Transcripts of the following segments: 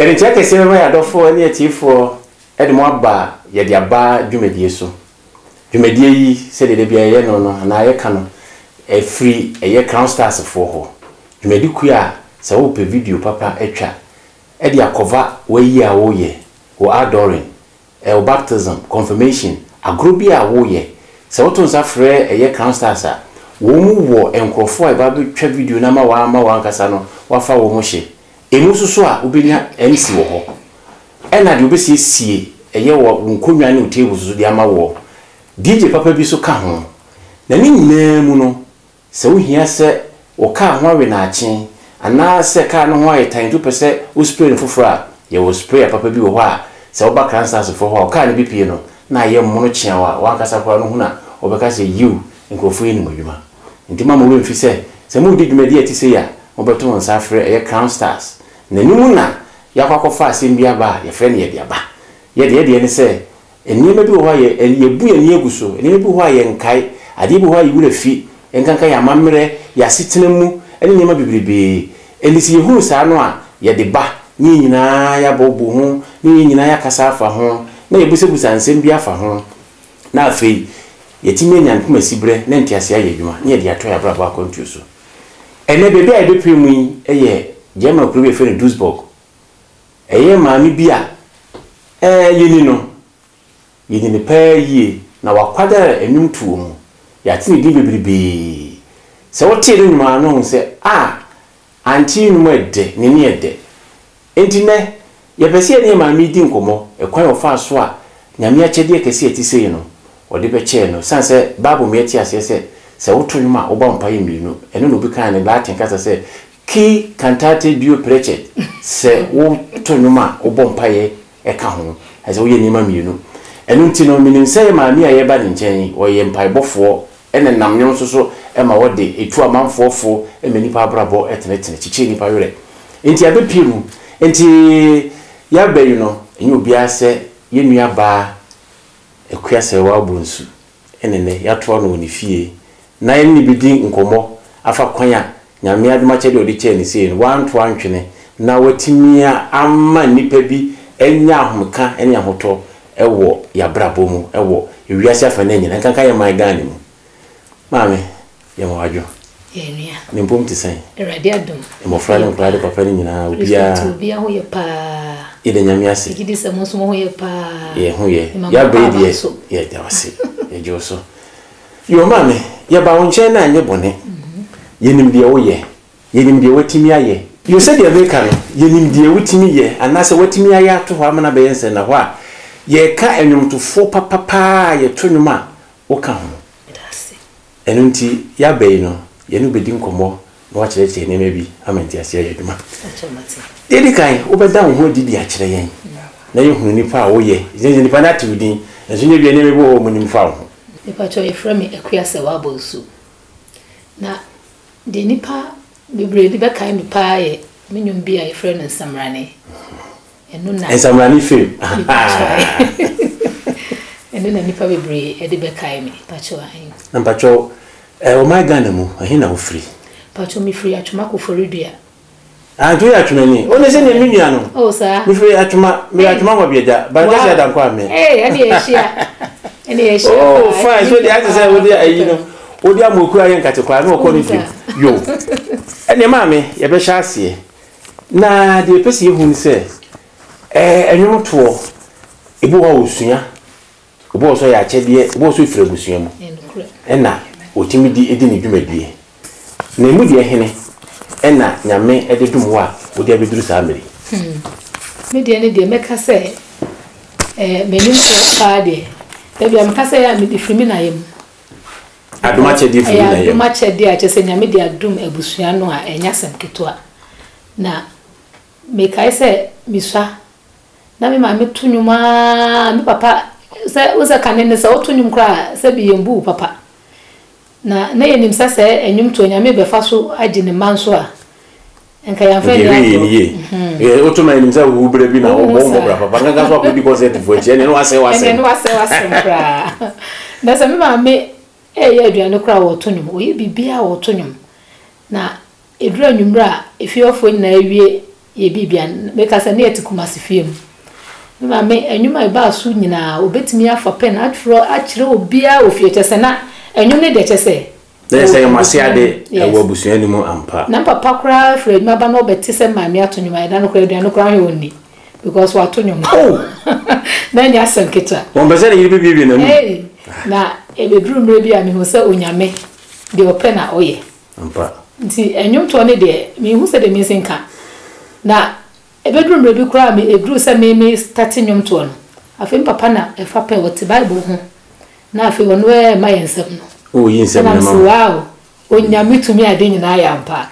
Yɛde nkyia kɛseɛ bɛma yɛn adɔfoɔ ne atiefoɔ de mo aba Yɛde Aba dwumadie so. Dwumadie yi, sɛdeɛ da biara yɛyɛ no no anaa yɛka no, ɛfiri ɛyɛ Crown Stars foɔ hɔ. Dwumadi kuo a sɛ wopɛ video papa atwa de akɔva w'ayie a woyɛ, wo outdooring, wo baptism, confirmation, agorɔ bi a woyɛ, sɛ woto nsa frɛ ɛyɛ Crown Stars a, wɔn mu wɔ nkorɔfoɔ a ɛba bɛtwa video no ama wo ama w'ankasa no woafa wɔn hye. Ɛmu nso so a wobɛnya MC wɔ hɔ. Ɛna deɛ wobɛsiesie ɛyɛ wɔ wo nkonnwa ne wo tables nso de ama woɔ. DJ papa bi nso ka ho. Na ne nyinaa mu no, Sɛ wohia sɛ wo kaa ho awe naakye anaa sɛ kaa no ho ayɛ tan nti wopɛ sɛ wo spray no foforɔ a, yɛwɔ sprayer papa bi wɔ hɔ a sɛ woba Kransasfoɔ hɔ a wo kaa no bɛpue no na ayɛ mono kyeaw a w'ankasa koraa no hunu a wobɛka sɛ yiw nkurɔfoɔ yi nim adwuma. Nti mma mo werɛ mfi sɛ sɛ moredi dwumadi a ɛte sei a mobɛto mo nsa afrɛ ɛyɛ Crown Stars na ɛno mu na yɛakɔ akɔfa asɛm bi aba a yɛfrɛ no yɛde aba. Yɛde yɛdeɛ ne sɛ Nneɛma bi wɔ hɔ a yɛ, yɛbu yɛn ani agu so, nneɛma bi wɔ hɔ a yɛnkae, adeɛ bi wɔ hɔ a yɛn werɛ fi, nkanka yɛn amammerɛ, yɛn asetena mu, ne nneɛma bebrebee. Enti sɛ yɛhunu saa no a, yɛde ba, ne yɛn nyinaa yɛabɔbɔ ho, ne yɛn nyinaa yɛakasa afa ho, na yɛabusabusa nsɛm bi afa ho, na afei yɛatumi anya ntomasiberɛ ne nteaseɛ ayɛ adwuma, na yɛde ato yɛn abrabɔ akwantuo so. Ɛnnɛ, baabi a yɛbɛpue mu yi yɛ German kuro bi a yɛfrɛ no Duisburg. Ɛyɛ maame bi a ɛɛ yɛni no, yɛni no paa yie, na wakwadare nnwomtoɔ mu. Yɛate ne din bebrebee. Sɛ wotee ne nnwom a na wohu sɛ, ah, auntie yi nnwom ɛdɛ, ne nne ɛdɛ. Enti nnɛ, yɛpɛ sɛ yɛne yɛn maame yi di nkɔmmɔ, ɛkwan a ɔfaa so a Nyame akyɛdeɛ kɛseɛ a ɛte sei no, ɔde bɛkyɛɛ no. Ɛsiane sɛ Bible ma yɛte aseɛ sɛ, sɛ woto nnwom a, wobɔ mpaeɛ mmienu. Ɛno na obi kaa no Latin kasa sɛ, Qui cantate Deo precet, sɛ woto nnwom a wobɔ mpaeɛ ka ho, ayɛ sɛ woyɛ nneɛma mmienu. Ɛno nti no, menim sɛ yɛn maame a yɛreba ne nkyɛn yi, ɔyɛ mpaebɔfoɔ na ɛnam nnwom nso so ma wɔde tu amanfoɔ fo ma nnipa abrabɔ tenetene, kyekyere nnipa werɛ. Enti abɛpue mu. Enti yɛaba yi no, ɛnyɛ obiara sɛ yɛn nuabaa Akua Serwaa Bonsu. ne nnɛ yɛatoa no wɔ ne fie na yɛne no bɛdi nkɔmmɔ afa kwan a Nyame adom akyɛdeɛ a ɔde kyɛɛ no sei no wanto antwene na watumi ama nnipa bi anya ahomeka ne ahotɔ wɔ yɛabrabɔ mu wɔ ewiase afanan nyinaa nkanka yɛn man Ghana mu. Maame, yɛma wo adwo. Yɛn nua. Ne mpom te sɛn? Awurade adom. Mmɔfra ne nkwadaa de papa no nyinaa obiara. Kristo nti obiara ho yɛ paa. Yɛda Nyame ase. Megye di sɛ mo nso mo ho yɛ paa. Yɛn ho yɛ. Yɛaba yi deɛ yɛda wo ase. Yɛgye wo so. Yoo maame, yɛba wo nkyɛn na anyɛ bɔne. Yɛnim deɛ woyɛ. Yɛnim deɛ woatumi ayɛ. Yoo sɛdeɛ meka no, yɛnim deɛ wotumi yɛ anaasɛ woatumi ayɛ ato hɔ ama no abɛyɛ nsɛnnahɔ a, yɛreka nnwomtofoɔ papa paa a yɛto nnwom a woka ho. Ɛno nti, yɛaba yi no, yɛne wo bɛdi nkɔmmɔ na woakyerɛkyerɛ nneɛma bi ama nteaseɛ ayɛ adwuma. Deɛ ɛdi kan, wobɛda wo ho adi de akyerɛ yɛn na yɛhunu nipa a woyɛ. Ɛsiane sɛ nnipa no ate wo din, nanso nyɛ bia nneɛma bi wɔ hɔ a wɔnim fa wo ho. Mepakyɛw yɛfrɛ me Akua Sɛwaa Bonsu. Na deɛ nnipa bebree de bɛkae me paa yɛ me nnwom bi a yɛfrɛ no Nsamrane. Ɛno na. Nsamrane fame. Ɛno na nnipa bebree de bɛkae me. Mpakyɛw ahe. Na mpakyɛw eh, ɔman Ghana mu, ɛhe na wofiri? Mpakyɛw mefiri Atwoma Koforidua. Ah, nti woyɛ Atwomani? O ne sɛ neɛ me nua no. Oh saa. Mefiri Atwoma, meyɛ Atwoma Nwabiagya, but nka sɛ Adankwa ame. Ee, ɛne yɛhyia. Ɛne yɛhyia. Oh, fine, so deɛ ate sɛ wode ayi no, wode ama okura yɛ nkate koraa na ɔkɔ ne fie. Yo. Ɛneɛ maame, yɛbɛhyɛ aseɛ. Na deɛ yɛpɛ sɛ yɛhu ne sɛ, ɛɛ nnwomtoɔ, ebi wɔ hɔ a wɔsua, ebi wɔ hɔ nso ɛyɛ akyɛdeɛ, ebi wɔ hɔ nso ɛfiri abusua mu ɛna wɔtumi de di ne dwumadie. Na ɛmu deɛ hene ɛna Nyame de dom wo a wode abɛduru saa mmerɛ yi? Hmm. Me deɛ ne deɛ mɛka sɛ eh, m'animfoɔ paa deɛ, da bi a meka sɛ ɛyɛ a mede firi me na yam. Adom akyɛdeɛ firi na yam. Ɛyɛ adom akyɛdeɛ a kyerɛ sɛ Nyame de adom abusua no a ɛnyɛ asɛm ketewa. Na mekae sɛ mesua na me maame to nnwom aa me papa sɛ wo sɛ kane no sɛ woto nnwom koraa a sɛ bi yɛmbu wo papa. Na na yɛnim sɛ sɛ nnwom toɔ Nyame bɛfa so agye ne mma nso a Nka yɛamfa anni agorɔ. Nka yɛhwɛ yie. Woto ma yɛnim sɛ wo berɛ bi na wobɔ wo mmɔbra papa. Nkanka so akɔdi concert foɔ akyi. Ɛneɛ na wasɛe w'asɛm. Ɛneɛ na wasɛe w'asɛm koraa. Na sɛ me maame reyɛ aduane koraa a ɔto nnwom. Ɔyɛ biribiara a ɔto nnwom. Na ɛduru anwummerɛ a efie hɔfoɔ nyinaa awie. yɛ biribia. Meka sɛ ne yɛte Kumasi fie mu. Me maame, nnwom a ɛbaa so nyinaa, ɔbɛtumi afa pɛn atwerɛ akyerɛ obiara wɔ fie. Kyerɛ sɛ na nnwom no deɛ kyerɛ sɛ Na yɛ sɛ ɛwɔ yɛ mo ase abusua no ade mu. ɛwɔ Yes. abusua no mu ampa. Na me papa koraa firi adwuma ba na ɔbɛte sɛ maame ato nnwom a, ɛda no koraa aduane koraa ɔhwɛ ɔnni because wato nnwom. Oh! Na ɛnyɛ asɛm ketewa. Wɔmpɛ sɛ ne yere bɛbuebue n'anum. Hey! Na ɛbɛduru mmerɛ bi a mehu sɛ Onyame, deɛ ɔpɛ na ɔyɛ. Ampa. Nti nnwomtoɔ no deɛ, menhu sɛdeɛ mensi nka. Na ɛbɛduru mmerɛ bi koraa a me, ɛduru sɛ me me starte nnwomtoɔ no, afei me papa na ɛfa pɛ, ɔte Bible ho, na afei ɔno ɛɛma yɛn nsɛm no. Ɔɔyi nsɛm Ɛna no ma mese mo. wow, Onyame tumi ade nyinaa yɛ ampa.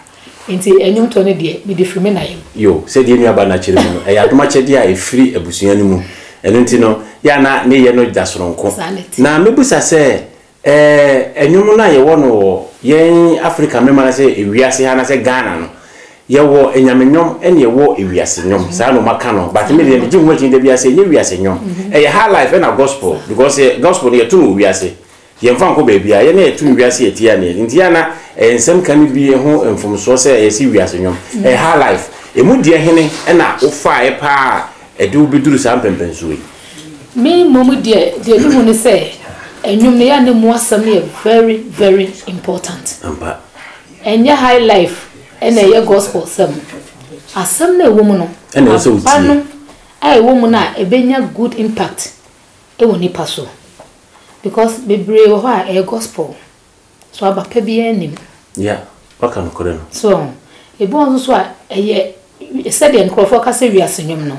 Nti nnwomtoɔ no deɛ, mede firi me na yam. Yo, sɛdeɛ yɛn nuabaa no akyerɛ mu no, ɛyɛ adom akyɛdeɛ a ɛfiri abusua no mu. Ɛno nti no, yɛ a na ne yɛ no da sononko. Saa na ɛteɛ. Na mɛbusa sɛ, Ɛɛ, nnwom no a yɛwɔ no wɔ yɛn Afrika mema anaasɛ ewiase ha anaasɛ Ghana no, yɛwɔ anyame nnwom ɛna yɛwɔ ewiase nnwom. Saa na wɔaka no. But me deɛ megye ho akyi da biara sɛ ɛnyɛ wiase nnwom. Ɛyɛ high life ɛna gospel because gospel no yɛto no wɔ wiase. Yɛmfa nkɔ baabiara. Yɛn na yɛto no wiase yɛtie a ne nti yɛ a na ɛyɛ nsɛm ka no bi ho mfomsoɔ sɛ ɛyɛ sɛ wiase nnwom. Ɛyɛ high life. Ɛmu deɛ hene ɛna wofaeɛ paa a ɛde wo bɛduru saa mpɛmpɛnsoɔ yi? Me mmom deɛ, deɛ me hu ne sɛ, nnwom no yɛ a na emu asɛm no yɛ very very important. Ampa. Ɛnyɛ high life ɛna ɛyɛ gospel sɛm. Asɛm no a ɛwɔ mu no, Ɛna ɛwɔ sɛ wotie. aba no a ɛwɔ mu no a ɛbɛnya good impact ɛwɔ nipa so. Because bebree wɔ hɔ a ɛyɛ gospel. So aba pa biara nnim. Yeah, waka nokorɛ no. So wahu? Ebi wɔ hɔ nso so a, ɛyɛ sɛdeɛ nkorɔfoɔ ka sɛ wiase nnwom no.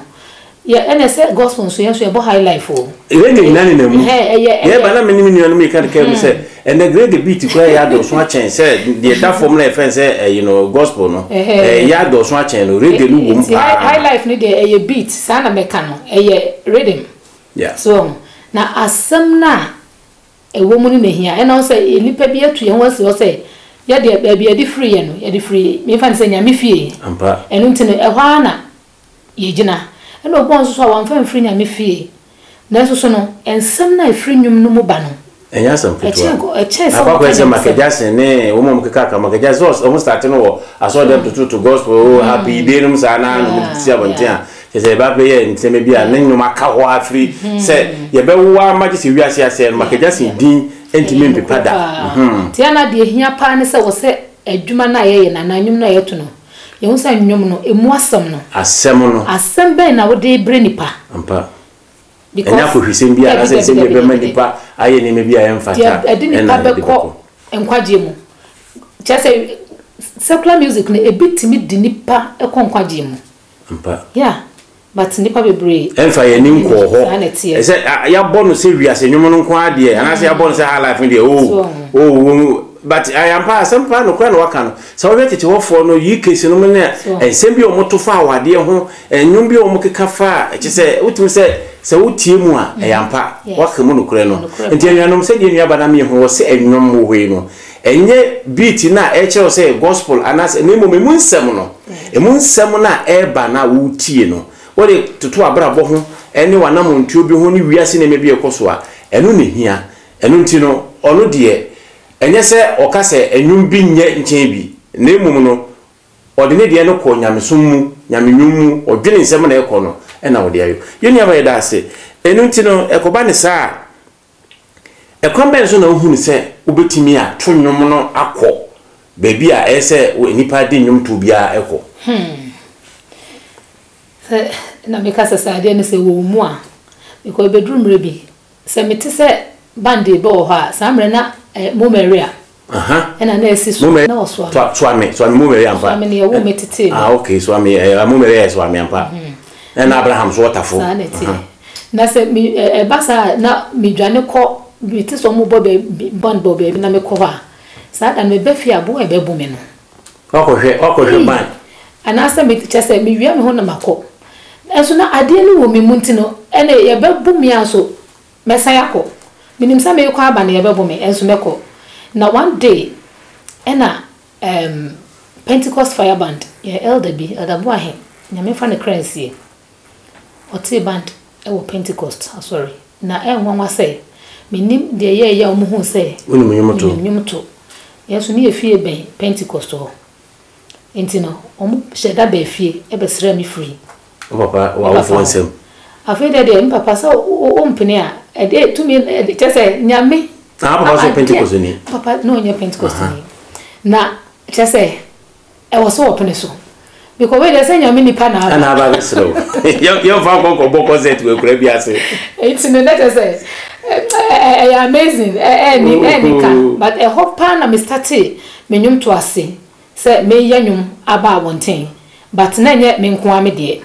Yɛ, ɛna sɛ gospel nso, yɛn nso yɛbɔ high life o. Reggae nyinaa nenam mu. Ɛhɛn, ɛyɛ, Yɛreba ɛyɛ. na me ne me nuanom reka no kaa mu sɛ, ɛnnɛ reggae beat koraa yɛ adɔɔso akyɛn sɛ deɛ ɛda fam no a yɛfrɛ no sɛ ɛyi no, gospel no. Ɛhɛn. Ɛyɛ adɔɔso akyɛn no, reggae no wom Nti high, paa. high life no deɛ ɛyɛ beat, saa na mɛka no, ɛyɛ rhythm. Yeah. So wahu? Na asɛm no a Ɛwɔ mu no na ehia. Ɛna wohu sɛ nnipa bi atu yɛn ho asi hɔ sɛ yɛ deɛ baabi a yɛde firi yɛ no, yɛde firi, memfa no sɛ Nyame fie. Ampa. Ɛno nti no, ɛhɔ ara na yɛgyina. Ɛna obi wɔ hɔ nso so a wamfa amfiri Nyame fie. Nanso so no, nsɛm no a ɛfiri nnwom no mu ba no, Ɛnyɛ asɛm ketewa. ɛkyɛn ɛkyɛn sɛ Akɔ wɔka akɔyɛ sɛ Michael nyamesɛm. Jackson ne wɔn a wɔkeka ka Michael Jackson sɛ wɔn starte no wɔ asɔrɔdɛm tototo gospel oh happy day nom saa na na wɔde si abɔnten Yeah, a kyerɛ sɛ yɛba abɛyɛ nneɛma bi a ne nnwom aka hɔ ara firi sɛ yɛbɛwo ara ma gye sɛ wiase asɛe no Michael Jackson din ntumi Ɛyɛ mpepa nokorɛ da. paa. Nti ɛna deɛ ɛhia paa ne sɛ wɔ sɛ adwuma no a yɛyɛ no anaa nnwom no a yɛto no, yɛhu sɛ nnwom no, ɛmu asɛm no. Asɛm no. Asɛm bɛn na wode rebrɛ nipa? Ampa. Because, Ɛnyɛ akɔhwisɛm bi dabi, anaasɛ dabi, nsɛm bi a dabi, ɛbɛma dabi, dabi. nipa ayɛ nneɛma bi a ɛmfata Deɛ ɛde nipa ɛna yɛde bɛkɔ bɛkɔ. nkwagyeɛ mu. Kyerɛ sɛ secular music no, ɛbi tumi de nipa kɔ nkwagyeɛ mu. Ampa. Yeah, but nnipa bebree. Ɛnfa yɛn ani nkɔɔ hɔ. Saa na ɛteɛ. Sɛ yɛabɔ no sɛ wiase nnwom no nko ara deɛ, anaasɛ yɛabɔ no sɛ high life no deɛ, oh, oh, oh, but ɛyɛ ampa, asɛm paa nokorɛ na waka no. Sɛ wohwɛ tete hɔfoɔ no, UKC nom ne nsɛm bi a wɔto fa awadeɛ ho, nnwom bi a wɔkeka fa a, kyerɛ sɛ wotumi sɛ sɛ wotie mu a, ɛyɛ ampa, waka mu nokorɛ no. Nti anuanom, sɛdeɛ nuaba no ama yɛahu, wɔ sɛ nnwom wɔ hɔ yi no, Ɛnyɛ beat no a ɛrekyerɛ wo sɛ ɛyɛ gospel anaasɛ, na mmom emu nsɛm no, emu nsɛm no a ɛreba no a woretie no, wode toto w'abrabɔ ho ne w'anammɔntuo bi ho ne wiase nneɛma bi a ɛkɔ so a, ɛno na ɛhia. Ɛno nti no, ɔno deɛ, ɛnyɛ sɛ ɔka sɛ nnwom bi nyɛ nkyɛn bi, na mmom no, ɔde ne deɛ no kɔ nyamesom mu, nyame nnwom mu, ɔdwene nsɛm na ɛkɔ no, ɛna ɔde ayɔ. Yɛn nuabaa yɛda ase. Ɛno nti no, ɛkɔba no saa a, Ɛkwan bɛn so na wohunu sɛ wobɛtumi ato nnwom no akɔ baabi a ɛyɛ sɛ nnipa de nnwomtoɔ biara kɔ? Hmm. Sɛ na meka sɛ sɛ adeɛ no sɛ ɛwɔ wo mu a, because ɛbɛduru mmerɛ bi, sɛ mete sɛ band bi wɔ hɔ a, saa mmerɛ na eh, Mo Maria Aha. ɛna na ɛsi so, Mo na wɔsoa me. Soa me, soa me Mo Maria ampa. Soa me na yɛwoo me tetee me. Ah, okay, soa me, eh, Mo Maria yɛ soa me ampa. Ɛna Abraham so ɔtafo. Saa na ɛteɛ. Na sɛ me, ɛba saa a, na medwane kɔ, mete sɛ wɔbɔ baabi, band bɔ baabi na mekɔ hɔ a, saa da no meba fie a, aboa a ɛbɛbo me no. Wakɔhwɛ, wakɔhwɛ band. Anaasɛ me, kyerɛ sɛ mewia me ho na makɔ. Nanso na adeɛ no wɔ me mu nti no, ɛnna yɛbɛbo me ara nso, Mɛsan akɔ. Menim sɛ merekɔ aba no yɛbɛbo me, nso mɛkɔ. Na one day ɛna ɛɛm Pentecost Fire Band, yɛn elder bi, Elder Boahe, Nyame mfa ne kra nsie, ɔtee band wɔ Pentecost asɔre. Na ɛyɛ nwanwa sɛ, mennim deɛ ɛyɛeɛ a wɔhuu sɛ Wonim nnwom to. menim nnwom to. Yɛn nso ne yɛn fie bɛn Pentecost hɔ. Nti no, wɔhyɛɛ da baa fie bɛsrɛɛ me firii Wo papa, w'awofoɔ nsam. Afei deɛ deɛ, me papa sɛ wompene a, ɛdeɛ tumi, kyerɛ sɛ Nyame. Na wo papa nso yɛ Pentecostni? Me papa na ɔnyɛ Pentecostni. Na kyerɛ sɛ, ɛwɔ sɛ ɔpene so. Because wei deɛ sɛ Nyame nipa na aba. Ɛna aba abɛsrɛ wo. Yɛmfa nkɔ nkɔbɔ concert wɔ akura bi ase. Nti no na kyerɛ sɛ, ɛyɛ amazing, ɛni ɛni ka. But ɛhɔ paa na me startee me nnwomtoɔ ase. Sɛ meyɛ nnwom aba abɔnten but na ɛnyɛ me nko ara me deɛ,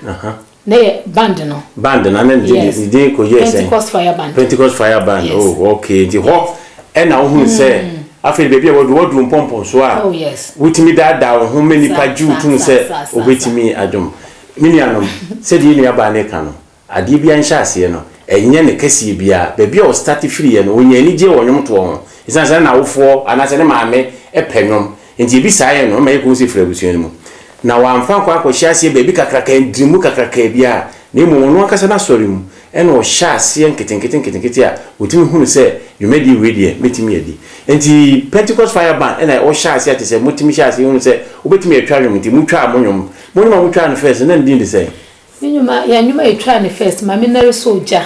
na ɛyɛ band no. Band no, na ne din kɔ yɛɛ sɛn? Pentecost Fire Band. Pentecost Fire Band, Yes. oh okay, nti hɔ ɛna wohunu sɛ afei de baabi a wadu, wadu mpɔmpɔnsoɔ a Oh yes. wotumi daadaa wo ho ma nnipa Saa, gye wo saa, tom saa, sɛ saa, saa, wobɛtumi adwom. Me nuanom, sɛdeɛ yɛn nuabaa no reka no, Adeɛ biara nhyɛaseɛ no, ɛnyɛ ne kɛseɛ biara. Baabi a ɔstate firiiɛ no, ɔnyaa anigyeɛ wɔ nnwomtoɔ ho. Ɛsiane sɛ na n'awofoɔ anaasɛ ne maame pɛ nnwom nti, ɛbisaeɛ no, ɛma yɛkɔhu sɛ ɛfiri abusua no mu. Na wamfa ankɔ ankɔhyɛ aseɛ baabi kakraka, ntirimu kakraka biara, na mmom ɔno ankasa n'asɔre mu na ɔhyɛɛ aseɛ nketenkete nketenkete a ɔtumi hunu sɛ dwumadie wei deɛ mɛtumi adi. Nti Pentecost Fire Band na ɔhyɛɛ aseɛ a te sɛ motumi hyɛɛ aseɛ hunu sɛ wobɛtumi atwa nnwom nti motwaa mo nnwom. Mo nnwom a motwaa no first no na ne din de sɛn? Me nwuma yɛn nwuma a yɛtwaa no first Maame Nare Soo Gya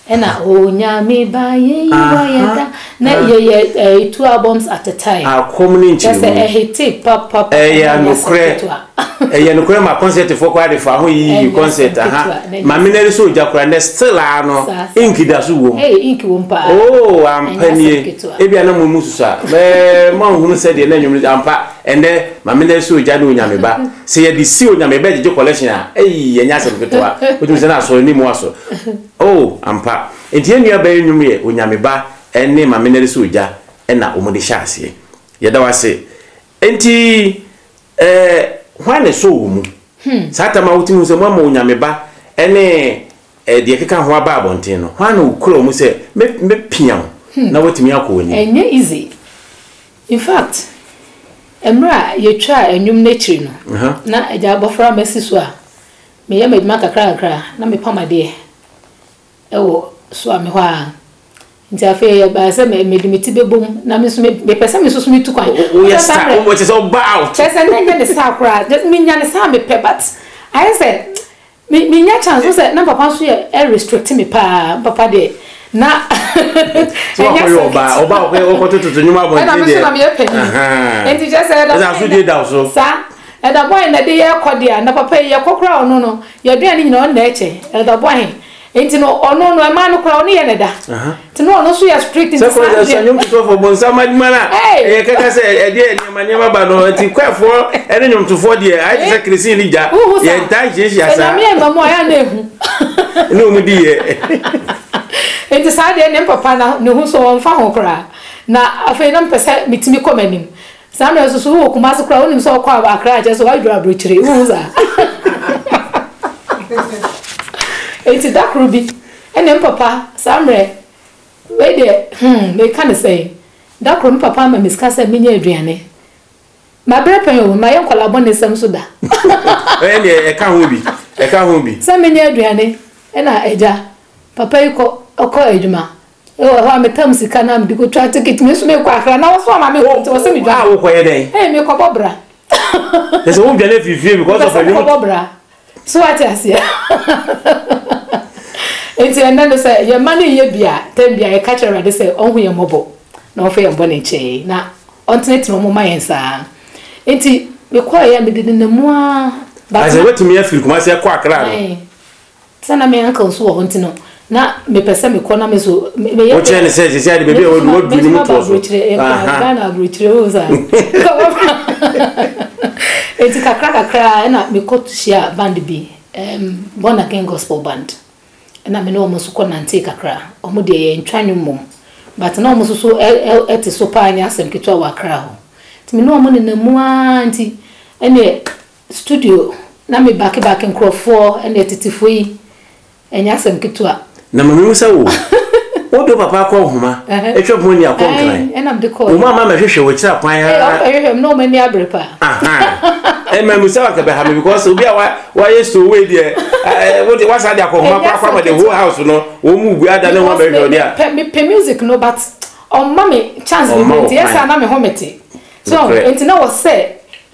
ɛna Onyame Ba Yɛyi Wayɛ Da na yɛyɛ ɛɛ two albums at a time. Akɔm ne Kyerɛ sɛ nkyerɛmu. ɛhitee papapapa Ɛyɛ na ɛnyɛ asɛm nokorɛ ketewa. ɛyɛ nokorɛ ma concert foɔ koraa de fa ho yiyi Ɛnyɛ asɛm concert aha ketewa na ɛnyɛ Maame asɛm Nare Soo Gya koraa ndɛ still ara no Saa saa. ink da so wom. Hey ink wom paa. Oh ampa Ɛnyɛ asɛm nie ketewa. ebia na mo mu susua mɛɛ moanhunu sɛdeɛ na nnwom no ampa ɛndɛ Maame Nare Soo Gya ne Onyame Ba Sɛ yɛde si Onyame bɛgyegye collection a, ei, ɛnyɛ asɛm ketewa. Wotumi sɛ na asɔre no mu aso. Oh, ampa. Enti yɛn nua baa yi nnwom yɛ Onyame Ba ne Mame Nare Sɛ Ogya na wɔde hyɛ aseɛ. Yɛda wo ase. Enti, eh, hwan na ɛsɔɔ wo mu? Saa tam a wotumi hu sɛ moama Onyame Ba ne eh, deɛ ɛkeka ho aba abɔnten no, hwan na okura wo mu sɛ mɛ, mɛpia wo na woatumi akɔ w'anim? Ɛnyɛ easy. In fact, mmerɛ a yɛtwaa nnwom no akyiri no, na agya abɔfra masi so a, meyɛ m'adwuma kakra kakra na mepam adeɛ wɔ Suame hɔ ara. Nti afei ɛbaa sɛ mede me ti bɛbom na me nso mepɛ sɛ me nso so metu kwan. Woyɛ star, kyerɛ sɛ woba out. Kyerɛ sɛ na ɛnyɛ ne saa koraa, menya ne saa mepɛ but ayɛ sɛ Me me nya chance wo sɛ na papa nso yɛ ɛ restrict me paa me papa deɛ na So ɛnyɛ wakɔyɛ sɛ ɔbaa ɔbaa ɔkɔyɛ ɔkɔtototo nnwom ɛna abɔnten me nso deɛ na meyɛ panyin ahaa nti kyerɛ sɛ ɛda ɛsɛ bɔn asodie da wo so saa ɛda bɔn na ɛde yɛ kɔ deɛ na papa yi yɛkɔ koraa ɔno no yɛaduane nyina ɔno na ɛkyɛ ɛda bɔn nti no ɔno no ɛmaa no koraa ɔno yɛ ne da nti no ɔno nso yɛ strict nti sɛ saa kɔ sɛ deɛ nnwomtofoɔ bonsam adwuma no a Hey! ɛyɛ kɛkɛ sɛ ɛdeɛ nneɛma nneɛma ba no nti kwaɛfoɔ ɛne nnwomtofoɔ deɛ ayɛ te sɛ keresin ne gya Wohu saa yɛntaa nhyiahyia sɛ saa nyame ɛma mu a ɛyɛ a na ehu ne wɔn di yɛ nti saa deɛ ne papa na ne ho so ɔmfa ho koraa na afei na mepɛ sɛ metumi kɔ m'anim Saa mmerɛ nso so wowɔ Kumasi koraa wonim sɛ wokɔ Accra a kyerɛ sɛ woaduru aburokyire wohu saa Enti da koro bi ɛne me papa saa mmerɛ wei deɛ hmm meka ne sɛn da koro me papa ama me sika sɛ menyɛ aduane mabrɛ pɛn o mayɛ nkwadaa bɔnesɛm so da Ɛndeɛ ɛka ho bi ɛka ho bi. Sɛ menyɛ aduane ɛna agya papa yi kɔ ɔkɔ adwuma Ewɔ hɔ a metam sika na mede kotwa ticket me nso mekɔ Accra na wɔso ama me nti wɔse me dwane. A wokɔyɛ dɛn? Ee mekɔbɔ bra. Kyerɛ sɛ wodwane afiri fie because of ɛnwom. Mekɔbɔ bra. So wate aseɛ? Nti ɛnɛ no sɛ yɛn mma no yɛ bi a tɛm bi a yɛka kyerɛ Awurade sɛ ɔnhu yɛn mmɔbɔ na ɔmfa yɛn bɔne nkyɛ yɛn na ɔntenetene wɔn mma yɛn saa. Nti mekɔeɛ a mede nenam mu ara. Asɛ woatumi afiri Kumasi akɔ Accra no? Sɛ na me uncle nso wɔ hɔ nti no, na mepɛ sɛ mekɔ na me nso meyɛ. Wokyerɛ ne sɛ sisi ade baabi a wadu wadu ne mu toɔ so. Ghana aburokyire wo sa. Eti kakra kakra ɛna mekɔ hyia band bi, um, Born Again Gospel Band. Ɛna me ne wɔn nso kɔ nantee kakra. Wɔn deɛ yɛntwa nnwom mmom. But na wɔn nso so ɛte so paa nyɛ asɛm ketewa wɔ Accra hɔ. Nti me ne wɔn nenam mu ara nti ɛneɛ Studio na me bake bake nkurɔfoɔ ɛne atetefoɔ yi ɛnyɛ asɛm ketewa. Na ma mehu sɛ wo wode wo papa akɔ nhoma atwa ho ani akɔ nkran ɛna mede kɔɔ wo mama mɛhwehwɛ wɔ akyiri akwan ara ɔmo bɛhwehwɛ me na ɔmo ani abere paa ɛma mu sɛ wanka bɛha me because obi a wayɛ stowaway deɛ wode wasa de akɔ nhoma kɔ akɔ ama the whole house no wɔn mu gu ada ne ho abɛhwehwɛ ɔde a mepɛ music no but ɔmma me chance bebree nti ɛsɛ a na me ho mete so nti na wɔ sɛ.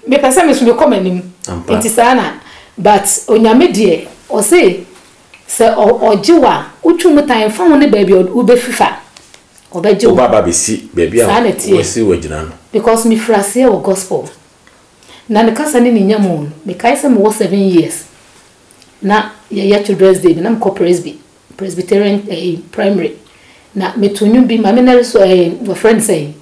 Mepɛ sɛ me nso mekɔ m'anim. Nti saa na, but Onyame deɛ, ɔse sɛ ɔgye wo a, wotwi mu tan, ɛmfa ho ne baabi a wobɛfifa, ɔbɛgye wo. Woba aba abɛsi baabi a Saa na ɛteɛ. wasi w'agyina no. Because mefiri aseɛ wɔ gospel. Na ne kasa ne ne nya mu no, mekae sɛ mewɔ 7 years, na yɛyɛ Children's Day bi, na mekɔ Presby, Presbyterian Primary. Na meto nnwom bi, Maame Nari so, wɔfrɛ no sɛn,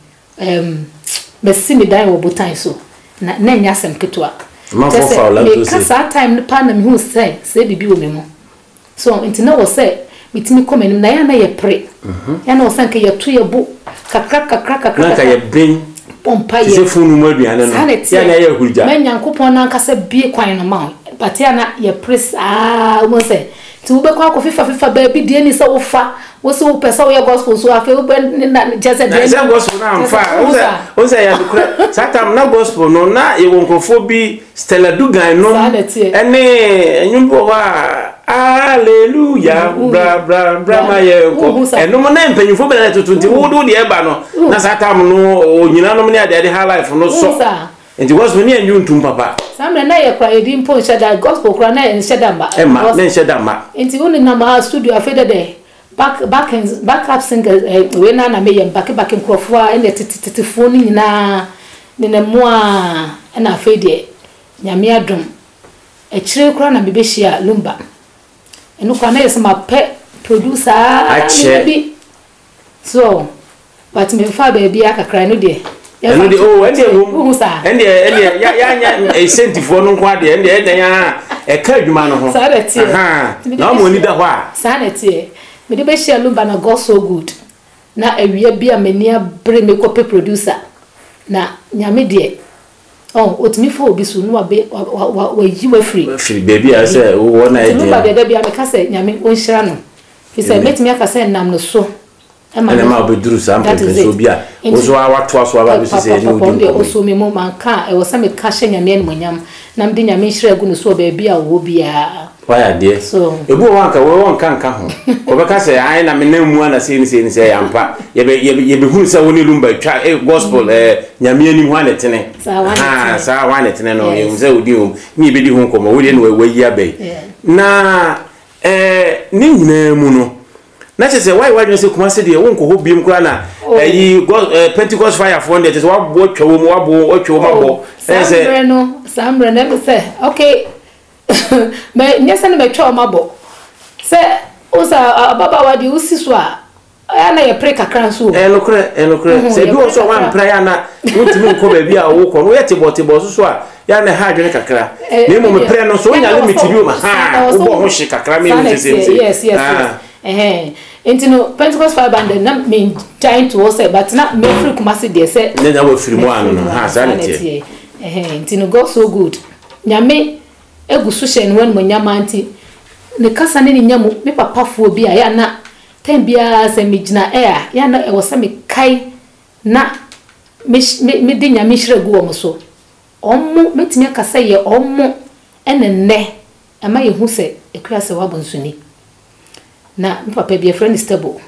masi me dan wɔ botan so, na ɛnyɛ asɛm ketewa. Amanfoɔ Kyerɛ fa sɛ, Orlando meka se. saa time no paa na mehuu sɛ biribi wɔ me mu. So nti na wɔ sɛ metumi kɔ m'anim, na yɛ a na yɛpere. Yɛ a na wɔ sɛ nka yɛto yɛ bo kakra kakra kakra Na nka kakra. yɛben Bɔ mpaeɛ. te sɛ funu mu aduane no. Saa na Yɛ a na ɛteɛ. ɛyɛ ahurugya. Ma Nyankopɔn no ankasa bue kwan no ma wo. But yɛ a na yɛpere saa, wobɛhu sɛ nti wobɛkɔ akɔ fifa fifa baabi deɛ ni sɛ wofa, wo se wopɛ sɛ woyɛ gospel so afei wobɛ ne na kyerɛ sɛ Na deɛ sɛ ni gospel no kyerɛ amfa sɛ a, wohu saa. wohu sɛ ɛyɛ nokorɛ. Saa tam na gospel no, na yɛwɔ nkurɔfoɔ bi, Stella Dugan nom, Saa na ɛteɛ. ɛne nnwom bi wɔ hɔ a, Hallelujah, bra bra bra ma yɛnkɔ. Wohu saa. Ɛnom na mpanyimfoɔ bi na ɛtoto nti wo de wo deɛ ɛba no, na saa tam no onyina nom ne adeade high life no Wohu sɔ. saa. Nti gospel ne ɛnwo ntum papa. Saa mmerɛ na yɛ kora yɛdi mpo nhyɛ da, gospel kora na ɛnhyɛ da mma. Ɛmma, na ɛnhyɛ da mma. Nti wo nenam ha studio afei dɛdɛ back back back up singers wei na na meyɛ mbake bake nkurɔfoɔ a ɛna tete tetefoɔ no nyinaa nenam mu a, ɛna afei deɛ Nyame adom akyire koraa na mebɛhyia Lumba. Ɛno koraa na yɛ sɛ mapɛ producer a Akyɛ. menya bi so, but memfaa baabi a kakra, ɛno deɛ yɛmfa Ɛno deɛ nto oh ɛndeɛ nkyɛn. wom. Wohu saa. Ɛndeɛ yɛanyɛ sɛntifoɔ no nko adeɛ, ɛndeɛ ɛdɛn a ɛka adwuma no ho. Saa na ɛteɛ. Aha. Nti mede Na ɔmo ani bɛhyia- da hɔ a. Saa na ɛteɛ. Mede bɛhyia Lumba na God so good, na awia bi a m'ani abere mekɔpɛ producer, na Nyame deɛ ɔn ɔtumi fa obi so na wabe wa wa wa wayi wafiri Firi baabi a sɛ wowɔ na nti Lumba ɛdeɛ deɛ, da bia meka sɛ Nyame ɔnhyira no, fi sɛ Amen. mɛtumi aka sɛ nam no so ɛma Ɛna ma wobɛduru saa That is mpɛmpɛnsoɔ it. bi a wo Nti so a watoa so aba bɛsi sɛ ɛne papapapa wodi ɔno deɛ nkɔmmɔ yi. ɔsɔ me mu manka a ɛwɔ sɛ meka hyɛ Nyame animuonyam na mede Nyame nhyira agu no so wɔ baabi a ɔwɔ biara. Wayɛ adeɛ. So Ebi wɔ hɔ anka wɔwɔ nka nka ho. Wɔbɛka sɛ ae na menam mu ana sei ne sei ne sɛ ɛyɛ ampa. Yɛbɛ yɛbɛ yɛbɛhunu sɛ wo ne Lumba twa gospel Nyame anim hwan na ɛtene. Saa hwan na Ahaa, ɛtene. saa hwan na ɛtene no yɛhu Yes. sɛ wodi ho ne yɛbɛdi ho nkɔmmɔ. Wo deɛ na wayi aba yi. Yeah. Na ne nyinaa mu no, na kyerɛ sɛ woayɛ w'adwene sɛ Kumase deɛ wonkɔ hɔ biom koraa na Oh. ɛyi Pentecost fire foɔ no deɛ kyerɛ sɛ woabɔ atwa wɔ mu, woabɔ atwa wɔ mu abɔ. Oh, saa Ɛyɛ sɛ mmerɛ no, saa mmerɛ no ɛmi sɛ okay, mɛ nyɛ sɛ no mɛtwa wɔn abɔ sɛ wo sɛ ababaawa deɛ wosi so a, ɛyɛ na yɛpere kakra nso o. Ɛnokorɛ, ɛnokorɛ. Sɛ ebi wɔ so a wampra yɛ ana wontumi nkɔ baabi a wokɔ no, woyɛ tebɔtebɔ so so a yɛ ana ɛha adwene kakra. Na mmom prɛ no so wonya limit bi wɔ mu ha, wobɔ ho hye kakra ma ɛhu sɛ sɛ Yes, yes, yes. Ɛhɛn. Nti no Pentecost Fire Band na mengyae nto hɔ sɛ, but na mefiri Kumasi deɛ sɛ Ne na wafiri mu ano no, mefiri mu ha ano, saa na ɛteɛ. Ɛhɛn. Nti no God so good. Nyame egu so hyɛ ne ho animuonyam ara nti ne kasa ne ne nya mu, me papafoɔ bi a yɛ ana time biara sɛ megyina air a, yɛ ana ɛwɔ sɛ mekae na me me mede Nyame nhyira gu wɔn so. Ɔmo mɛtumi aka sɛ yɛ ɔmo ɛna nnɛ ɛma yɛhu sɛ Akua sɛ wabɔ nsoni. Na me papa bi yɛfrɛ no Stebo.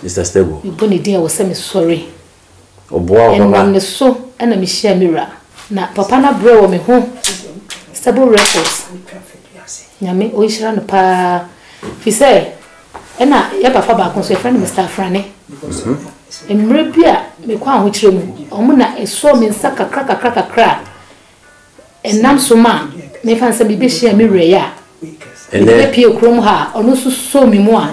Mr. Stebo. Mebɔ ne din a ɛwɔ sɛ mesɔre. Ɔboa wo papa. Ɛnam ne so ɛna mehyia me wura. Na papa no abrɛ wɔ me ho. Stebo Records. Nyame ɔnhyira no paa. Fi sɛ ɛna yɛ papa baako nso yɛfrɛ no Mr. Afrane. Mmerɛ bi a mekɔ ahokyerɛ mu, ɔmo na ɛsɔɔ me nsa kakra kakra kakra a ɛnam so ma mefa no sɛ mebɛhyia me wura yi a mede bɛpie kurom ha a ɔno nso sɔɔ me mu a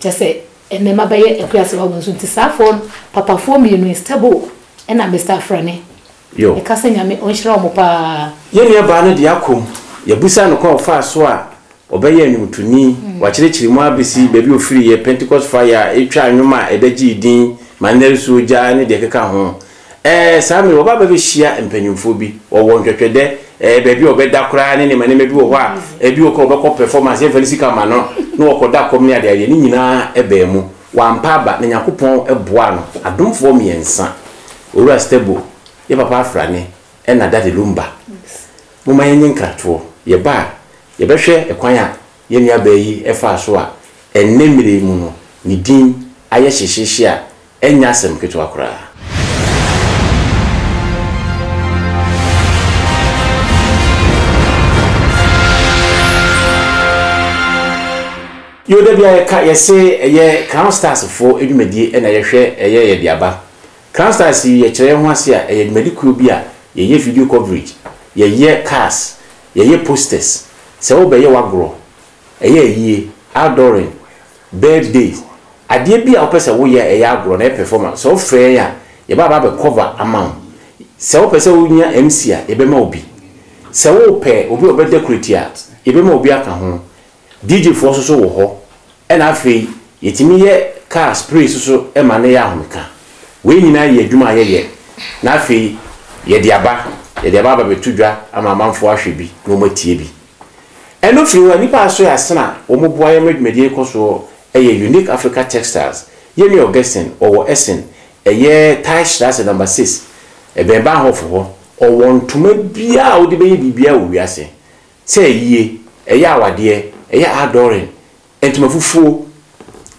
kyerɛ sɛ ɛnnɛ mabɛyɛ Akuase hɔ nso. Nti saafoɔ no, papafoɔ mmienu yi, Stebo ɛna Mr. Afrane, meka sɛ Nyame ɔnhyira wɔn paa. Yɛn nuabaa no deɛ akɔ mu. Yɛabusa no kwan a ɔfaa so a ɔbɛyɛɛ nnwomtoni. Wakyerɛkyerɛ mu ara bɛsi baabi a ɔfiriiɛ, Pentecost Fire a ɛtwaa nnwom a ɛda gyee din, Manner Nsuo Gya ne deɛ ɛkeka ho. Ɛɛ, saa mmerɛ yi, wɔba bɛbɛhyia mpanimfoɔ bi. Wɔwɔ ntwɛtwɛdɛ, ɛɛ, baabi a wɔbɛda koraa ne nneɛma nneɛma bi wɔ hɔ a, ebi wɔ koraa wɔbɛkɔ performance, yɛmfa ne sika mma no, na wɔkɔda kɔm ne adeadeɛ. Ne nyinaa baa mu. Wampa aba, na Nyankopɔn boaa no. Adomfoɔ mmiɛnsa, Owura Stebo, yɛ papa Afrane, ɛna Daddy Lumba. Momma yɛnyɛ nkratoɔ. Yɛba a, yɛbɛhwɛ kwan a yɛn nuabaa yi faa so a ɛnnɛ mmerɛ yi mu no, ne din ayɛ hyehyeehye a ɛnyɛ asɛm ketewa koraa. Yoo da biara yɛka yɛse ɛyɛ Crown Stars foɔ dwumadie ɛna yɛhwɛ ɛyɛ yɛde aba. Crown Stars yi yɛkyerɛ yɛn ho ase a ɛyɛ dwumadi kuo bi a yɛyɛ video coverage, yɛyɛ cars, yɛyɛ posters, sɛ wobɛyɛ w'agorɔ, ɛyɛ ayie, outdooring, birthdays, adeɛ bi a wopɛ sɛ woyɛ a ɛyɛ agorɔ na ɛyɛ performance sɛ wofrɛ yɛn a yɛba aba abɛ cover ama wo. Sɛ wopɛ sɛ wonya MC a yɛbɛma wo bi. Sɛ wopɛ obi a ɔbɛ decorate a yɛbɛma obi aka ho. DJ foɔ nso so wɔ hɔ ɛna afei yɛtumi yɛ car spray nso so ma no yɛ ahomeka. Wei nyinaa yɛ adwuma a yɛyɛ na afei yɛde aba, yɛde aba aba bɛto dwa ama amanfoɔ ahwɛ bi na wɔn atie bi. Ɛno firi hɔ a nnipa a asɔ yɛn asene a wɔn boa yɛn ma dwumadie yi kɔ soɔ yɛ Unique Africa Textiles, yɛn nua Augustine ɔwɔ Essen, ɛyɛ Teichstrasse number 6, ɛbɛn Bahnhof hɔ, ɔwɔ ntoma biara a wode bɛyɛ biribiara wɔ wiase. Sɛ ayie, ɛyɛ awadeɛ, ɛyɛ outdooring, ntoma fufuo,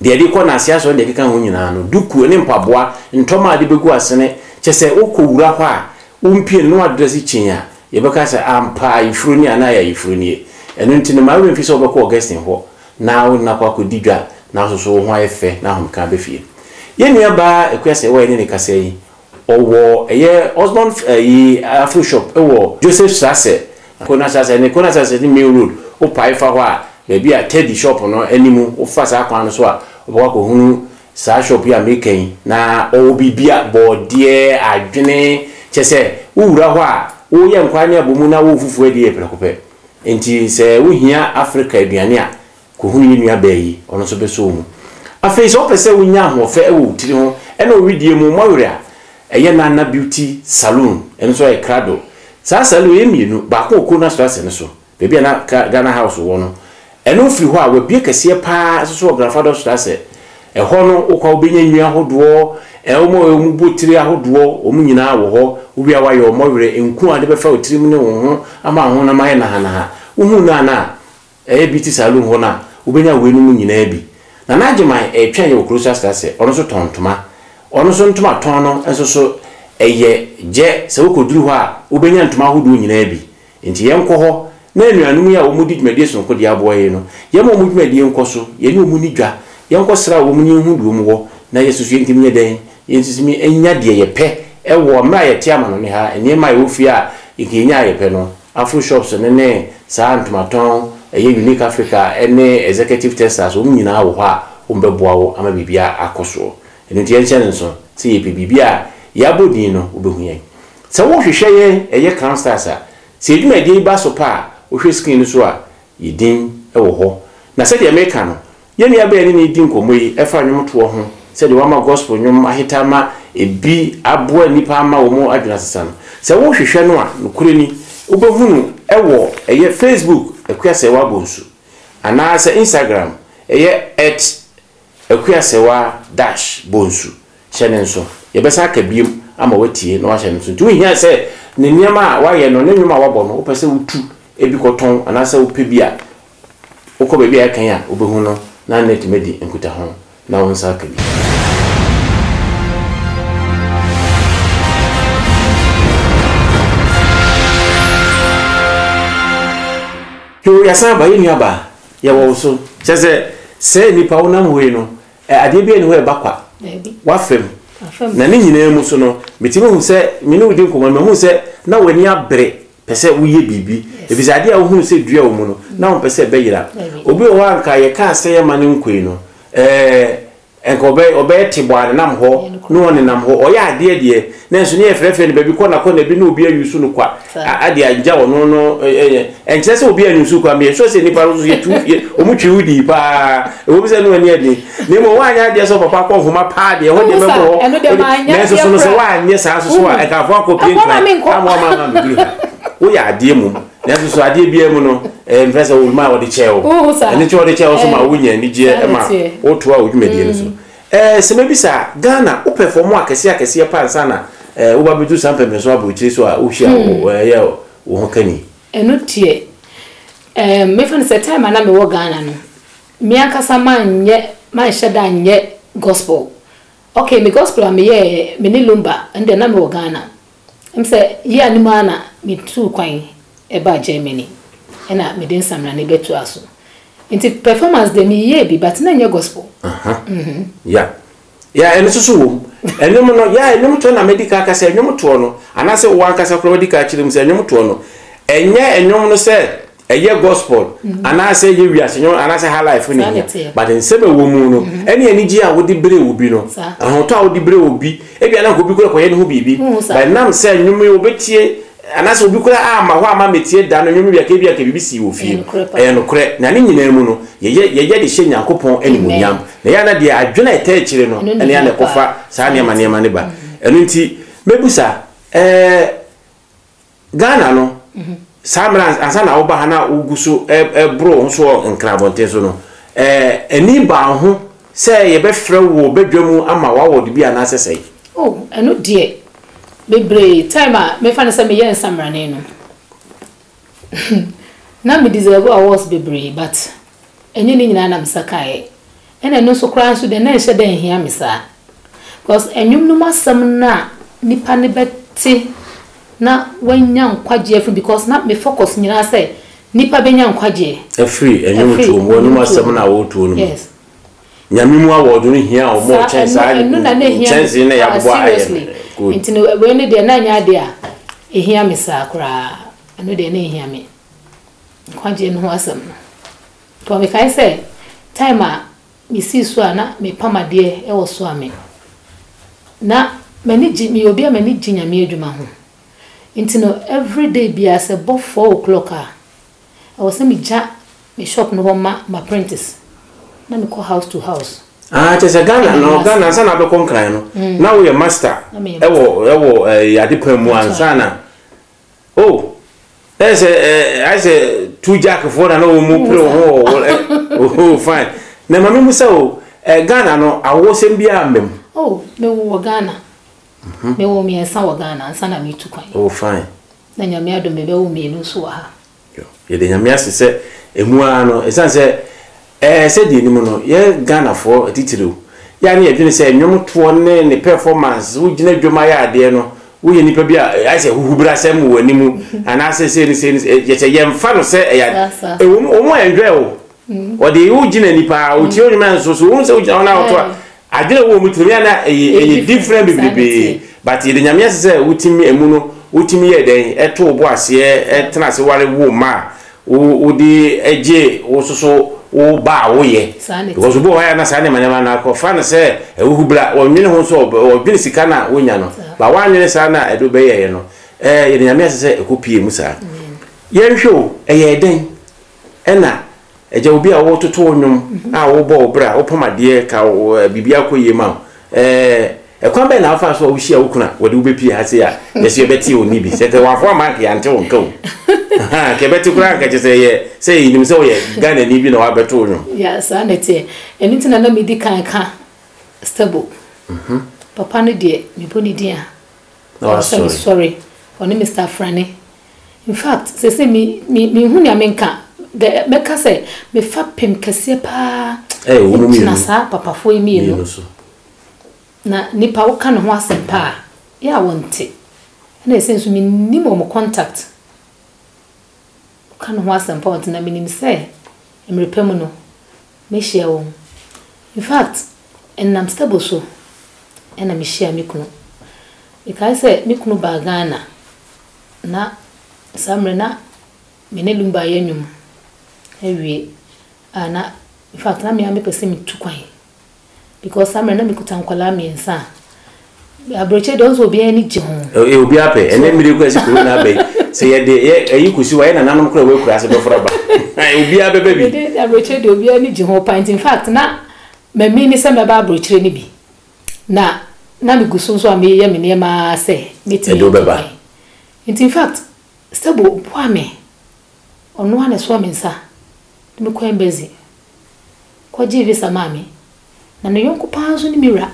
deɛ yɛde kɔ nnaase asɔre ne deɛ ɛkeka ho nyinaa no, duku ne mpaboa, ntɔma a wɔde bɛgu asene, kyerɛ sɛ wokɔ wura hɔ a, wompie no na woadrɛse kyin a, yɛbɛka sɛ ampa ayeforo nie anaa ɛyɛ ayeforo nie. Ɛno nti no, mma wo werɛ mfi sɛ wobɛkɔ Augustine hɔ na wo ne no akɔ akɔdi dwa na wo nso so wo ho ayɛ fɛ na ahomeka aba fie. Yɛn nuabaa Akua Sɛɛwa a yɛne no rekasa yi, Ɔwɔ ɛyɛ Osborn ɛyi afro shop ɛwɔ Joseph Strasser Kona Strasser ne Kona Strasser ne main road wo pae fa hɔ a baabi a Teddy shop no anim wo fa saa kwan no so a wobɛkɔ akɔ hunu saa shop yi a meka yi na ɔwɔ biribia bɔɔdeɛ adwene kyɛ sɛ wo wura hɔ a wo yɛ nkwan ne abomu na wo fufuo adi yɛ prɛko pɛ nti sɛ wo hia Africa aduane a Kɔhunu yɛn nuabaa yi, ɔno nso bɛsɔ wo mu. Afei sɛ wopɛ sɛ wonya ahoɔfɛ wɔ wo tiri ho ne wo wedeɛ mu mmɔwerɛ a, ɛyɛ Nana Beauty Saloon, ɛno nso ayɛ krado. Saa saloon yi ɛyɛ mmienu, baako wɔ Kona Strasse no so, baabi a na Ghana House wɔ no. Ɛno firi hɔ a, wɔabue kɛseɛ pa ara nso so wɔ Grafador Strasse. Ɛhɔ no, wokɔ a wobɛnya nnua ahodoɔ, wɔn a wɔbɔ tiri ahodoɔ, wɔn nyinaa wɔ hɔ. Wowie a woayɛ wo mmɔwerɛ, nku a wode bɛfa wo tirim ne wo ho ama wo honam ayɛ nahanaha. Wohu Nana a, Ɛyɛ bi te saa room hɔ no a, wobɛnya weinom nyinaa bi. Nana Agyeman retwɛn yɛ wɔ kuro so aseda sɛ ɔno nso tɔn ntoma. Ɔno nso ntoma tɔn no nso so ɛyɛ gyɛ sɛ wokɔduru hɔ a wobɛnya ntoma ahodoɔ nyinaa bi. Nti yɛnkɔ hɔ na anuanom yi a wɔdi dwumadie sononko de aboa yɛn no, yɛma wɔn dwumadie nkɔ so, yɛne wɔn nni dwa, yɛnkɔsra wɔn na yɛnhu deɛ wɔn wɔ na yɛn nso yɛntumi nyɛ dɛn? Yɛn nso yɛtumi nya deɛ yɛpɛ wɔ mmerɛ a yɛte amanɔne ha, nneɛma a ɛwɔ fie a nka yɛnya a yɛpɛ no. Afro Shops no ne saa ntomatɔn, ɛyɛ Unique Africa ne Executive Textiles, wɔn nyinaa wɔ hɔ a wɔbɛboa wo ama biribiara akɔ soɔ. Ɛno nti yɛnhyɛ no nso sɛ yɛpɛ biribi a yɛabɔ din no, wobɛhu yɛn. Sɛ wohwehwɛ yɛn ɛyɛ Crown Stars a, sɛ yɛn dwumadie yi ba so pɛ a, wohwɛ screen no so a, yɛn din wɔ hɔ. Na sɛdeɛ meka no, Yɛn nuabaa a yɛne no redi nkɔmmɔ yi fa nnwomtoɔ ho, sɛdeɛ wama gospel nnwom aheta ama ebi aboa nnipa ama wɔn adwene asesa no. Sɛ wohwehwɛ no a, nokorɛ ni, wobɛhu no wɔ ɛyɛ Facebook, Akua Serwaa Bonsu, anaasɛ Instagram, ɛyɛ at Akua Serwaa dash Bonsu. Hyɛ no nso. Yɛbɛsan aka biom ama woatie na woahyɛ no nso. Nti wohia sɛ ne nneɛma a wayɛ no, ne nnwom a wabɔ no, wopɛ sɛ wotu ebi kɔtɔn anaasɛ wopɛ bi a, Wokɔ baabi a ɛyɛ kan a, wubehu no na ne atumi adi nkutaho na wo nsa aka bi. Yoo, yɛasan aba, yɛn nuabaa, yɛwɔ wo so. Kyerɛ sɛ, sɛ nnipa wonam hɔ yi no, adeɛ biara nni hɔ a ɛba kwa. Woafa mu. Na ne nyinaa mu so no, metumi hu sɛ, me ne wo di nkɔmmɔ no, mahu sɛ na w'ani abere pɛ sɛ woyɛ biribi, efisɛ adeɛ a wohunu sɛ dua wɔ mu no, na wompɛ sɛ ɛbɛyera. Obi wɔ hɔ a anka yɛkaa sɛ yɛmma no nkɔ yi no, ɛɛ, nka ɔbɛ, ɔbɛyɛ tebɔ a nenam hɔ, na ɔnenam hɔ. Ɔyɛ adeɛ deɛ, nanso ne yɛfrɛfrɛ no baabi kɔ na kɔ na bi na obi ayusu no kwa, ade agya ɔno no, ɛyɛ, ɛnkyerɛ sɛ obi anyusu kwa, meyɛ sure sɛ nnipa no nso yɛtu, yɛ, wɔn twi wo dii paa, ɛwɔ mu sɛ no ani ɛden, na mmom woanyɛ adeɛ sɛ papa akɔ nhoma paa deɛ, ɛhɔ deɛ mɛkɔ hɔ, nanso so no sɛ woanyɛ saa nso so a, ɛkafoɔ akɔ pie nkran, ama ama ama bɛduru ha. Woyɛ adeɛ mmom, nanso so adeɛ biara mu no, ɛɛ mfɛ sɛ wo ma wɔde kyɛɛ wo, ɛno nti wɔde kyɛɛ wo so ma wonya anigyeɛ ma wotoa wo dwumadie no so. Ɛɛ sɛ mɛbisa a, Ghana wo pɛfɔmo akɛseɛ akɛseɛ paa ansa na ɛɛ woba bɛduru saa mpɛmpɛnsoɔ aburokyire so a wohyia wo ɛyɛ wo ho kani? Ɛno deɛ, ɛɛ mefa no sɛ time a na mewɔ Ghana no, Me ankasa manyɛ manhyɛ da anyɛ gospel. Okay, me gospel a meyɛeɛ, me ne Lumba, ɛno deɛ na mewɔ Ghana. Ɛm sɛ year no mu ara na metuu kwan baa Germany, ɛna mede nsamrane bɛtoaa so. Nti performance deɛ meyɛɛ bi but na ɛnyɛ gospel. Aha. Yeah. Yeah, ɛno nso so wɔ mu. Ɛnwom no, yeah, ɛnwom toɔ na madi kan aka sɛ ɛnwom toɔ no, anaasɛ wo ankasa koraa wadi kan akyerɛ mu sɛ ɛnwom toɔ no, ɛnyɛ ɛnwom no sɛ ɛyɛ gospel mm-hmm. anaasɛ ɛyɛ wiase nwom anaasɛ high life ne hia but nsɛm ɛwɔ mu no mm-hmm. ɛne anigye a wode brɛ obi no ahotɔ a wode brɛ obi ebi anaa obi kora kɔyɛ ne ho biribi but nam sɛ nnwom yi wobɛtie anaasɛ obi kora ama hɔ ama metie da no nnwom bi aka bi aka biribi sii wɔ fie ɛyɛ nokorɛ na ne nyinaa mu no yɛyɛ yɛyɛ de hyɛ Nyankopɔn animuonyam na yɛ ana deɛ adwene a ɛtaa akyire no ɛne ana ɛkɔfa saa nneɛma nneɛma no ba ɛno nti mɛbusa ɛɛ Ghana no saa mmerɛ ansa na woba ha na wogu so ɛboro ho so wɔ Nkran abɔnten so no ɛɛ ani baa ho sɛ yɛbɛfrɛ wo wɔ badwa mu ama w'awɔde bi anaasɛ sɛn? Oh, ɛno deɛ, bebree. Time a mefa no sɛ meyɛ nsamrane no, na me deserve awards bebree but ɛnyɛ ne nyinaa na me nsa kaeɛ. Ɛna ɛno nso koraa nso deɛ na ɛnhyɛ da nhia me saa. Because ɛnwom no mu asɛm no a nipa no bɛte na wanya nkwagyeɛ afiri because na me focus nyinaa sɛ nipa bɛnya nkwagyeɛ. Afiri ɛnwom tuo mu, ɛnwom asɛm no a wɔretuo no mu. Yes. Nyame mu awɔɔdo no hia wɔn a ɔkyɛn saa ɛno na na ehia nkyɛnsee na paa yɛabobɔ ayɛ no. seriously. Good. Nti no wei no deɛ na ɛnyɛ adeɛ a ehia me saa koraa. Ɛno deɛ na ehia me. Nkwagyeɛ no ho asɛm no. Because mekae sɛ time a mesii so a na mepam adeɛ wɔ so a me na m'ani gye meyɛ obi a m'ani gye Nyame adwuma ho. Nti no everyday biara sɛ ɛbɔ 4 o'clock a ɛwɔ sɛ megya me shop no hɔ ma m'apprentice na mekɔ house to house. Ah, kyerɛ sɛ Ghana Ɛna no, mase. Ghana ansa na abɛkɔ Nkran no, na woyɛ master Na meyɛ ɛwɔ ɛwɔ ɛɛ adepam mu That's ansa na oh ɛyɛ sɛ ɛɛ ayɛ sɛ two jack foɔ na na wɔn mu pere wɔn ho wɔ wɔ ɛ oh fine. Na maame mu sɛ o ɛ Ghana no awosɛm biara mma mu. Oh, mewo wɔ Ghana. Mewo mmiɛnsa wɔ Ghana ansa na metu kwan. Oh fine. Na Nyame adom mebɛwo mmienu nso wɔ ha. Yɛde Nyame ase sɛ ɛmu ara no, ɛsiane sɛ ɛɛ sɛdeɛ anim no, yɛ Ghanafoɔ atitiriw, yɛ a ne yɛdwene sɛ nnwomtoɔ ne ne performance, wogyina dwom ayɛ adeɛ no, woyɛ nipa bi a ayɛ sɛ huhubrasɛm wɔ w'anim, anaasɛ sei ne sei ne sei, yɛ sɛ yɛmfa no sɛ ɛyɛ ade. Ɛwom, wɔn a enjoy wo, wɔde wogyina nipa a, wotie wo nnwom nso so, wohu sɛ wogyina hɔ na woto a, adwene a ɛwɔ wɔn tirim yɛ na ɛyɛ ɛyɛ different bebrebe, but yɛde Nyame ase sɛ wotumi emu no wotumi yɛ dɛn ɛto wo bo aseɛ ɛtena ase ware wo mma a wo wode gye wo soso wo ba a woyɛ because obi wɔ hɔ a na saa nneɛma nneɛma no akɔfa no sɛ ɛhuhu bra wɔnwene ho sɛ ɔdwene sika no a wonya no ba woanwene saa na ɛde wobɛyɛeɛ no ɛɛ yɛde Nyame ase sɛ ɛkɔ pie mu saa yɛnhwɛ o ɛyɛ dɛn ɛna Agya, obi a wototo wo nnwom a wobɔ wo bra, wopam adeɛ ka biribi akɔ yie ma wo. Ɛɛ, ɛkwan bɛn na wofaa so a wohyia wo kunu a wɔde wo bɛpie ha sei a yɛso yɛbɛte wo nne bi? Sɛ nka wamfa amma anka yɛante wo nka o. Ahaa, nka yɛbɛte koraa anka kyerɛ sɛ yɛ sɛ yɛnim sɛ woyɛ Ghanani bi na wabɛto wo nnwom. Yeah, saa na ɛteɛ. Ɛno nti na na medi kan ka Stebo. Papa no deɛ, mebɔ ne din a, Na ɛwɔ sɛ wasɔre. mesɔre. Ɔne Mister Afrane. In fact, seesei me, me, menhu nea menka. The, mɛka sɛ me fapem kɛseɛ paa Ɛyɛ wɔn gyina mmienu. saa papafoɔ yi mmienu. Mmienu so. Na nipa woka ne ho asɛm pa a, yɛ a wɔnte. Ɛna ɛsɛ nso mennim wɔn contact. Woka ne ho asɛm pa a wɔnte, na menim sɛ mmerɛ pa mu no, mɛhyia wɔn. In fact, ɛnam stable so ɛna mehyia me kunu. Mekae sɛ me kunu baa Ghana. Na saa mmerɛ na me ne Lumba yɛ nnwom awie a na in fact na me ara mepɛ sɛ metu kwan because saa mmerɛ na mekuta nkwadaa mmiɛnsa a aburokyire deɛ ɔnso obiara ani gye ho. Ɛ obiara pɛ ɛnɛ mmiri kura si kuro na abɛyi sɛ yɛde yɛ ɛyi kusi wa yɛ nananom kura wɔ akura ase bɛforo aba obiara bɛbɛ bi. Aburokyire deɛ obiara ani gye ho paa nti in fact na mami ne sɛ mɛba aburokyire no bi. Na na megu so nso a meyɛ me nneɛma ara sɛ mɛtumi Ɛde wo atu bɛba. kwan. Nti in fact, Sebo boa me. Ɔno ara na ɛsoa me nsa de me kɔ embassy kɔgyee visa maa me. Na ne yɔnko paa nso ne me wura.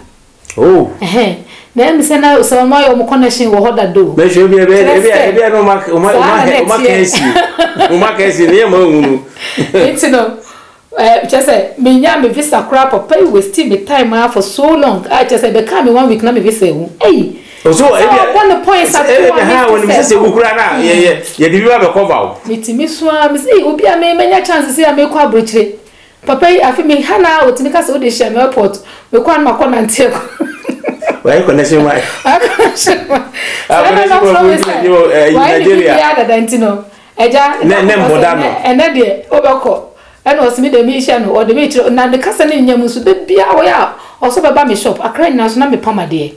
Oh. Ɛhɛn. Na ɛyɛ me sɛ na sɛ wɔn ayɛ wɔn connection wɔ hɔ dada o. Mɛhwɛ ebi ebi Kyerɛ ebi sɛ, ebi na ɔma ɔma saa ɔma na na ɔma ɛteɛ. kɛnsi ɔma kɛnsi ne yɛ ma ohunu. Nti no, Eh, kyerɛ sɛ menyaa me visa koraa papa yi waste me time ara for so long a kyerɛ sɛ ɛbɛkaa me one week na me visa awu ei So sɛ ebi wabɔ ne points ato ebi a ha mete wɔn sɛ sɛ sɛ wukura na yɛ yɛ yɛde bi ba bɛ cover o. Metumi so ara me sɛ ei obi a me manya chance sɛ a mekɔ aburokyire. Papa yi afe me ha na otumi ka sɛ wode hyɛ me airport mekɔ a na makɔ nante akɔ. Wayɛ connection man. Wayɛ connection man. Sɛ ɛna na ɔfrɛ me sɛ wayɛ ne biribiara dada nti no agya ne ne mmɔda no. Ɛnɛ deɛ wobɛkɔ ɛna ɔsi me deɛ mehyɛ no ɔde me kyerɛ na ne kasa ne nya mu nso da biara wɔyɛ a ɔsɔ bɛba me shop akra nyinaa so na mepam adeɛ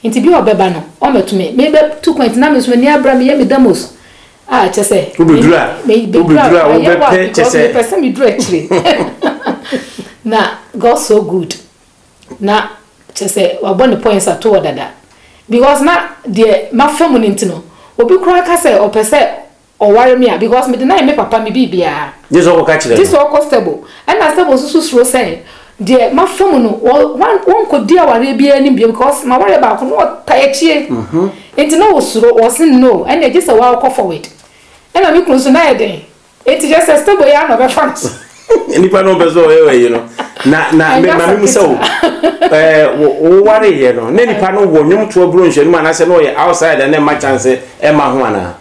nti bi a ɔbɛba no ɔmmɛto me mebɛtu kwan nti na me nso m'ani abra meyɛ me damos Ah, kyɛ sɛ. Wobɛduru a, wobɛduru a wobɛpɛ kyɛ sɛ. Mepɛ sɛ meduru akyire. Na God so good. Na kyɛ sɛ wabɔ ne points ato hɔ dada. Because na deɛ mafa mu no nti no, obi koraa ka sɛ ɔpɛ sɛ ɔware me a, because mede no ayɛ me papa, me biribiara. Gye sɛ ɔkɔka kyerɛ no. Gye sɛ ɔkɔ stable. Ɛna stable nso so suro sɛ Deɛ mafa mu no, wɔnkɔdi awareɛ biara anim bio because m'awareɛ baako no ɔtae akyire nti na ɔsuro, ɔse no ɛnneɛ gye sɛ woa wokɔ forward. Ɛna me kunu nso na ayɛ den nti kyerɛ sɛ stable yi ara na ɔbɛfa no so. Nipa no ɔpɛ sɛ ɔyɛ ayi no na na me ma me mu sɛ o ɛɛ wo wareeɛ no na nipa no wɔ nnwomtoɔ buro nhyɛn mu anaasɛ na ɔyɛ outside na ɛma chance ɛma ho anaa?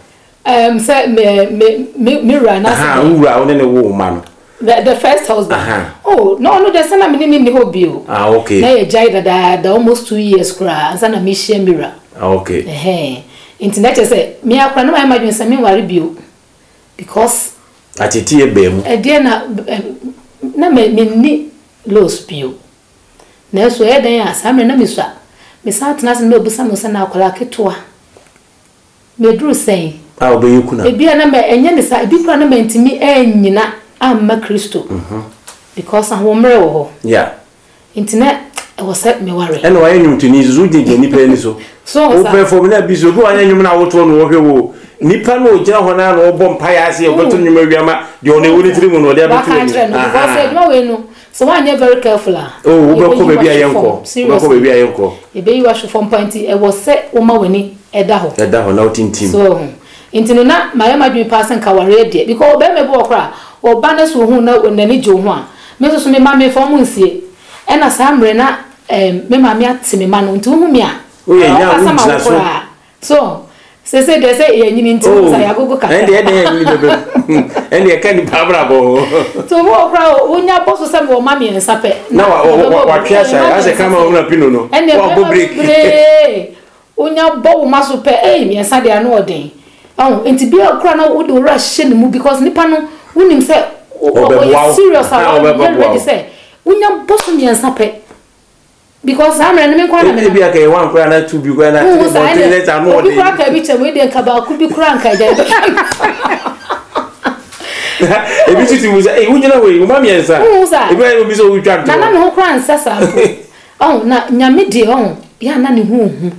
Um, sɛ me me me me wura na sɛ. Wo wura wo ne ne wo ma no. The the first husband. Aha. Oh, no no de sɛ na me ne ne nni hɔ bio. Ah, okay. Na yɛ gyae dadaada almost 2 years koraa ansa na mehyia me wura. Ah, okay. Ɛhɛn. Nti na kyerɛ sɛ me akora na mayɛ m'adwene sɛ menware bio because. Atete yɛ baa mu. Ɛdeɛ na na me menni loss bio. Nanso ɛyɛ dɛn a saa mmerɛ na mesua. Mesan tena ase na mabisa me ho sɛ na akwadaa ketewa. Meduru sɛn? A wobɛyɛ kuna. Ebia na mɛ, ɛnyɛ ne saa, ebi koraa na mantumi annyina amma Kristo. Because ahoɔmmerɛ wɔ hɔ. Yeah. Nti na ɛwɔ sɛ meware. Ɛna wayɛ nnwomtoni nso, so wogyinagyina nnipa ani so. So ɔwɔ saa. Wo perform na bi so, obi wanyɛ nnwom na wotoɔ no wɔhwɛ wo. Nipa no ogyina hɔ na na ɔbɔ mpaeɛ ase ɔbɛto nnwom awia ma deɛ ɔno ɛwɔ ne tiri mu no ɔde abɛto Waka w'anim. akyerɛ no, because adwuma wei no, sɛ woanyɛ very careful a, Oh, wobɛkɔ yɛbɛyi baabi a wo ahwe yɛnkɔ. fam. Wobɛkɔ Seriously. baabi a yɛnkɔ. Yɛbɛyi wo ahwe fam paa nti ɛwɔ sɛ woma w'ani da hɔ. Ɛda hɔ na wotintim. So woahu? Nti no na mayɛ m'adwene paa sɛ nka awareɛ deɛ, because ɔbarima bi wɔ hɔ koraa a, ɔba na sɛ ɔhu na n'ani gye wo ho a, me nso so me mma memfa wɔn nsie. Ɛna saa mmerɛ na ɛɛm me maame ate me mma no, nti wohu me a, Woyɛ nya a ɔkasa ma wo wongyina so. koraa. So seesei deɛ sɛ yɛanyini nti wohu Oh, sɛ yɛagogo kakra. ɛndeɛ ɛdeɛ yɛanyini bɛbɛ mu. Ɛndeɛ ɛka nipa abrabɔ ho. Nti obi wɔ hɔ koraa a, wonya bɔ so sɛ mewɔ mma mmiɛnsa pɛ. Na wa wa wa watwe asan, asɛ kraman owura pino no, Ɛnneɛ wabɔ mmarima break. bebree wonya bɔ wo ma so pɛ, ei mmiɛnsa deɛ ano ɔden. Ɔho, nti bi a koraa na wode wo werɛ ahyɛ ne mu because nipa no wonim sɛ Ɔbɛboa ɔyɛ wo. serious a Aha, wayɛ ɔbɛboa ready wo. sɛ wonya bɔ so mmiɛnsa pɛ because saa mmerɛ no me nko ara na menam. Ebi a kɛyɛ one koraa na two bi koraa na Wohu three saa bɔnten ɛnɛ ne sɛ ano obi koraa ɔden. ka bi kyɛ mu deɛ nka baako bi koraa nka agya ɛbɛfa no. Ebi titi mu sɛ, ei wogyina hɔ yi, wo ma mmiɛnsa. Wohu saa. Ebi ayɛ obi sɛ wotwa ntorɔ. Na na me ho koraa nsɛ saa mpo. Ɔho na Nyame deɛ ɔho yɛ a na ne ho ohu.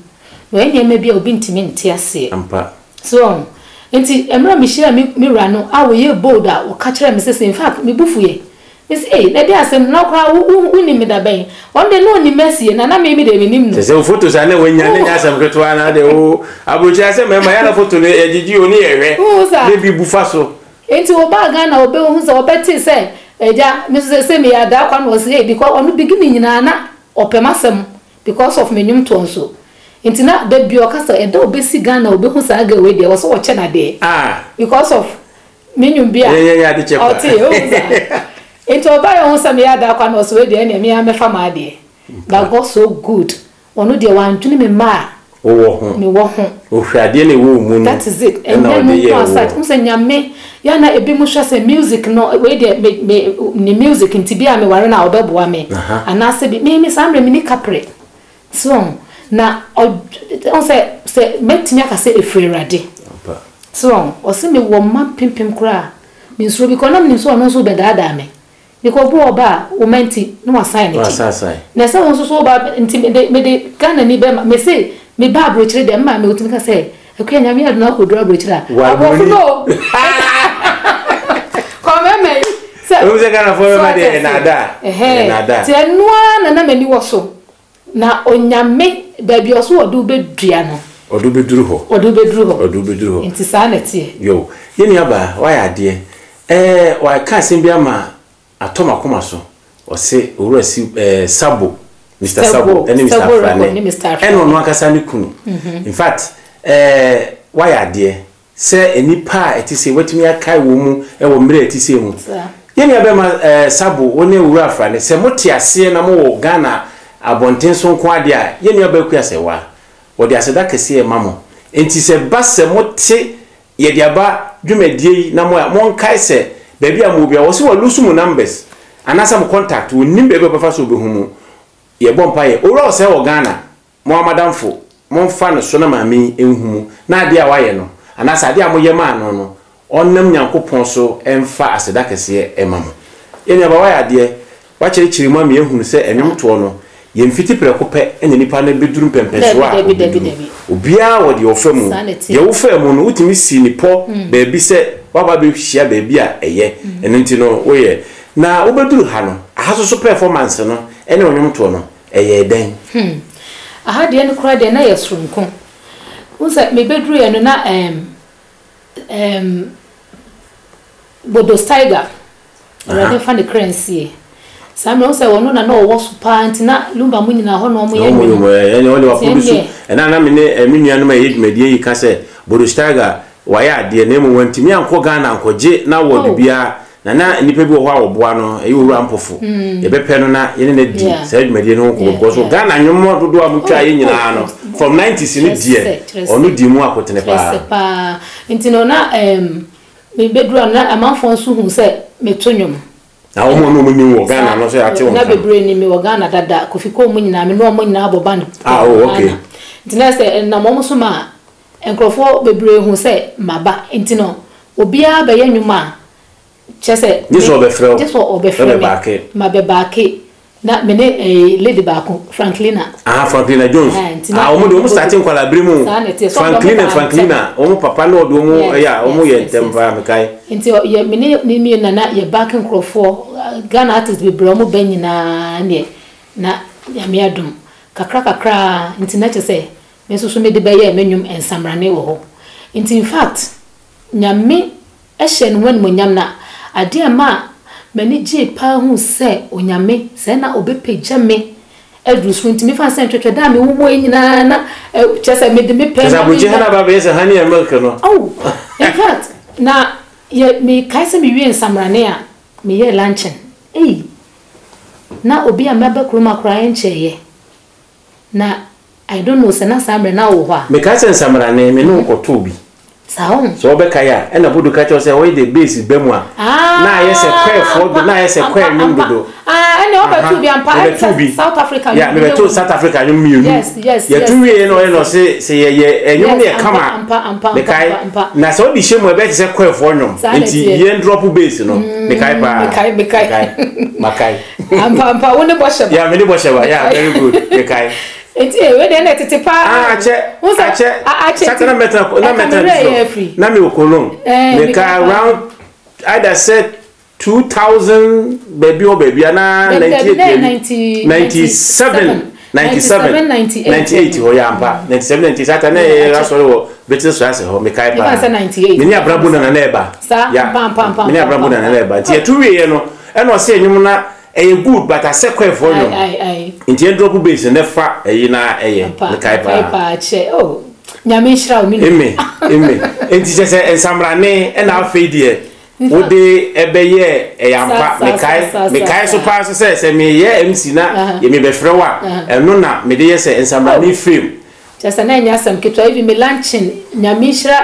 Na ɔyɛ nneɛma bi a obi ntumi nte aseɛ. Ampa. So ɔho. Nti mmerɛ a mehyiaa me me wura no a ɔyɛɛ bold a ɔka kyerɛɛ me sɛ sɛ infact me bo fuiɛ. Me se ei na ɛdeɛn asɛm na wo koraa wo wo wonim me da bɛn? Ɔno deɛ na ɔnim m'asie na na me me deɛ mennim no. Kyerɛ sɛ wo photos a na wanya no nyɛ asɛm ketewa na deɛ wo aburokyire asɛ mmarima yɛ na photo no yɛgyegye o ne yɛhwɛ Wohu saa? na ebi bu fa so. Nti ɔbaa Ghana ɔbɛhu sɛ ɔbɛtee sɛ agya me nso sɛsɛ meyɛ adaa kwa na ɔse ei because ɔno beginning nyinaa na ɔpɛ m'asɛm because of me nnwomtoɔ nso nti na da biara ɔka sɛ ɛda ɔbɛsi Ghana ɔbɛhu saa girl wei deɛ ɛwɔ sɛ ɔkyɛ no adeɛ Ah. because of me nnwom bi a Yɛnyɛ yɛ ade kyɛ kwa. ɔte wohu saa nti ɔbaeɛ ɔhu sɛ meyɛ adaa kwa na ɔse wei deɛ ɛneɛ me ara mɛfa m'adeɛ but God so good ɔno deɛ wandwene me mma a Wowɔ ho. mewɔ ho. Ɔhwɛ adeɛ na ɛwɔ wo mu no That is it. ɛna Ɛnyɛ ɔde no yɛɛ nko aside. woɔ. Wohu sɛ Nyame, yɛ a na ebinom hwɛ sɛ music no, wei deɛ me, me, ne music nti bi a meware no a ɔbɛboa me. Aha. Anaasɛ bi, me, me saa mmerɛ menni kaprɛ. So woahu? Na ɔ, wohu sɛ, sɛ mɛtumi aka sɛ ɛfiri Awurade. Ampa. So woahu? Ɔse mewɔ mma mpempem koraa a, mensuro because na menim sɛ ɔno nso rebɛdaadaa me. Because obi wɔ hɔ ba a, wo mma nti na wasan n'akyi. Na ɛsɛ wo nso so wo ba nti mede mede Ghanani bɛma mese me ba aburokyire deɛ me maame otumi ka sɛ Akua Nyame adom na wakɔduru aburokyire a aborɔfo no o kɔ mɛma yi sɛ Wohu sɛ Ghanafoɔ bɛma deɛ ɛyɛ naadaa ɛyɛ naadaa. Nti ɛno ara na na m'ani wɔ so na Onyame baabi a ɔso ɔde wo bɛdua no Ɔde wo bɛduru hɔ. Ɔde wo bɛduru hɔ. Ɔde wo bɛduru hɔ. Nti saa na ɛteɛ. Yo, yɛn nua baa, wayɛ adeɛ. Ɛɛ waka asɛm bi ama atɔ m'akoma so. Ɔse Owura si ɛɛ Sabo, Mister Sabo ɛne Mister Afrane ɛne ɔno ankasa ne kunu. In fact ɛɛ wayɛ adeɛ sɛ nnipa a ɛte sei watumi akae wɔn mu wɔ mmerɛ a ɛte sei mu. Yɛn nua bɛma eh, Sabo, wo ne Owura Afrane, sɛ mo te aseɛ na mo wɔ Ghana abɔnten so nko ara deɛ a, yɛn nua baa Akua Sɛwa, wɔde aseda kɛseɛ rema mo. Enti sɛ ɛba sɛ mo te Yɛde aba dwumadie yi na mo a, monkae sɛ baabi a mowɔ biara, wɔse wɔ lose mo numbers anaasɛ mo contact, wɔnnim baabi a wɔbɛfa so wɔbɛhu mo. Yɛbɔ mpaeɛ, Owura Osei wɔ Ghana, mo ara m'adamfo, momfa no so na maame yi nhu mo, na adeɛ a wayɛ no, anaasɛ adeɛ a moyɛ maa no no, ɔnnam Nyankopɔn so mfa aseda kɛseɛ mma mo. Yɛn nuabaa, woayɛ adeɛ. Woakyerɛkyerɛ mu ama yɛahunu sɛ nnwomtoɔ no, yɛmfiti prɛko pɛ na nipa no bɛduru mpɛmpɛnsoɔ a Dabi, dabi, dabi, ɔbɛduru. dabi. Obiara wɔ deɛ ɔfa mu. Saa na ɛteɛ. Deɛ wofaa mu no, wotumi sii no pɔ baabi sɛ woaba abɛhyia baabi a ɛyɛ. Ɛno nti no, woyɛ. Na wobɛduru ha no, aha nso so performance no ne wo nnwomtoɔ no, ɛyɛɛ dɛn? Hmm. Aha deɛ no koraa deɛ na ɛyɛ soronko. Wohu sɛ mebɛduruiɛ no na ɛɛm, ɛɛm, Bodo Steiger, Awurade mfa ne kra nsie. Saa mmerɛ wohu sɛ ɔno na na ɔwɔ so paa nti na Lumba mu nyinaa hɔ na wɔyɛ nnwom. Ɛne ɔde waproduce ɛna na me ne me nuanom a ɛyɛ dwumadie yi ka sɛ Bodo Steiger wayɛ adeɛ na mmom wantumi ankɔ Ghana ankɔgye n'award biara na na nnipa bi wɔ hɔ a wɔboa no ɛyɛ Owura Ampofo yɛbɛpɛ no na yɛne no adi saa dwumadie no ho nkɔmmɔ because Ghana nnwom dodoɔ a motwa yɛ nyinaa no from 90s no deɛ ɔno di mu akotene paa. Nti no na Mebɛduru a na amanfoɔ nso hu sɛ meto nnwom. Na wɔn a na wɔn nim wɔ Ghana no nso ate wɔn Na nka. bebree nim me wɔ Ghana dada, Kofi Koo mu nyinaa, me ne wɔn nyinaa bɔ band Ah, wɔ oh, okay. Ghana. Nti na sɛ ɛnam wɔn so ma nkurɔfoɔ bebree hu sɛ maba. Nti no, obiara bɛyɛ nnwom a, kyerɛ sɛ Gye sɛ ɔbɛfrɛ wo, gye sɛ ɔbɛfrɛ me, wobɛbaake. mabɛbaake. Na me ne eh, lady baako, Franklina. Ah, Franklina Jones. Eh, nti na Ah, wɔn de wɔn start nkwadaa bere mu. Saa na ɛteɛ. Sɛ ɔde wɔn Franklina, baa Franklina, ntɛm. wɔn papa na ɔde wɔn Yes, ɛyɛ a wɔn yes, yɛ yes, ntɛm yes. paa mekae. Nti ɔ- yɛ me ne ne mmienu na na yɛ back nkurɔfoɔ Ghana artist bebree a wɔn bɛ nyinaa neɛ na Nyame adom kakra kakra ara nti na kyerɛ sɛ me nso so mede bɛyɛɛ me nnwom nsamrane wɔ hɔ. Nti in fact Nyame hyɛɛ ne ho animuonyam na adeɛ a ɛmaa m'ani gyee paa huu sɛ Onyame sɛɛ na ɔbɛpagya me aduru soro nti mefa no sɛ ntwɛtwɛ da a me wɔ mu yi nyinaa na kyerɛ sɛ mede me pɛ Kyerɛ sɛ na aburokyi ha meyɛ na aba abɛyɛ sɛ honey and milk no. Oh, in fact na yɛ mekae sɛ mewie nsamrane a meyɛɛ luncheon ei na obi a maba kurom ha koraa ɛnkyɛeɛ na I don't know sɛ na saa mmerɛ na wowɔ hɔ a. Mekae sɛ nsamrane me ne wo kɔtoo bi. Saa o. Sɛ wobɛkae a, ɛna Bodo ka kyerɛ wo sɛ wɔyɛ de bass ba mu a, na ayɛ sɛ choirfoɔ do, na ayɛ sɛ choir nnwom dodo. Ah, ɛnna wobɛtoo bi ampa, ɛne Mebɛtoo sɛ bi. South Africa Yeah, nnwom bi mebɛtoo wɔ mu. South Africa nnwom mmienu. Yes, yes, Yɛto yes, wieeɛ yes, na ɔyɛ na yes. ɔse sɛ yɛyɛ nnwom no Yes, yɛ kama ampa, a, ampa, ampa, mekae. ampa, ampa. Na sɛ wode hyɛ mu a, ɛbɛyɛ te sɛ choirfoɔ nnwom. Saa na Nti ɛteɛ. yɛn drop bass no, mekae paa. Mekae, mekae. Mekae, makae. Ampa, ampa, wo ne bɔhyɛ ba. Yeah, me ne bɔhyɛ ba. Yeah, Mekae. very good. Mekae. Nti eh, wei deɛ na ɛtete paa. Ah, akyɛ, Wo sɛ, akyɛ, a- akyɛ sata na mɛtena, na ɛka me mɛtena werɛ yɛ Düsseldorf. afiri. Na mewɔ Cologne. Eh, Meka meka paa. around either sɛ 2000 baabi hɔ baabi anaa Dabi, dabi, 98 na ɛyɛ baabi. 90 97, 97, 98 98 hɔ yɛ ampa. 97, 98 sata na Yeah, yɛyɛ akyɛ. asɔre wɔ British Strasse hɔ, mekae Mefa paa. sɛ 98. Me ne Abrabo Nana na ɛba. Saa, Yeah. ampa, ampa, ampa, Me ne ampa, Abrabo Nana na ampa. ɛba. Nti yɛto wieɛ no, ɛna ɔsɛ nnwom na ɛyɛ good but asɛ kɔɛfoɔ nnwom. Ae, ae, ae. Nti yɛn drop bass no fa ɛyi na ɛyɛ. Ampa, Mekae mekae paa. paa kyɛ. Oh, Nyame nhyira wo, me nua. Eme, eme. Nti kyɛ sɛ nsamrane ɛna afei deɛ wode ɛbɛyɛ ɛyɛ ampa. Sa, sa, Mekae, sa, sa, mekae sa. so paa so sɛ sɛ meyɛ MC na Aha. yɛ mebɛfrɛ wo a, ɛno na mede yɛ sɛ nsamrane Oh. frame. Kyerɛ sɛ na ɛnyɛ asɛm ketewa even me luncheon Nyame nhyira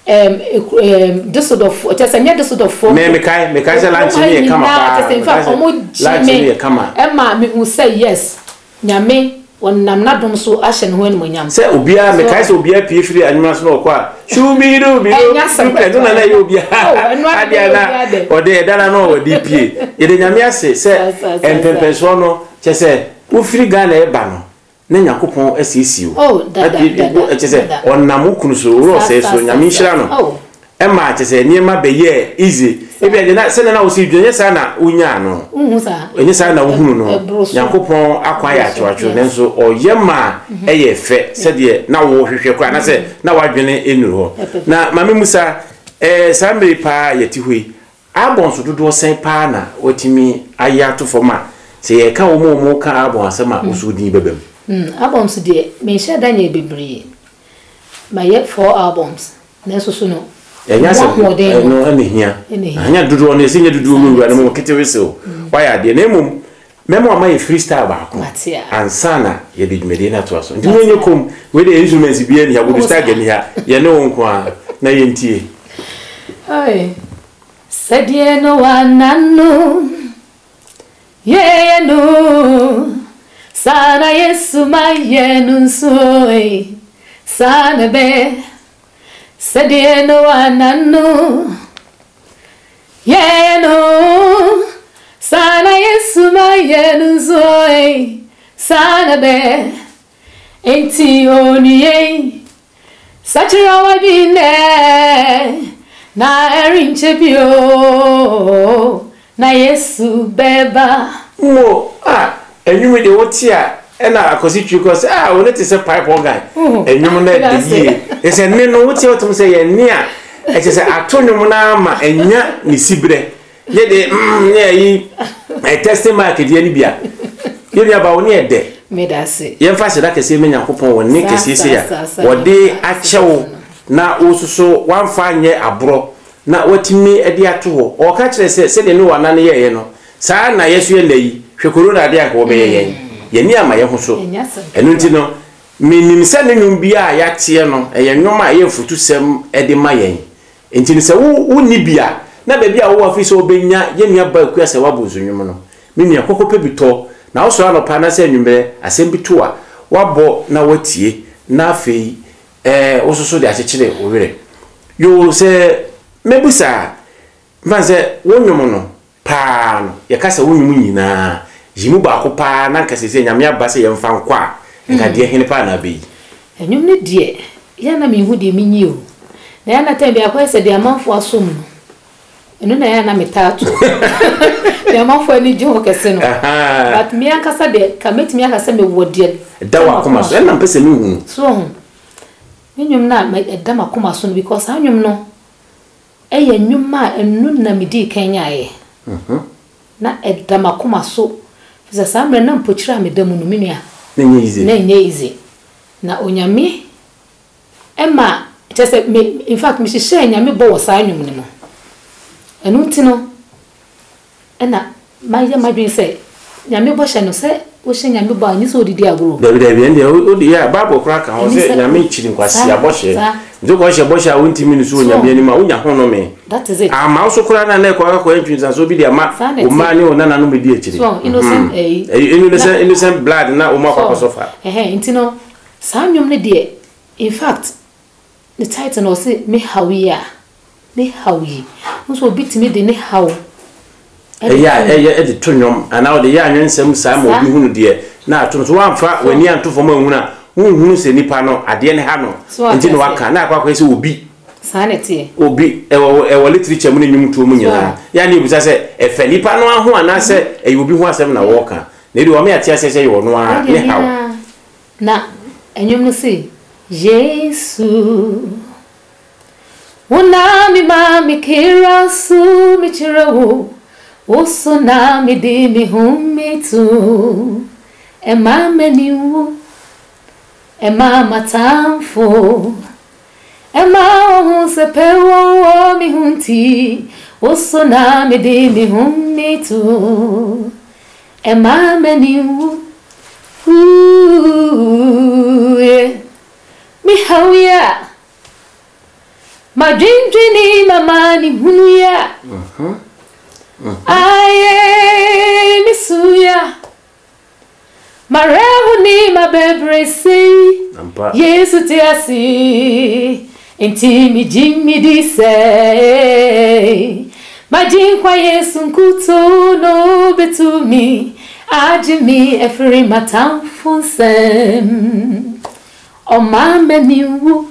ɛɛm eku ɛɛm Düsseldorf kyerɛ sɛ nyɛ Düsseldorf foɔ Me nko mekae mekae sɛ ekurom lunch ha no yɛ kama nyinaa paa kyerɛ sɛ mekae infact sɛ ɔmo gye lunch no me yɛ kama. ɛma me hu sɛ yes Nyame ɔnam n'adom so ahyɛ ne ho animuonyam Sɛ obiara so mekae sɛ obiara pue firi anwummerɛ ase na ɔkɔ a shubidubidu ɛnyɛ asɛm ɛno ketewa na na ɛyɛ oh obiara ɛno ara na adeɛ ɛyɛ a na obiara dɛ ɔde ɛda no a na ɔde pue. Yɛda Nyame ase sɛ saa saa saa saa. mpɛmpɛnsoɔ no kyerɛ sɛ wofiri Ghana ɛreba no na Nyankopɔn asiesie wo. Oh, dada, dada, Kyerɛ sɛ dada. ɔnam wo kunu so, Owura Saa, Ɔsɛe saa, so, saa, Nyame saa. nhyira no. Oh. Ɛma kyerɛ sɛ nneɛma bɛyɛɛ easy. Ebia deɛ na sɛdeɛ na wosi dwene, ɛnyɛ saa na wonyaa no. Wonhu saa. Ɛnyɛ saa na wohunu no. Ɛboro so. Nyankopɔn akwan yɛ Ɛboro so, atwoatwo, yes. nanso ɔyɛ ma ɛyɛ fɛ sɛdeɛ na wohwehwɛ koraa, anaasɛ na w'adwene nnuru hɔ. Ɛpɛpɛ. Na Maame Musa, eh, saa mmerɛ yi paa yɛte hɔ yi, Albums dodoɔ sɛn paa na woatumi ayɛ ato fam a sɛ yɛreka wɔn a wɔka album asɛm a wo nso wo din bɛba mu? Albums deɛ, menhyɛɛ da nyɛɛ bebree. Mayɛ four albums, nanso so no, Ɛnyɛ Mu asɛm ahoɔden no ɛno ɛna hia. Ɛna hia. Ɛnyɛ dodoɔ no ɛsɛ nyɛ dodoɔ mu wura no mu ketewe se o. Mm. Wayɛ adeɛ na mmom mɛma wama yɛ freestyle baako Mate a. ansa na yɛde dwumadie no atoa so. Nti Mate mo nyɛ a. kom wei deɛ instruments biara ni ha, Wo Godu saa. Stagger ni ha, yɛne wo nko ara na yɛntie. Oi. Sɛdeɛ Noa nna no yɛeɛ no, saa na Yesu ma yɛ no nso ei, saa na ɛbɛyɛ. Sɛdeɛ Noa nna no yɛeɛ no, saa na Yesu ma yɛ no nso ei, saa na ɛbɛyɛ. Enti onua Sakyera w'adwene nnɛ, na ɛrenkyɛ bio, na Yesu bɛba. Mo ah ɛnwom yi deɛ wote a ɛna Akwasi Twi kɔ sɛ ah wo ne te sɛ pipe organ ɛnwom no ɛde yie ɛsɛ nne no wote a wotem sɛ yɛ nne a ɛkyɛ sɛ ato nwom no ama ɛnya ne siberɛ Yɛ de mm ne ayi ɛ testing mic deɛ no bi a. Yɛ nua ba wo ne yɛ dɛ. Meda ase. Yɛmfa aseda kɛseɛ ma Nyankopɔn wɔ nne kɛseɛ sei a wɔde akyɛ wo na wo nso so woamfa anyɛ aborɔ na woatumi de ato hɔ. Ɔka kyerɛ sɛ sɛdeɛ Noa nna no yɛeɛ no saa na yɛ nso yɛ nna yi. Hwɛ corona adeɛ a anka wɔbɛyɛ yɛn. Yɛn ani amma yɛn ho so. Ɛno nti no menim sɛ ne nnwom biara a yɛateɛ no ɛyɛ nnwom a ɛyɛ afutusɛm de ma yɛn. Enti no sɛ wo wonni bi a, na baabi a wowɔ afei sɛ wobɛnya yɛn nua baa Akua sɛ wabɔ nsu nnwom no. Me nua, kɔ kɔpɛ bi tɔ, na wosɔre anɔpa anaasɛ anwummerɛ, asɛm bi to a, woabɔ na woatie, na afei eh, wo nso so de akyekyere wo werɛ. Yoo, sɛ mɛbisa a, mfa no sɛ wo nnwom no, Paa no, yɛka sɛ wo nnwom nyinaa, yi mu baako paa na anka seesei Nyame aba sɛ yɛmfa nkɔ a, nka deɛ hene paa na abɛyi? Nnwom no deɛ, yɛ a na menhu deɛ menyi o. Na yɛ a na time biara akɔyɛ sɛ deɛ amanfoɔ asom no, ɛno na yɛ a na metaa to. Deɛ amanfoɔ ani gye ho kɛse no. But me ankasa deɛ, ka mɛtumi aka sɛ mewɔ deɛ ɛda w'akoma so. Ɛno na mepɛ sɛ mehu no. So woahu? Me nnwom no a ɛda m'akoma so no, because saa nnwom no, Ɛyɛ nnwom a ɛno na medii kan nyaeɛ. Na ɛda m'akoma so, ɛfiri sɛ saa mmerɛ no na mpokyerɛ a meda mu no, me nua, Na ɛnyɛ easy. na ɛnyɛ easy. Na Onyame ma, kyerɛ sɛ me, in fact mehyehyɛɛ Nyame bɔ wɔ saa nnwom no mu. Ɛno nti no, Ɛna mayɛ m'adwene sɛ, Nyame bɔhyɛ no, sɛ wohyɛ Nyame bɔ a, ɛnyɛ sɛ wode di agorɔ o. Dabi dabi, ɛndeɛ wode yɛ a, Bible koraa ka ho Ɛne sɛ sɛ, Nyame kyiri nkwasea saa, bɔhyɛ. saa. Nti wokɔ hyɛ bɔhyɛ a wontimi nni so wɔ So Nyame ɔho. anim a, wonya ho nnome. That is it. Amma wo so koraa no a na ɛkɔ akɔyɛ ntwentwansoɔ bi de ama Saa na wo mma ɛteɛ. ne wo nananom bɛdi akyire. So ɔho, innocent Mhm. ɛyi, Ɛyi, na, innocent, innocent blood na wɔn akɔ so akɔ ɔho, sɔfa. ɛhɛn, nti no, saa nnwom no deɛ, in fact, ne title no ɔse, Me Haw Yi A. Ne haw yi. Wohu sɛ obi tumi de ne haw de Ɛyɛ a to ɛyɛ de to nnwom anaa ɔde yɛ anwensɛm saa ma obi hunu deɛ na ato no. So woamfa w'ani anto fam anhunu a, wonhunu sɛ nipa no adeɛ no ha no So wate nti na aseɛ? waka na akɔ akɔyɛ sɛ obi. Saa na ɛteɛ. Obi ɛwɔ ɛwɔ literature mu ne nnwomtoɔ mu So nyinaa. Yɛ a na yɛbisa sɛ ɛfɛ nipa no ara ho anaasɛ ɛyɛ obi ho asɛm na wɔreka. Na ɛdeɛ wɔama yɛate aseɛ sɛ ɛyɛ ɔno ara Ɛdeɛ ne me haw. ara. Na nnwom no se, Yesu. Wo na me ma me kra so me kyerɛ wo, wo so na me de me ho me to. Ɛma m'ani nwu, ɛma m'atamfo, ɛma wɔhu sɛ pɛ wɔ wɔ me ho nti, wo so na me de me ho me to. Ɛma m'ani nwu, ooh yeah, me haw yi a. Madwendwene m'amanehunu yi a ayɛ me so yi a, m'awerɛho ne m'abɛbrɛsɛ yi, Yesu te ase, enti megye medi sɛ m'Agyenkwa Yesu nkutoo na obetumi agye me afiri m'atamfo nsam. Ɔmaa m'ani wu,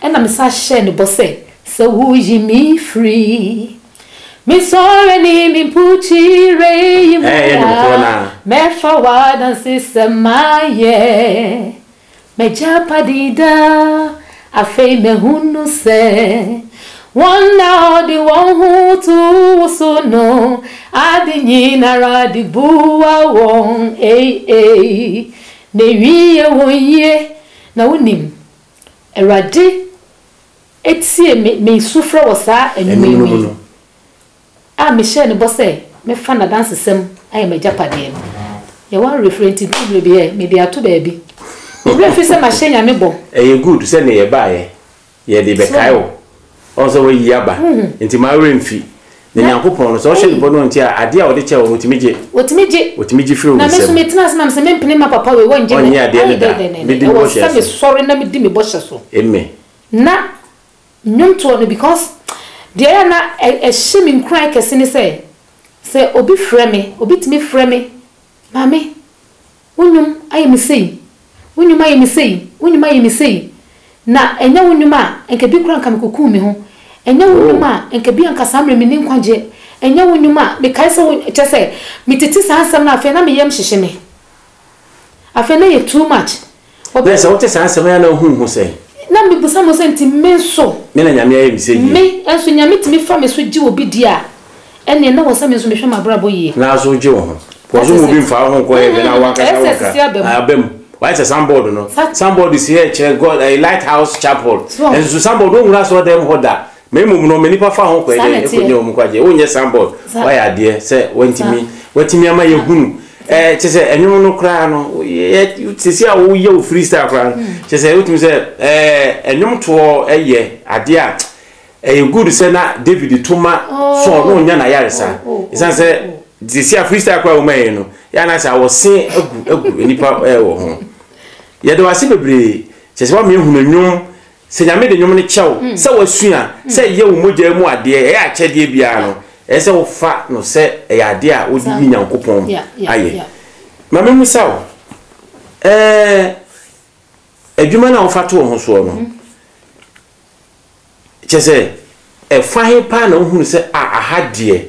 ɛna mesan hyɛɛ no bɔ sɛ, Sɛ woyi me firi me sɔhwɛ ne me mpokyerɛ yi mu a, mɛfa w'adansesɛm mayɛ m'agyapade daa. Afei mahunu sɛ wɔn a wɔde wɔn ho to wo so no, ade nyinara de boa wɔn. Ei, ei. Na ewi yɛ wɔn yie. Na wonim, Awurade tiee me me sufrɛ wɔ saa anwummerɛ yi mu yi, a mehyɛɛ no bɔ sɛ mɛfa n'adansesɛm ayɛ m'agyapadeɛ no. Yɛwɔ awerɛfirɛ nti duru berɛ bi ɛ, mede ato baabi. Me werɛ fi sɛ mahyɛ Nyame bɔ. Ɛyɛ good sɛ nea yɛbaeɛ yɛde bɛkae wo. Ɔhu sɛ wayi aba nti ma werɛ mfi. Na Nyankopɔn no, sɛ ɔhyɛ ne bɔ na ɔntie a, adeɛ a ɔde kyɛɛ wo no, ɔtumi gye. Ɔtumi gye. Ɔtumi gye firi wo Na me nso nsam. metena ase na mesɛ mempene mma papa wei wɔngye me. Ɔnnye adeɛ no Ai, da. dɛn, dɛn, dɛn, Medi dɛn. me Ɛwɔ bɔhyɛ sɛ so. mesɔre na medi me bɔhyɛ so. Amen. Na nnwomtoɔ no, because deɛ ɛyɛ a na ɛhyɛ me nkuran kɛse ne sɛ, sɛ obi frɛ me, obi tumi frɛ me, Maame, Wo nnwom ayɛ me sei, wo nnwom ayɛ me sei, wo nnwom ayɛ me sei, na ɛnyɛ wo nnwom a, nka bi koraa nka mekɔkum me ho, ɛnyɛ wo nnwom a, nka bi anka saa mmerɛ menni nkwagyeɛ, ɛnyɛ wo nnwom a, mekae sɛ wo, kyerɛ sɛ, metete saa nsɛm no a, afei na me yam hyehye me. Afei na ɛyɛ too much. Na sɛ wote saa nsɛm yi a na wohu wo ho sɛn? Na mebisa me ho sɛ, nti me nso? Me na Nyame ayɛ me sɛ yie. Me nso Nyame tumi fa me so gye obi di a, ɛnneɛ na wɔ sɛ me nso mehwɛ m'abrabɔ yie. Na so wogye wo ho? Because wo mu obi mfa wo ho nkɔ heaven a w'ankasa wo nka. Aba mu. Wayɛ sɛ signboard no. Signboard si hɛ kyerɛ God, eh, Lighthouse Chapel. Nso signboard no nwura asɔrɔdan mu hɔ da. Na mmom no, ɔma nnipa fa ho kɔ ɛdɛn ɛkɔnya wɔn nkwagyeɛ. Wonyɛ signboard, woayɛ adeɛ sɛ wantumi, watumi ama yɛhunu. Ɛɛ kyɛ sɛ ɛnwom no koraa no, yɛ sisi a woyɛ wo freestyle koraa no, kyɛ sɛ wotumi sɛ ɛɛ ɛnwom toɔ ɛyɛ adeɛ a ɛyɛ good sɛ na David to ma Saul na ɔnya n'ayaresa. Ɛsiane sɛ sisi a freestyle koraa wɔn ayɛ no, yɛ anaasɛ awɔse agu agu nnipa ɛwɔ ho. Yɛde wase bebree kyɛ sɛ wama yɛhunu nnwom Sɛ Nyame de nwom no kyɛ wo sɛ woasua sɛ ɛyɛ wo mogyaa mu adeɛ, ɛyɛ akyɛdeɛ biara no, ɛyɛ sɛ wofa no sɛ ɛyɛ adeɛ a wode yi Nyankopɔn ayɛ. Ma memmisa wo, ɛɛ, adwuma no a wofa to wo ho soɔ no, kyɛ sɛ ɛfa he paa na wohunu sɛ a aha deɛ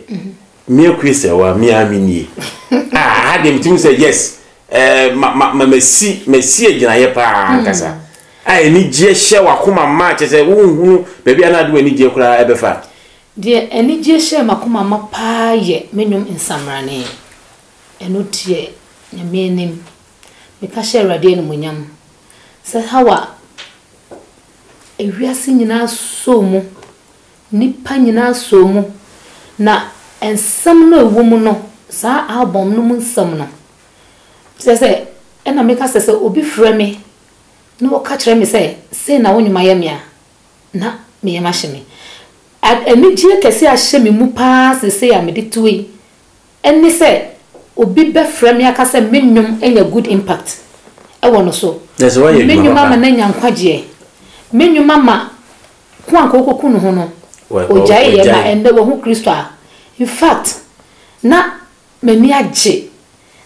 me akue sɛ wa me ara menie, a aha deɛ metumi sɛ yes, ɛɛ ma ma ma masi masi agyinaeɛ paa ankasa a anigyeɛ hyɛ w'akoma ma kyerɛ sɛ wonhunu baabi a na ade w'anigyeɛ koraa ɛbɛfa. Deɛ anigyeɛ hyɛɛ m'akoma ma paa yɛ me nnwom Nsamrane. Ɛno deɛ Nyame anim, meka hyɛ Awurade animuonyam sɛ how a ewiase nyinaa sɔɔ mu Nnipa nyinaa sɔɔ mu, na nsɛm no a ɛwɔ mu no, saa album no mu nsɛm no, kyerɛ sɛ, ɛna meka sɛ, sɛ obi frɛ me na ɔka kyerɛ me sɛ, sei na wo nnwom ayɛ me a, na me yam ahye me. Anigyeɛ kɛseɛ a ahyɛ me mu pa ara seesei a mede to yi ne sɛ obi bɛfrɛ me aka sɛ me nnwom anya good impact wɔ no so. Me nnwom ama no anya nkwagyeɛ. Me nnwom ama Ko a anka ɔrekɔku ne ho no, ɔgyaeeɛ ma ɛnnɛ wahu Kristo a, in fact, na m'ani agye,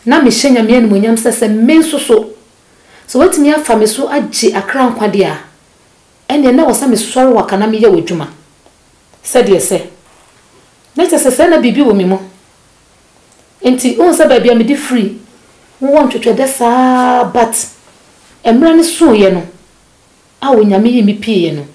na mehyɛ Nyame animuonyam sɛ sɛ me nso so, sɛ watumi afa me so agye akra nkwa deɛ a, ɛnneɛ na ɛwɔ sɛ mesɔre waka na meyɛ w'adwuma sɛdeɛ ɛsɛ. Na kyerɛ sɛ sɛɛ na biribi wɔ me mu. Nti wohu sɛ baabi a mede firi, wowɔ ntwetwɛdɛ saa but mmerɛ no soeɛ no, a Onyame yii me pieeɛ no,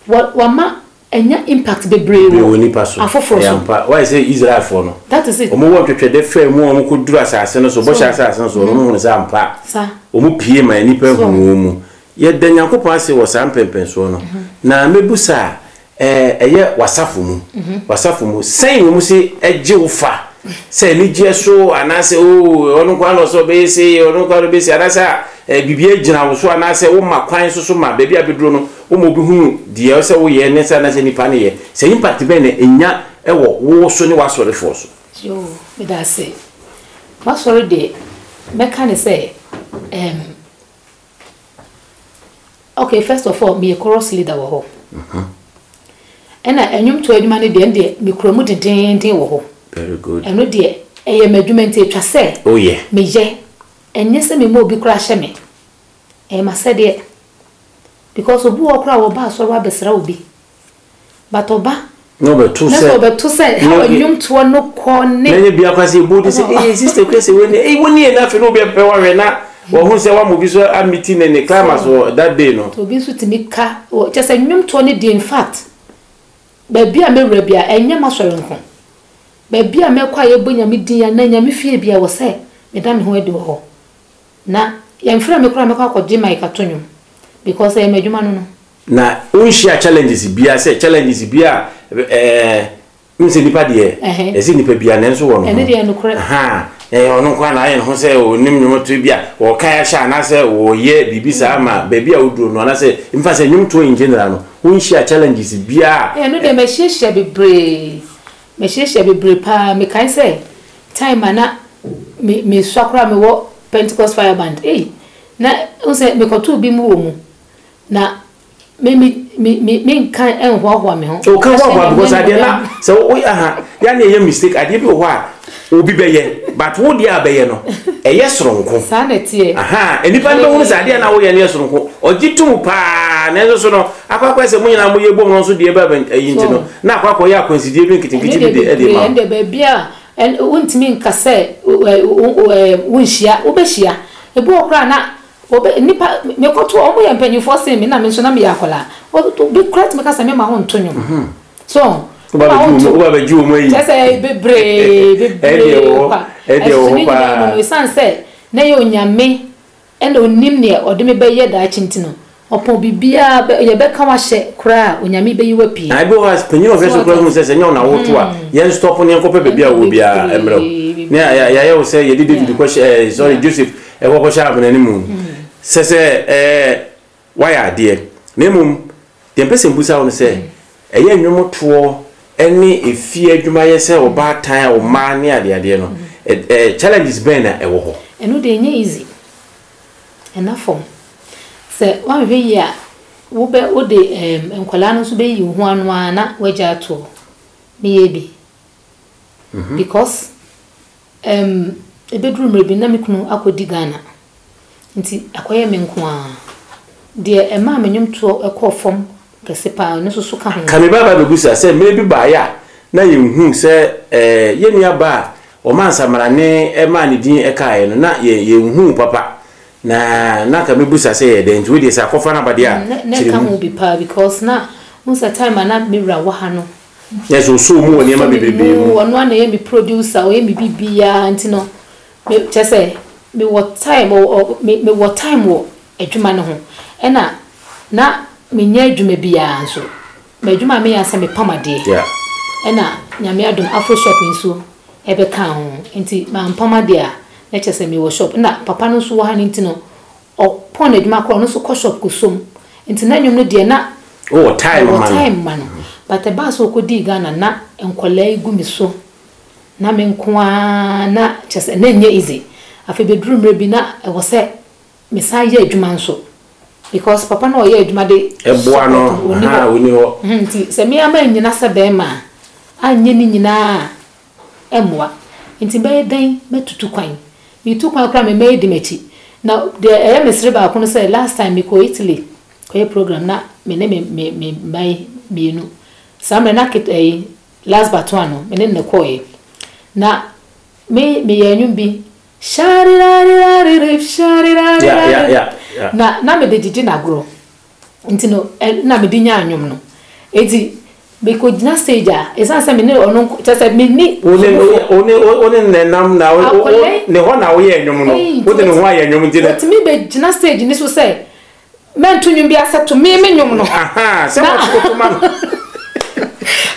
wa, wama anya impact bebree Bebree wɔ wɔ nnipa so. afoforɔ Ɛyɛ so. ampa. Woayɛ sɛ Israelfoɔ no. That is it. Wɔwɔ ntwɛtwɛdɛ faa mu a wɔkɔduru asase no so, So, bɔhyɛ asase no so no, wɔhunuu sɛ ampa, Sa. wɔpue ma nnipa So. huu wɔn mu. Yɛda Nyankopɔn ase wɔ saa mpɛnpɛnsoɔ no. Na mɛbusa a, Ɛɛ, ɛyɛ w'asafo mu. W'asafo mu. Sɛn na wɔn si gye wo fa? Sɛ anigyeɛ so anaasɛ oo ɔno nko ara na ɔsɛ ɔbɛyɛ sei, ɔno nko ara na ɔbɛyɛ sei, anaasɛ a biribi agyina wo so anaasɛ woma kwan nso so ma baabi a bɛduro no woma obi hunu deɛ ɛsɛ woyɛ ne sɛ anaasɛ nipa no yɛ. Sɛ impact bɛn na ɛnya wɔ wo so ne w'asɔrefoɔ so? Yoo, meda ase. M'asɔre deɛ, mɛka ne sɛ, ɛɛm, Okay, first of all, meyɛ chorus leader wɔ hɔ. Ɛna ɛnwomtoɔ adwuma no deɛ, ɛno deɛ mekura mu dendeenden wɔ hɔ. Very good. Ɛno deɛ, ɛyɛ m'adwuma nti ɛtwa sɛ Oh yeah. meyɛ. Ɛnyɛ sɛ mema obi koraa hyɛ me. Ɛyɛ m'asɛdeɛ. Because obi wɔ hɔ koraa a wɔba asɔre abɛsra obi. But ɔba. Na ɔbɛto sɛ. Na sɛ ɔbɛto sɛ how nnwomtoɔ no kɔ ne. Na ɛnyɛ biako ase ebu de sɛ ee sister kura sɛ wei ni ee woni yɛ n'afɛ na obi apɛ wahwɛ na wɔn ho sɛ wɔn obi so amiti ne ne climax wɔ that day no. Obi nso tumi ka wɔ kyɛ sɛ nnwomtoɔ no deɛ in fact baabi a mɛwura bi a ɛnyɛ m'asɔre nko baabi a mɛkɔ a yɛbɔ nyame din anaa nyame fie bi a wɔ sɛ meda me ho adi wɔ hɔ na yɛmfrɛ me koraa mɛkɔ akɔgye mic ato nnwom because ɛyɛ m'adwuma no no. Na wonhyia challenges biara sɛ challenges bi a ɛɛ n sɛ nipa deɛ ɛsɛ nipa bia nanso wɔ no ho ɛyɛ ɔno nko na ayɛ ne ho sɛ ɔnim nnwomtoɔ bi a wɔka ahyɛ anaasɛ wɔyɛ biribi saa ma baabi a woduro no anaasɛ mfa sɛ nnwomtoɔ in general no wonhyia challenges biara. Ɛno deɛ mahyiahyia bebree, mahyiahyia bebree paa. Mekae sɛ time a na me mesua koraa mewɔ Pentecost Fire Band ei, na wohu sɛ mekɔtoo bi mu wɔ mu. Na me me me me me nka nhoahoa me ho. O ka hoahoa because adeɛ na sɛ o aha ya na ɛyɛ mistake adeɛ bi wɔ hɔ a obi bɛyɛ but wo deɛ a bɛyɛ no ɛyɛ soronko. Saa na ɛteɛ. Aha nnipa no bɛhunu sɛ adeɛ na woyɛ no yɛ soronko ɔgye tom paa nanso so no akɔ akɔyɛ sɛ mo nyinaa moyɛ bom no nso deɛ ɛbɛ ɛyi nti no na akɔ akɔyɛ akwansideɛ bi nketenkete bi de ɛde ma. Ɛnde baabi a wontumi nka sɛ wonhyia wobɛhyia ebi wɔ koraa na Wɔbɛ, nnipa, mekɔto wɔn, wɔyɛ mpanyinfoɔ sen me, na me nso na meyɛ akwadaa. Obi koraa tumi ka sɛ mema wo nto nnwom. So, mema wo nto. Woba bɛgye wɔn ayi. Kyerɛ sɛ bebree, bebree kwa. Ɛso ne nyinaa mu no, esiane sɛ na ɛyɛ Onyame ɛna onim neɛ ɔde me bɛyɛ daakye nti no, ɔpɔn biribiara, yɛbɛka wo ahyɛ koraa a, Onyame bɛyi wo apue. Na ebi wɔ hɔ a, panyin a ɔhwɛ so koraa hu sɛ sɛ ɛnyɛ wo na woto a, yɛn stop na yɛnkɔpɛ baabi a wowɔ biara mmerɛ wo. Ne yɛayɛ wo sɛ yɛde David kɔhyɛ, eh, sorry, Joseph ɛkɔkɔhyɛ amena no mu sɛ sɛ ɛɛ wayɛ adeɛ na mmom deɛ mpɛ sɛ mbusa wo no sɛ ɛyɛ nnwomtoɔ ne efie adwumayɛ sɛ ɔbaatan a ɔmaa ne adeadeɛ no ɛɛ challenges bɛn na ɛwɔ hɔ. Ɛno deɛ ɛnyɛ easy, ɛna fam. Sɛ woanhwɛ yie a wobɛ wode ɛɛm nkwadaa no nso bɛyi wo ho ano ara na woagya ato hɔ. Meyɛɛ bi because Erm ɛbɛduru mmerɛ bi na me kunu akɔdi Ghana nti akɔyɛ me nko ara. Deɛ ɛmaa me nnwomtoɔ kɔɔ fam kɛse pa ara ɛno nso so ka ho. Ka me ba ba bɛbisa sɛ mmerɛ bi baeɛ a na yɛnhuu sɛ eh, yɛn nua ba a ɔmaa nsamarane maa ne din kaeɛ no na yɛn yɛnhuu papa na na anka mɛbusa sɛ ɛyɛ dɛn nti wei deɛ sɛ akɔfa no aba deɛ a Na na kyerɛ ɛka mu. ho bi paa because na wohu sɛ time a na me wura wɔ ha no Yɛ sɛ ɔsɔɔ mu wɔ nneɛma bebrebe mu. Ɔno ara na ɛyɛ me producer, ɔyɛ me biribiara nti no, me kyerɛ sɛ mewɔ time ɔ me mewɔ time wɔ adwuma no ho. Ɛna na menyɛ adwuma biara nso. M'adwuma a meyɛ ara sɛ mepam adeɛ. Yeah. Ɛna Nyame adom Afro shop nso ɛbɛkaa ho. Nti mampam adeɛ a, na kyerɛ sɛ mewɔ shop. Ɛna papa no nso wɔ ha no nti no, Ɔpɔn adwuma koraa ɔno nso kɔ shop kɔ som nti na nnwom no deɛ na Wowɔ time mewɔ ma no. time ma no but ɛbaa sɛ ɔkɔdii Ghana na nkwadaa yi gu me so na me nko ara na kyerɛ sɛ na ɛnyɛ easy afei bɛduru mmerɛ bi na ɛwɔ sɛ mesan yɛ adwuma nso because papa no a ɔyɛ adwuma de Ɛboa no, support no ɔnni ahaa, hɔ ɔnni hɔ. Nti sɛ me ara mannyina sɛ bɛrima a anyɛ ne nyinaa a Ɛmmoa. Nti mɛyɛ dɛn mɛtutu kwan? Metu kwan koraa a me mma adi m'akyi. Na deɛ ɛyɛ me sere baako ne sɛ last time mekɔɔ Italy kɔyɛ program na me ne me me me mma yi mmienu. Saa mmerɛ na ket ɛyi last but one no me ne no na ɛkɔeɛ. Na me meyɛɛ nnwom bi Sharirariririf Yeah, yeah, sharirariririf yeah, yeah. na na mede gyegye no agorɔ. Nti no ɛ na mede nyaa nnwom no. Enti mekɔgyina stage a, ɛsiane sɛ me ne ɔno nko, kyerɛ sɛ menni Wo ne somfo. wo ne wo ne ne nam na wo wo Akwadaa yi. ne hɔ na woyɛ nnwom no. Ei, nti Wode ne ho ayɛ nnwom nti no. Ɔtumi bɛgyina stage no so sɛ mɛnto nnwom biara sɛ to me me nnwom no. Aha, sɛ Na wɔto ma no.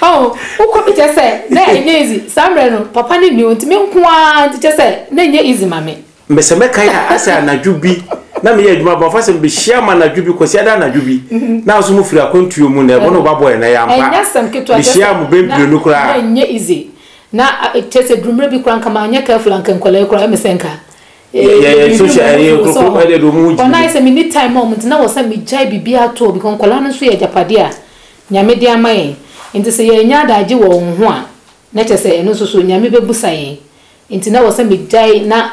Oh, wokɔ bi kyerɛ sɛ na ɛnyɛ easy. Saa mmerɛ no, papa no nni hɔ nti me nko ara nti kyerɛ sɛ na ɛnyɛ easy ma me. Me sɛ mɛkae a, asɛ anadwo bi na meyɛ adwuma bɔ fa sɛ mebehyia mo anadwo bi Kwasiada anadwo bi na nso mo firi akwantuo mu na ɛbɔ no ba bɔɛ na ɛyɛ ampa Ɛnyɛ asɛm ketewa kyerɛ mehyia sɛ mo bɛ na mprenu koraa. na ɛnyɛ easy na kyerɛ sɛ duru mmerɛ bi koraa nka manyɛ careful anka nkwadaa yi koraa ɛyɛ me sɛ nka Yɛ yɛ biribi social mu ɛyɛ firi sɛ nkurɔfoɔ ɛdeɛ de wɔn ho ɔhɔ na gyimi. ayɛ sɛ menni time ma wɔn nti na wɔ sɛ megyae biribiara to hɔ because nkwadaa no nso yɛ agyapadeɛ a Nyame de ama yɛn nti sɛ yɛannya adagye wɔ wɔn ho a na kyerɛ sɛ ɛno nso so Nyame bɛbusa yɛn Nti na ɛwɔ sɛ megyae na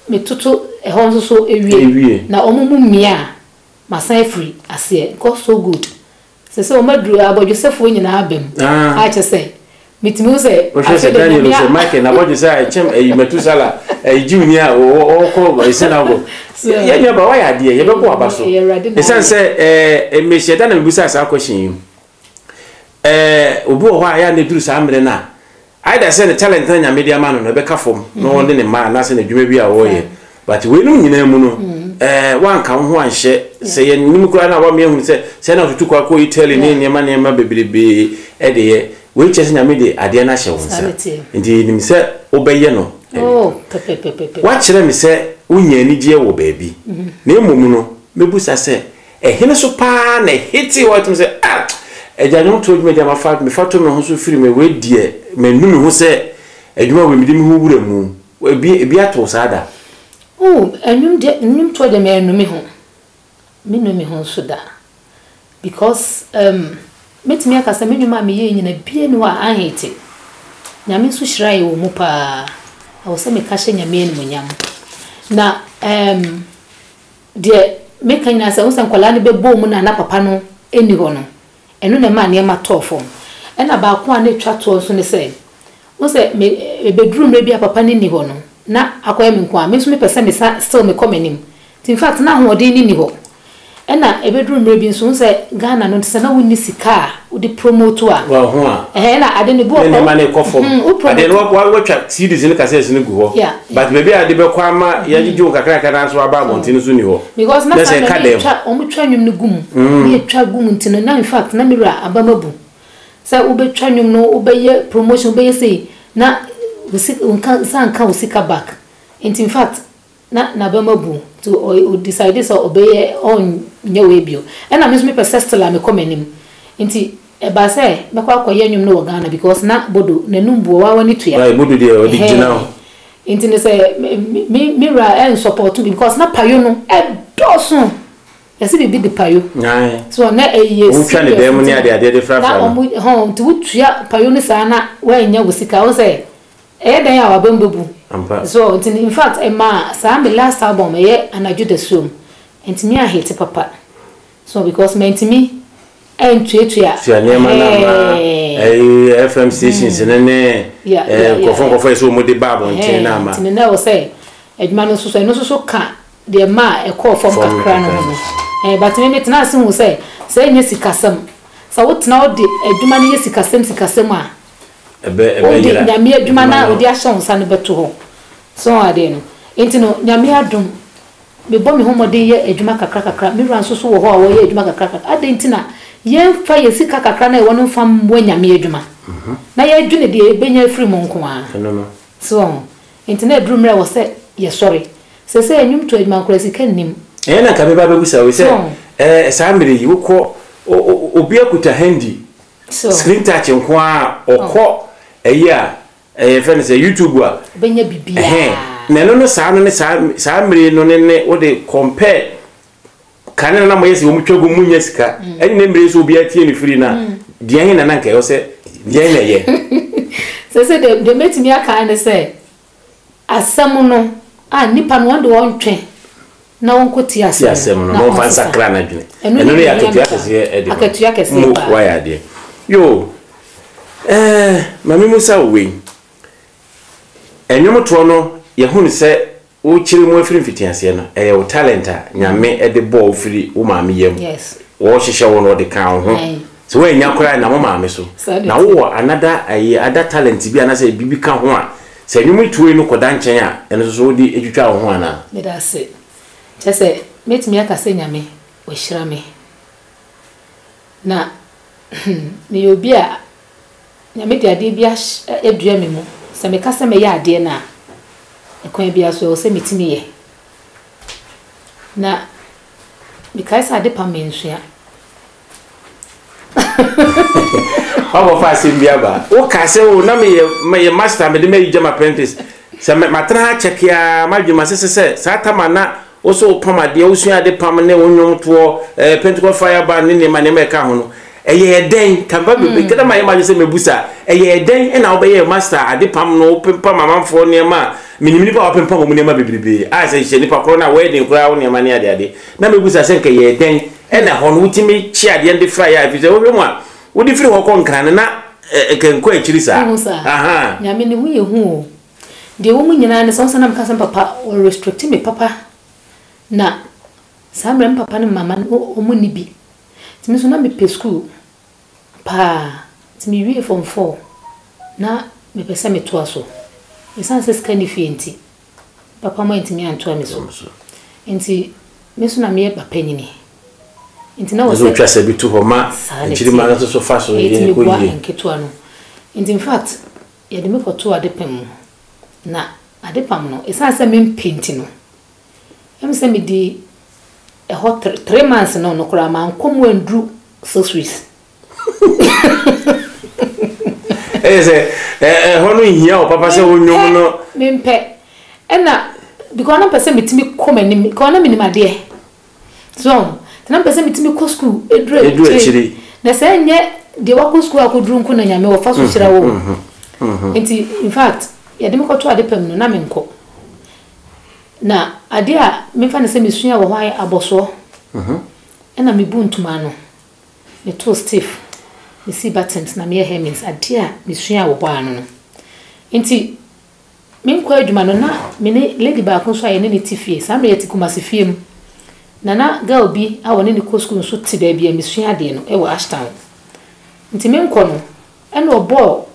metoto ɛhɔ nso so wie, na wɔn mu mmea a, masan afiri aseɛ. God so good. Sɛsɛ wɔn aduru abɔdwesɛfoɔ nyinaa aba mu. A kyerɛ sɛ, metumi hu sɛ Wohwɛ sɛ afei deɛ Daniel Nyame sɛ a. Michael n'abɔdwesɛ a ɛkyɛm ɛyi Metusala ɛyi Jewni a ɔkɔ synagogue. Yɛn nua ba wayɛ adeɛ yɛbɛbɔ waba so. Ɛyɛ Awurade na Ɛsiane ayɛ. sɛ ɛɛ mehyɛ da na mebusaa saa question yi. Ɛɛ obi wɔ hɔ a yɛ a na ɛduru saa mmerɛ no a Either sɛ ne talent na Nyame de ama no no ɛbɛka fam na ɔne ne mma anaasɛ n'adwuma bi a ɔreyɛ but weinom nyinaa mu no mm. Ɛɛ woanka wo ho anhyɛ. Sɛ yɛnnim koraa no a woama yɛahunu sɛ sɛɛ na wotutu kwan kɔ Italy ne nneɛma nneɛma bebrebe de yɛ. Wei kyerɛ sɛ Nyame de adeɛ no ahyɛ wo nsa. Nti yɛnim sɛ wobɛyɛ no. Woakyerɛ me sɛ wonya anigyeɛ wɔ baabi. Na mmom no, mɛbusa sɛ, ɛhene so paa na ɛhetee wo a wotumi sɛ, ah, Agya nnwomtoɔ dwumadie a mafa mefa to me ho so firi me wei deɛ manu me ho sɛ adwuma wei mede me ho wura mu. Ebi ebi ato wo saa da? Oh, nnwom deɛ, nnwomtoɔ deɛ mannu me ho. Mennu me ho nso da. Because um, mɛtumi aka sɛ me nnwom a meyɛɛ nyina bia nni hɔ a anhete. Nyame nso hyiraeɛ wɔ mu paa. Ɛwɔ sɛ meka hyɛ Nyame animuonyam. Na um, deɛ meka nyinaa sɛ, wohu sɛ nkwadaa no bɛbɔɔ mu no a na papa no nni hɔ no, ɛno na ɛmaa nneɛma tɔɔ fam. Ɛna baako a na ɛtwa toɔ nso ne sɛ, Wohu sɛ me ɛbɛduru mmerɛ bi a papa no nni hɔ no, na akɔyɛ me nko ara. Me nso mepɛ sɛ me san still mekɔ m'anim. Nti in fact na ahoɔden no nni hɔ. Ɛna ɛbɛduru mmerɛ bi nso, wohu sɛ Ghana no sɛ na wonni sika a wode promote a, Wɔ ho a, ɛhɛn ɛna ade no ebi wɔ na hɔ nneɛma no rekɔ fam. hmm, wo Adeɛ no promote. wa watwa CDs ne cassettes no gu hɔ. Yeah, But yeah. baabi a ade bɛkɔ ama yɛagyegye wo kakrakra na nso aba abɔnten no nso nni hɔ. Because na Na saa sɛ mmerɛ ɛka no dɛm. yɛtwa, wɔtwa nnwom no gu mu. Na yɛtwa gu mu nti no, na in fact na me wura aba mu abu. Sɛ wobɛtwa nnwom no wobɛyɛ promotion wobɛyɛ sei na wo sika wo nka nsa nka wo sika back nti infact na n'abam abu nti ɔ decide sɛ ɔbɛyɛ ɔnyɛ wei bio ɛna me nso mepɛ sɛ still a mekɔ m'anim nti ɛbaa sɛ mɛkɔ akɔyɛ nnwom no wɔ Ghana because na Bodo n'anum bu ɔwaawa ne tua Right, Bodo deɛ ɔde gyina hɔ. Ɛhɛɛ nti no sɛ me me me wura ɛnsupporto me because na payo no ɛdɔɔso. Yɛse biribi de payo. Ae. So na ɛyɛ Wɔn twa ne serious dan mu nti ne no ade adeɛ de na frafra no. wɔn hɔn nti wotua payo no saa na woannya wo sika wohu sɛ ɛyɛ dɛn a w'abam bɛbu. Ampa. So nti no infact ɛmaa saa me last album ɛyɛ Anadwo Dasuom ɛntumi anhete papa so because mantumi antuatua Tua nneɛma no ama ɛhɛɛ. ɛyi FM stations no ne Yeah, ɛɛ yeah, yeah, nkurɔfoɔ nkurɔfoɔ yɛ sɛ wɔn de ba abɔnten ɛhɛɛ no ama. nti no na ɛwɔ sɛ adwuma no nso so ɛno nso so ka Deɛ ɛmaa ɛkɔɔ fam kakra no ho no, eh, but me metenaa ase huu sɛ, sɛ ɛnyɛ sikasɛm, sɛ wotena hɔ de adwuma no yɛ sikasɛm sikasɛm a, wode Nyame adwuma no a ɔde ahyɛ wo nsa no bɛto hɔ. So woahu adeɛ no? Enti no, Nyame adom, mebɔ me ho mmɔden yɛ adwuma kakra kakra, me wura nso so wɔ hɔ a ɔyɛ adwuma kakra kakra. Adɛn nti na yɛmfa yɛn sika kakra no a yɛwɔ no mfa mmoa Nyame adwuma, na yɛdwene deɛ yɛbɛnya afiri mu nko ara? So woahu? Enti na aduru mmerɛ a ɛwɔ sɛ yɛsɔre. Seesei nnwomtoɔ adwuma koraa sika nnim. Ɛyɛ na nka meba abɛbusa wo sɛ, ɛɛ saa mmerɛ yi wokɔ obi akuta handy screen touch nko ara a ɔkɔ ɛyi a ɛyɛ fɛ no sɛ YouTube a. Ɔbɛnya biribiara. Na ɛno no saa no ne saa saa mmerɛ no ne ne wode compare Kane no na moyɛ sɛ wɔn twa gu mu nya sika. Ɛne ne mmere nso obiara tie ne firi na deɛn na na nka ɛwɔ sɛ deɛn na ɛyɛ. Sɛ sɛ deɛ deɛ mɛtumi aka ne sɛ asɛm no a nipa no wɔn de wɔn ntwe na wɔn kɔ tie asɛm no na wɔn fa nsakra n'adwene. Ɛno ne yɛ akatua kɛseɛ ɛde ma. Akatua kɛseɛ paa. Mo wayɛ adeɛ. Yoo ɛɛ maame Musa wɔ wei. Ɛnwomtoɔ no yɛhunu sɛ Wokyere mu afiri mfitiaseɛ no, ɛyɛ wo talent a Nyame de bɔɔ wo firi wo maame yam. Wɔhyehyɛ wo no ɔde kaa wo ho. Sɛ woannya koraa ɛnam wo maame so. Na wowɔ another ayi other talent bi anaasɛ biribi ka ho a, sɛ nnwom tuo no kɔda nkyɛn a, ɛno nso so wode twitwa wo ho anaa? Meda ase. Kyerɛ sɛ, mɛtumi aka sɛ Nyame wahyira me. Na meyɛ obi a Nyame de adeɛ bi ahy adua me mu. Sɛ meka sɛ mɛyɛ adeɛ no a, ɛkwan biara so ɛwɔ sɛ metumi yɛ. Na mekae sɛ ade pam mansua. Woakɔfa asɛm bi aba. Woka sɛ o na meyɛ meyɛ master mede mayi gyama apprentice. Sɛ matena ha kyɛ keaa m'adwene mu asese sɛ saa tama na Wo nso wopam adeɛ, wosua ade pam ne wo nnwomtoɔ, eh, Pentecost Fire Band ne nneɛma nneɛma ɛka ho no. Ɛyɛɛ dɛn? Kampa bebree, kɛdɛ ma yɛ ma sɛ mebusa. Ɛyɛɛ dɛn ɛna wobɛyɛɛ master ade pam no, wopempam amanfoɔ nneɛma a, menim nipa a wapempam wɔn nneɛma bebrebe a sɛ hyɛ nipa korɔ no a wedding koraa wo nneɛma ne ade ade. Na mebusa sɛ nka ɛyɛɛ dɛn ɛna hɔ no wotumi kye adeɛ no de fra yɛ a, ɛfiri sɛ wohwɛ mu a, wode firi hɔ kɔ Nkran no na nka nkɔ akyiri saa. Wohu saa? Ahaa. Nyame ne ho yɛ hu o. Deɛ ɛwɔ mu nyinaa ne sɛ, wohu sɛ na meka sɛ me papa ɔ restricte me papa, na saa mmerɛ me papa ne me mama no wɔn nni bi, nti me nso na mepɛ sukuu paa, nti me wiee form four na mepɛ sɛ metoa so, ɛsiane sɛ sika nni fie nti, me papa mo antumi antoa me so, nti. Me nso na meyɛ ba panyini. Nti na wɔ sɛ. Wotwa sɛ bi to hɔ ma nkyirimma no nso so fa so yɛ kɔ yie. Nketewa no. Nti in fact, yɛde me kɔtoo adepam mu. Na adepam no, ɛsiane sɛ mempɛ nti no, ɛm sɛ medi ɛhɔ 3 months no koraa mankɔ mu anduru 6 weeks. Ɛyɛ sɛ ɛhɔ no nhia wo papa sɛ wo nnwom no. Mempɛ. Ɛna because na mpɛ sɛ metumi kɔ m'anim because na menim adeɛ. So nti na mpɛ sɛ metumi kɔ school eduru akyire. Na sɛ ɛnyɛ deɛ wakɔ school akɔduru nko na Nyame wɔfa so hyira wo. Nti in fact, yɛde me kɔto ade pam no na menkɔ. Na adeɛ a memfa no sɛ mesua wɔ hɔ ayɛ abɔsoɔ. Ɛna mebu ntoma ano. Metoo stiff, mesii buttons na meyɛ hemmings, adeɛ a mesuaa wɔ hɔ ara no no. Nti menkɔ adwuma no na me ne lady baako nso a yɛne no te fie, saa mmerɛ yɛte Kumasi fie mu, na na girl bi a wɔne no kɔ sukuu nso te baabi a mesua adeɛ no wɔ Ashtown. Nti menkɔ no, ɛna ɔbɔɔ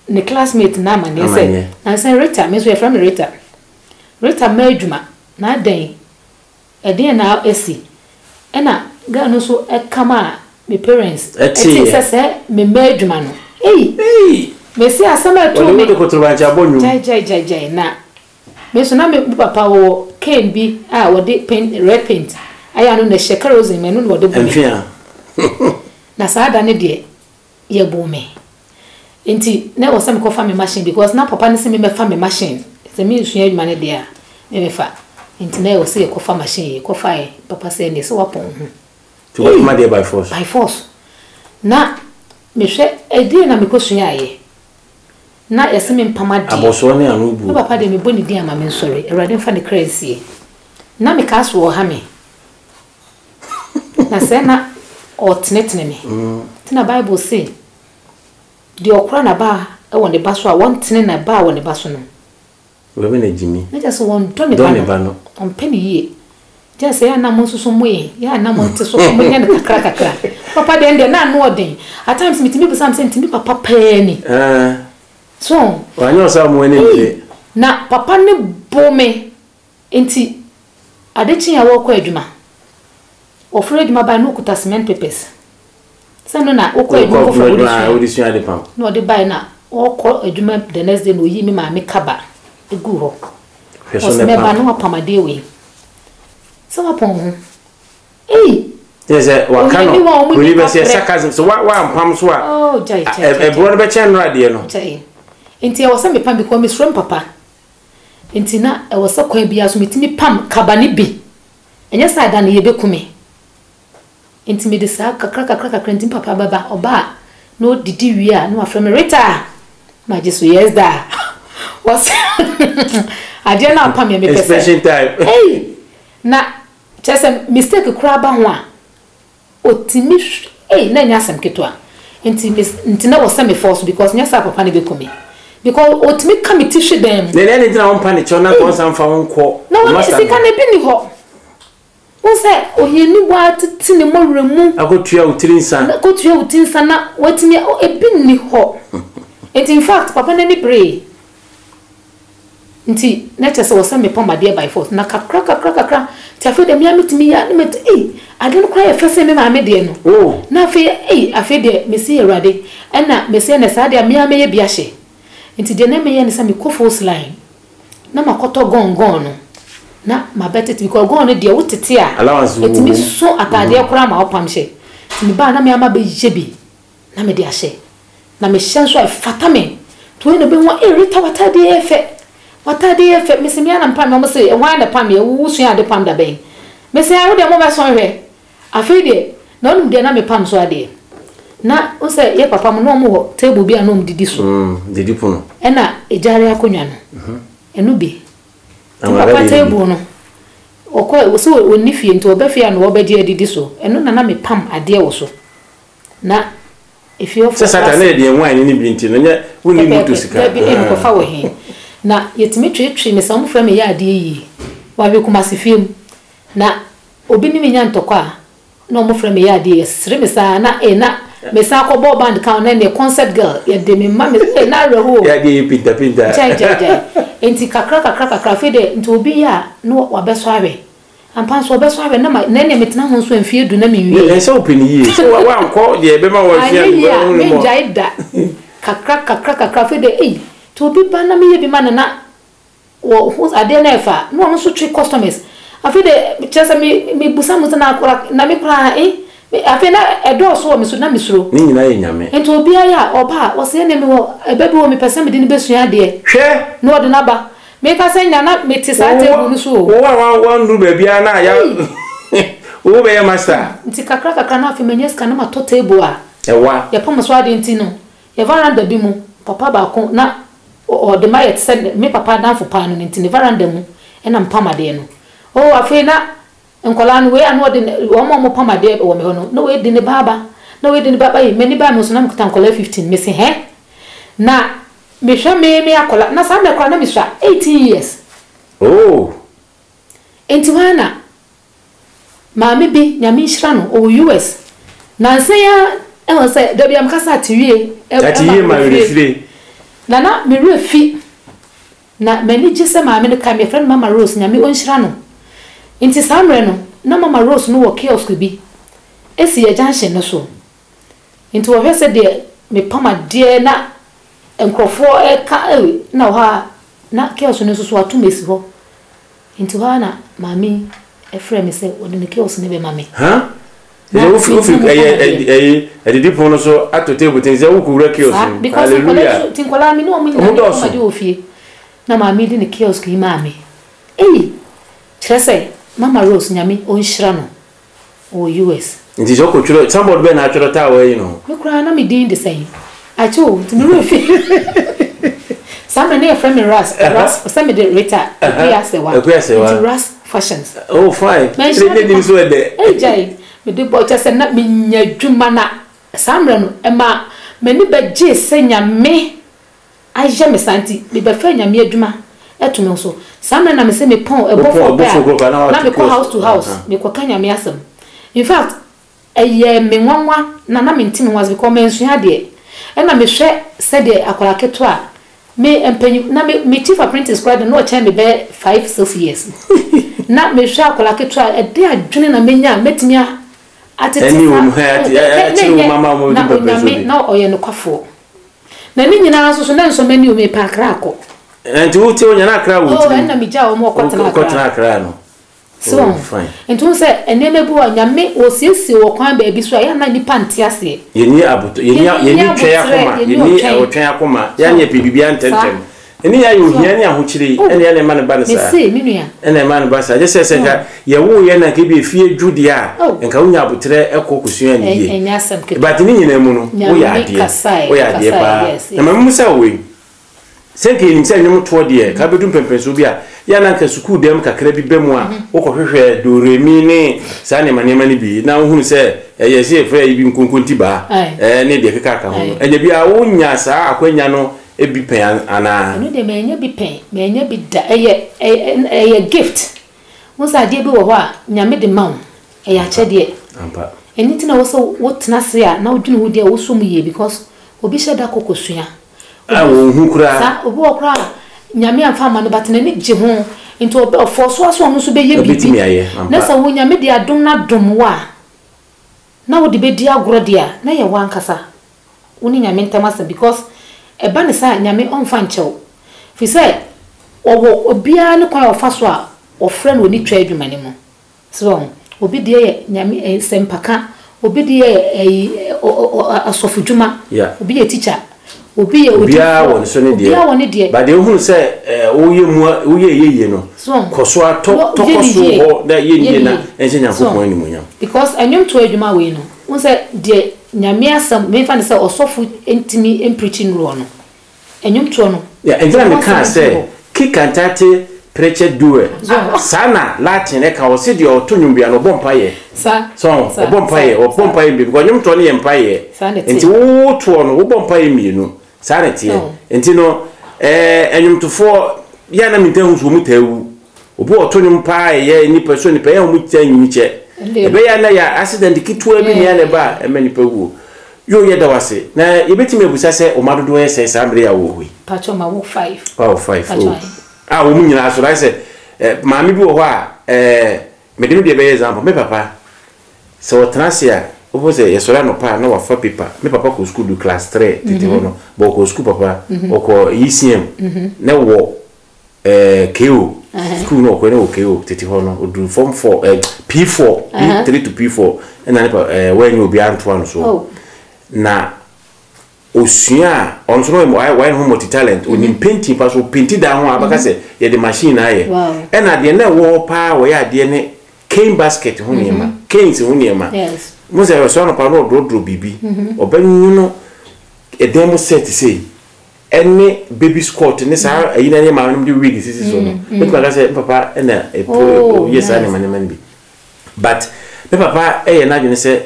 ne classmate no amaneɛ sɛ, nansa Rita, me nso yɛfrɛ me Rita, Rita mma adwuma, na adɛn? Ɛdeɛn na asi? Ɛna girl no nso ka maa me parents tee sɛ sɛ me mma adwuma no. Ei! Mese asɛm a ɛtoo me. Gyae gyae gyae gyae na me nso na me papa ɔwɔ cane bi a wɔde paint red paint ayɛ ano na ɛhyɛ kerosene mu, ɛno na ɔde bɔ me. Na saa da no deɛ yɛboo me. Nti na ɛwɔ sɛ mekɔfa me machine because na papa no se memmɛfa me machine. Sɛ mensua adwuma no deɛ a, memmɛfa. Nti na ɛwɔ sɛ yɛkɔfa machine. Yɛkɔfaeɛ, papa sɛ ɛnneɛ sɛ woapɔn wo ho. Nti wobɛpam adeɛ by force? By force. Na mehwɛ, ɛdeɛn na mekɔsuaeɛ? Na yɛse mempam adeɛ. Abɔsoɔ ne ano buo. Me papa deɛ mebɔ ne din a ma mensɔre. Awurade mfa ne kra nsie. Na mekaa so ɔha me. Na sɛ na ɔretenetene me. Nti na Bible se, Deɛ ɔkora n'abaa wɔ ne ba so a wɔntene n'abaa wɔ ne ba so no. Wɔbɛ na gyimi. Na kyerɛ sɛ wɔndɔ ne ba no. Ɔmpɛ no yie. Kyerɛ sɛ yɛ a na mo nso so moye, yɛ a na mo nte so, monyɛ no kakra kakra. Papa deɛ ɛndeɛ na ano ɔden. At times metumi bisa me sɛ nti me papa paa ni? So. Wanyɛ ɔsaa mo ani nte. Na papa no bo me. Enti ade kyee a wɔrekɔ adwuma, wɔforo adwuma bae na ɔkuta cement papers. Sɛ ɛno na wokɔ adwuma kɔfa wode sua. Wode sua ade pam. Na ɔde bae na ɔrekɔ adwuma the next day na ɔyii me maame kaba guu hɔ. Hwɛ so na pam. Ɔse mɛba na wapam adeɛ wei. Sɛ wapɔn wo ho. Ei! Kyerɛ sɛ waka no buroni bɛ sɛ sarcasm sɛ wampam so a oh, ɛborɔ no bɛkyɛn nnora deɛ no. Gyae. Nti ɛwɔ sɛ mepam because mesuro me papa. Enti na ɛwɔ sɛ kwan biara so metumi pam kaba no bi, ɛnyɛ saa a da no yɛbɛku me. Enti mede saa kakra kakra kakra nti me papa bɛba, ɔba a na ɔdidi wie a na wafrɛ me, Rita! Magye so, yes daa. Wɔse adeɛ no a wopam yɛ mepɛ sɛ. Inspection time. Ei! Na kyerɛ sɛ mistake koraa ba ho a, Otumi hw ei na ɛnyɛ asɛm ketewa nti me nti na wɔsɛ me force because nyɛ saa papa no bɛku me because otumi ka me ti hwe dan mu. Na ɛnɛ nti na wɔmpa ne kyɛw na nka ɔnsan mfa wo nkɔ Na wɔne master sika no. no ebi ni hɔ. Wohu sɛ ohiani waa tete ne mmɔwerɛ mu. Akɔtua wo tiri nsa. Na kɔtua wo ti nsa na watumi ebi nni hɔ. Nti in fact papa no ani beree. Nti na kyerɛ sɛ wɔsɛ mepam adeɛ by force na kakra kakra kakra nti afei deɛ me ara metumi yɛ a na mete ei adeɛ no koraa yɛ fɛ sen me maame deɛ no Oh. na afei ei afei deɛ mese Awurade ɛna mese ɛnɛ saa deɛ a me ara mɛyɛ bi ahyɛ nti deɛ na meyɛ ne sɛ mekɔ Falls line na makɔtɔ gɔngɔn no na mabɛtete because gɔn no deɛ wotete a Allowance wɔ ɛtumi mu. so ataadeɛ koraa ma wopam hyɛ nti mebaa na me ara mabɛyɛ bi na mede ahyɛ. Na mehyɛ nso a ɛfata me. Nti wei na ɔbɛhu a, ei Rita w'ataadeɛ yɛ fɛ, w'ataadeɛ yɛ fɛ. Mese me ara na mepam, wɔn se hwan na ɛpam yɛ, wo sua ade pam da bɛn? Mese ah wo deɛ mommɛsɔ nhwɛ. Afei deɛ, na wonim deɛ na mepam nso adeɛ. Na wohu sɛ yɛ papa mo na wɔn wɔ table bi a na wɔn didi so. Didi pono. Ɛna egyare akonnwa no, ɛno bi. Nti papa table no, ɔkɔ, sɛ ɔnni fie nti ɔba fie a na ɔbɛgye adidi so. Ɛno na na mepam adeɛ wɔ so. Na efie hɔfo Sɛ Satan na yɛ deɛ wine ne bi nti no nyɛ wonni moto sika. Dabi eh mekɔfa wɔ he? Na yɛtumi tweetwee me sɛ wɔn frɛ me yɛ adeɛ yie. Wahwe Kumasi fie mu. Na obi ne me nya ntɔkwa a na wɔn frɛ me yɛ adeɛ yɛ sere me saa na eh na me san kɔ bɔɔ band ka ho na ɛneɛ concert girl yɛde me ma me eh na awerɛho o. Yɛ adeɛ yɛ pinta pinta. Gyae gyae gyae. Nti kakra kakra kakra afei deɛ nti obi yɛ a na wabɛsɔ ahwɛ. Ampa nso ɔbɛsɔ ahwɛ na ma na ɛnneɛ metena ho nso mfeɛ du na menwie. Ɛsɛ sɛ wopɛ no yie. Sɛ woankɔ deɛ ɛbɛma woasua Anyɛ no yie a mu no mu a. mengyae da. Kakra kakra kakra afei deɛ ei nti obi ba na meyɛ bi ma no na wɔ ho adeɛ no ɛfa a na ɔno nso twe customers. Afei deɛ kyerɛ sɛ me mebusa mo sɛ na akora na me koraa eh afei na ɛdɔɔso wɔ me so na mesuro. Ne nyinaa yɛ Nyame. Nti obiara yɛ a ɔba a ɔsɛ ɛnneɛ mewɔ ɛba bi wɔ mepɛ sɛ mede no bɛsua adeɛ. Hwɛ! Na ɔde no aba. Meka sɛ nya na mete saa table no so o. Wo a wanduru baabiara na ya wo bɛyɛ master. Nti kakra kakra na afei manya sika na matɔ table a. Ɛwa. Yɛpam so adeɛ nti no, yɛ veranda bi mu, papa baako na ɔde mayɛ te sɛ me papa adamfo paa no nti ne veranda mu na mepam adeɛ no. Oh afei na nkwadaa no wei a na ɔde wɔn a wɔpam adeɛ wɔ me hɔ no na wei de ne ba aba na wei de ne ba aba ei m'ani baa me ho so na mekuta nkwadaa 15 mese hɛ na Mehwɛ me me akwadaa na saa mmerɛ koraa na mesua 18 years. Oh. Nti hɔ ara na maame bi Nyame nhyira no ɔwɔ US nansa yi ara ɛwɔ sɛ dabi a meka sɛ atewie Atewie ma werɛ fire. Na na me werɛ fi na m'ani gye sɛ maame no kae me yɛfrɛ no Mama Rose Nyame ɔnhyira no nti saa mmerɛ no na Mama Rose no wɔ kiosk bi ɛsi yɛ junction no so nti wɔhwɛ sɛ deɛ mepam adeɛ na Nkurɔfoɔ reka ei, na wɔ hɔ ara na kiosk no nso so atom asi hɔ. Nti hɔ ara na maame yi frɛɛ me sɛ ɔde ne kiosk no bɛma me. Huh? Na Sɛ wofi mentena wofi mu mpam ɛyɛ adeɛ. ɛyi adidipon no so ato table ten sɛ wokɔwura kiosk Saa, mu. because nkwadaa yi Hallelujah. nso, nti nkwadaa me ne wɔn nyinaa Wɔn ne pam dɔɔso. adeɛ wɔ fie. Na maame yi de ne kiosk yi maa me. Ei! Kyerɛ sɛ Mama Rose, Nyame ɔnhyira no. Ɔwɔ US. Nti sɛ ɔkɔ twerɛ signboard bɛn na atwerɛ taa wɔ ayi no ho? Me koraa na me din de sɛn? Akyɛ o, nti me werɛ fi. Saa mmerɛ no na yɛfrɛ me Ras, Ras, sɛ mede Rita Akua Asewa. Akua Asewa. Nti Ras Fashions. Oh fine. Manhyia Ne din nipa. nso ɛdɛ. Ei gyae, mede bɔ kyɛ sɛ na menya adwuma na saa mmerɛ no ɛma m'ani bɛgyee sɛ Nyame ayɛ me saa nti mebɛfaa Nyame adwuma to me ho so. Saa mmerɛ na mese mepɔn ɛbɔfoɔ pɛ a na mekɔ house to house mekɔka Nyame asɛm. In fact ɛyɛɛ me nwanwa na na mente me ho ase because mansua adeɛ. Ɛna mehwɛ sɛdeɛ akwadaa ketewa a me mpanyin na me me chief apprentice koraa de na ɔkyɛn me bɛyɛ 5, 6 years. Na mehwɛ akwadaa ketewa a ɛde adwene na menya a mɛtumi a atete Ɛne saa wɔn hɛ na akyere wɔn ɛnyɛ ama wɔn na de pɛpɛ so Onyame bi. na ɔyɛ nokwafoɔ. Na ne nyinaa nso so na nsɔ m'ani o, mepɛ Accra akɔ. Nti wo te onya na Accra wɔ Oh, tirim. ɛnna megyaa wɔn wɔkɔtena Accra. Wokɔtena Accra no. So Oh, wɔn. fine. Nti wohu sɛ nneɛma bi wɔ a Nyame ɔsiesie wɔ kwan baabi so a ɛyɛ a na nnipa nte aseɛ. Yɛnni aboto, yɛnni Yɛnni yɛnni twɛn aboterɛ, akoma, yɛnni yɛnni ɔtwɛn. ɔtwɛn akoma, So yɛn yɛpɛ biribiara saa. ntɛmntɛm. Ɛne yɛ ayɛ So ohia ne ahokyere yi oh, ɛne ɛna ɛma no ba no saa. mese me nua. Ɛna ɛma no ba saa. Gye sɛ sɛ nka Oh. yɛwoo yɛn na nka ebi efie dwo deɛ a, Oh. nka wonya aboterɛ kɔ kɔsua no yie. Ɛnyɛ asɛm ketewa. But ne nyinaa mu no, woyɛ Nyame adeɛ. kasae, Woyɛ adeɛ kasae, paa. yes, Na ma yes. memmisa wo wei. Sɛ nka yɛnim sɛ nnwom toɔ deɛ, nka wobɛdu mpɛnpɛnsoɔ bi a, yɛ a na anka sukuu dan mu kakra bi ba mu a, wokɔhwehwɛ do re mi ne saa nneɛma nneɛma no bi, na wohunu sɛ ɛyɛ sɛ yɛfrɛ ayi bi nkonkontibaa ne deɛ ɛkeka ka ho no. Ɛnyɛ bi a wonya saa akwanya no bi pɛn anaa? Ɛno deɛ mannya bi pɛn, mannya bi da. Ɛyɛ, ɛyɛ, ɛyɛ gift. Wohu sɛ adeɛ bi wɔ hɔ a, Nyame de ma wo. Ɛyɛ akyɛdeɛ. Ampa. Ɛno nti na ɛwɔ sɛ wotena ase a na wodwene ho deɛ wosɔ mu yie because obi hyɛ da kɔ kɔsua. A wɔnhu koraa. Saa, obi wɔ hɔ koraa a Nyame amfa amma no but n'ani gye ho nti ɔbɛ ɔfɔɔso ara sɛ ɔno nso bɛyɛ biribi. Ɔbɛtumi ayɛ, ampa. Na sɛ wo Nyame de adom no adom wo a na wode bɛdi agorɔ deɛ a na ɛyɛ wo ankasa wo ne Nyame ntam asɛm because ɛba no saa a Nyame ɔmfa nkyɛ wo firi sɛ ɔwɔ obiara ne kwan a ɔfa so a ɔfrɛ no wɔ ne twa adwuma no mu. So wahu? Obi deɛ yɛ Nyame eh, sɛmpaka, obi deɛ yɛ ɛyi eh, ɔ ɔ ɔ asɔfodwuma, Yeah. obi yɛ teacher, obi yɛ Obiara odiyifoɔ, wɔ ne so ne deɛ. obiara wɔ ne deɛ. But deɛ wohunu sɛ eh, woyɛ mu a, woyɛ ɛyɛ yie no, So wahu? kɔ so ara tɔ, Wɔ tɔ yɛ kɔ ne so yie, hɔ na yɛ ne yɛ yie ne na yie. ɛnhyɛ So Nyankopɔn wahu? animuonyam. Because ɛnwomtoɔ adwuma wei no, wohu sɛ deɛ Nyame asɛm, memfa no sɛ ɔsɔfo ntumi mpreachi nnuru hɔ no, Nnwomtoɔ no. Yeah, ɛnti na Ɛho mekaa asɛm sɛ, nni hɔ. Qui cantate precet dure. Saa na Latin ɛka, ɔse deɛ ɔto nnwom biara no ɔbɔ mpaeɛ. Sa, So ɔho, sa, ɔbɔ mpaeɛ, sa, ɔbɔ sa. mpaeɛ mmienu, because nnwomtoɔ no yɛ mpaeɛ. Saa na ɛteɛ. Nti wo toɔ no, wobɔ mpaeɛ mmienu. Saa na ɛteɛ. Oh. Nti no, ɛɛ, nnwomtofoɔ, yɛ a na mentaa hu sɛ wɔn taa wu. Obi a ɔto nnwom paa a ɛyɛ nnipa so nnipa, ɛyɛ a wɔn taa nyini kyɛ. Ɛnde. Ɛbɛyɛ a na yɛ accident ketewa bi na ɛyɛ na ɛba a ɛma nnipa wuo. Yoo yɛda wo ase. Na yɛbɛtumi abusa sɛ wo mma dodoɔ yɛ sɛn saa mmerɛ yi a wowɔ hɔ yi? Pakyɛ ma wo five. Wow five Pakyɛ oh. ahe? A wɔn nyinaa so na ayɛ sɛ eh, maame bi wɔ hɔ a eh, Mede me deɛ bɛyɛ example, me papa, sɛ ɔtena ase a, wobɛhu sɛ yɛsɔre anɔpa a na wafa paper. Me papa kɔɔ sukuu du class three tete hɔ no, but ɔkɔɔ sukuu papa, ɔkɔɔ ECM, na wɔ eh, KO, sukuu no ɔkɔɛ na wɔ KO tete hɔ no, ɔduru form four, eh, P4, P3 to P4, ɛna ne pa, eh, wɔanyɛ obiara ntoa no soɔ. Oh. Na Osua a, ɔno nso na ɔyɛ wayɛ ne ho multi talent. Onim painting pa so ɔpenti dan ho a abɛka sɛ yɛde machine na ayɛ. Ɛna deɛ na ɛwɔ hɔ paa wɔyɛ adeɛ ne cane basket ho nneɛma, canes ho nneɛma. Mo sɛ ɔsɔre anɔpa na ɔdrɔdrɔ biribi, ɔbɛnwono ɛdan mu set sei ɛne baby squat ne saa ayi na ne maame nom de wig sisi so no. Mɛtumi aka sɛ me papa ɛna ɛpo yɛ saa nneɛma nneɛma no bi. But me papa ɛyɛ n'adwene sɛ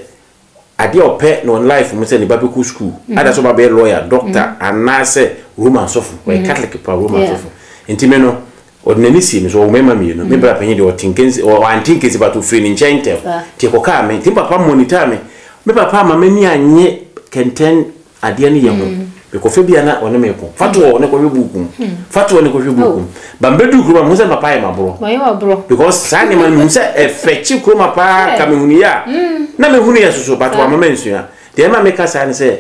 Adeɛ a ɔpɛ no wɔ ne life mu sɛ ne ba bɛkɔ school, either sɛ ɔba bɛyɛ lawyer, doctor anaasɛ Roman sɔfo. Ɔyɛ Catholic paa, Roman sɔfo. Nti me no, ɔde n'ani sii me so, ɔwɔ mmarima mmienu. Me bra panyin deɛ ɔte Nkensi, wante Nkensi but ɔfiri ne nkyɛn ntɛm. Nti ɛkɔkaa me. Nti me papa monitor me. Me papa amma m'ani annye kɛntɛn adeɛ no yɛ ho. Mekɔfa bi a na ɔne me ko. Fa to hɔ ne kɔhwɛ buuku mu. Fa to hɔ ne kɔhwɛ buuku mu. Ba mbɛduru kurom a mehu sɛ me papa ayɛ m'aborɔ. Because saa nneɛma no mehu sɛ ɛfɛkye kurom a paa ka mehunu yɛ a na mehunu yɛ soso but wama mansua. Deɛ ɛma meka saa ne sɛ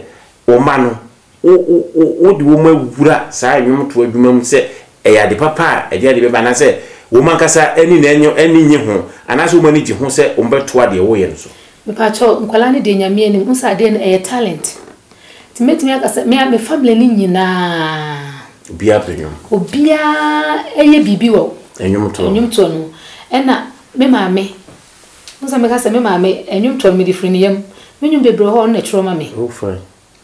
wo mma no wo wo wo wode wɔn awura saa nnwomtoɔ adwuma mu sɛ ɛyɛ ade papa a ɛde ade bɛba anaasɛ wɔn ankasa ani na ɛnyɛ ani nnye ho anaasɛ wɔn ani gye ho sɛ wɔbɛtoa deɛ woyɛ no so. Mepakyɛw, nkwadaa no deɛ Nyame anim, wohu sɛ adeɛ no ɛyɛ talent. Nti mɛtumi aka sɛ me a me family no nyinaa. Obiara pɛ nnwom. Obiara yɛ biribi wɔ. Nnwomtoɔ. Nnwomtoɔ no mu. Ɛna me maame, wohu sɛ meka sɛ me maame, nnwomtoɔ no mede firi ne yam. Me nnwom bebree wɔ hɔ a ɔno na ɛtwerɛ ma me. Oh fine.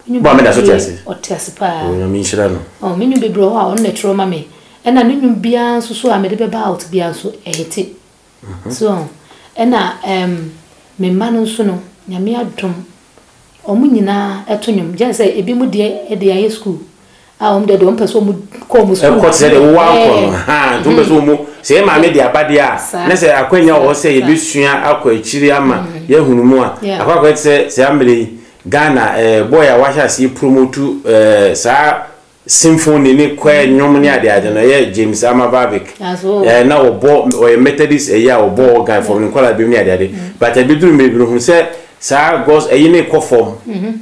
Wo maame da so te ase? Ɔte ase paa. Oh Nyame nhyira no. Oh, me nnwom bebree wɔ hɔ a ɔno na ɛtwerɛ ma me. Ɛna ne nnwom biara nso so a mede bɛba out biara nso ɛhete. So wahu? Ɛna ɛɛm me mma no nso no, Nyame adom, wɔn nyinaa to nnwom. Gyɛ sɛ ebinom deɛ de ayɛ sukuu a wɔn deɛ deɛ wɔn pɛ sɛ wɔn kɔ wɔn sukuu. Ɛkɔ te sɛ deɛ wowɔ ankɔ no, haa, nti wɔn pɛ sɛ wɔn, sɛ yɛn maame de aba deɛ a, na sɛ akwanya wɔ hɔ sɛ yɛbɛsua akɔ akyiri ama yɛahunu mu a, akɔ akɔyɛ te sɛ saa mmerɛ yi, Ghana ɛɛ boy a wahyɛ aseɛ promote ɛɛ saa Symphony ne choir nnwom ne ade ade no ɛyɛ James Armavavik ɛɛ na ɔbɔ ɔyɛ Methodist ɛyɛ a ɔbɔ organ from ne nkwadaa bem ne ade ade but ɛbɛduru mmerɛ bi no hu sɛ saa gos ɛyi ne kɔ fam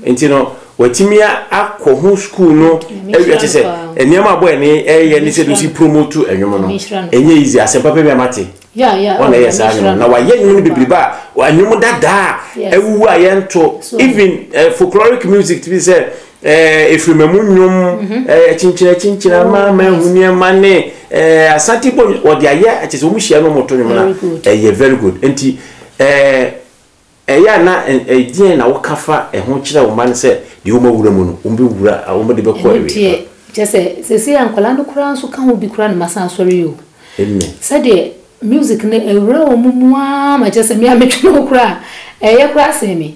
nti no watumi akɔ ho school no ɛwia kyɛ sɛ nneɛma abɔ ɛne ɛyɛ ne sɛ de si promote nnwom no ɛnyɛ easy asɛm papa bi a mate wɔn na ɛyɛ saa nnwom na wayɛ nnwom no bebrebe a nnwom dadaa awuwu a yɛnto even folkloric music ti bi sɛ Eh, Efirimamu nnwom, mhm. eh, kyinkyina kyinkyina oh, ma ma ehu nneɛma ne eh, asante bɔ wɔde ayɛ kyɛ sɛ wɔn hyia no wɔn to nnwom na ɛyɛ very good nti eh, ɛyɛ a na ɛdeɛn na wɔka fa ɛho kyerɛ wɔn mma no sɛ deɛ wɔn awura mu no wɔn bɛwura wɔn de bɛkɔ awie. Ɛno deɛ kyɛ sɛ sɛsɛ yɛ nkwadaa no koraa nso ka ho bi koraa na masan asɔre yi o. Sɛdeɛ music no awura wɔn mu ara ma kyɛ sɛ me a metwe no koraa ɛyɛ koraa sen me.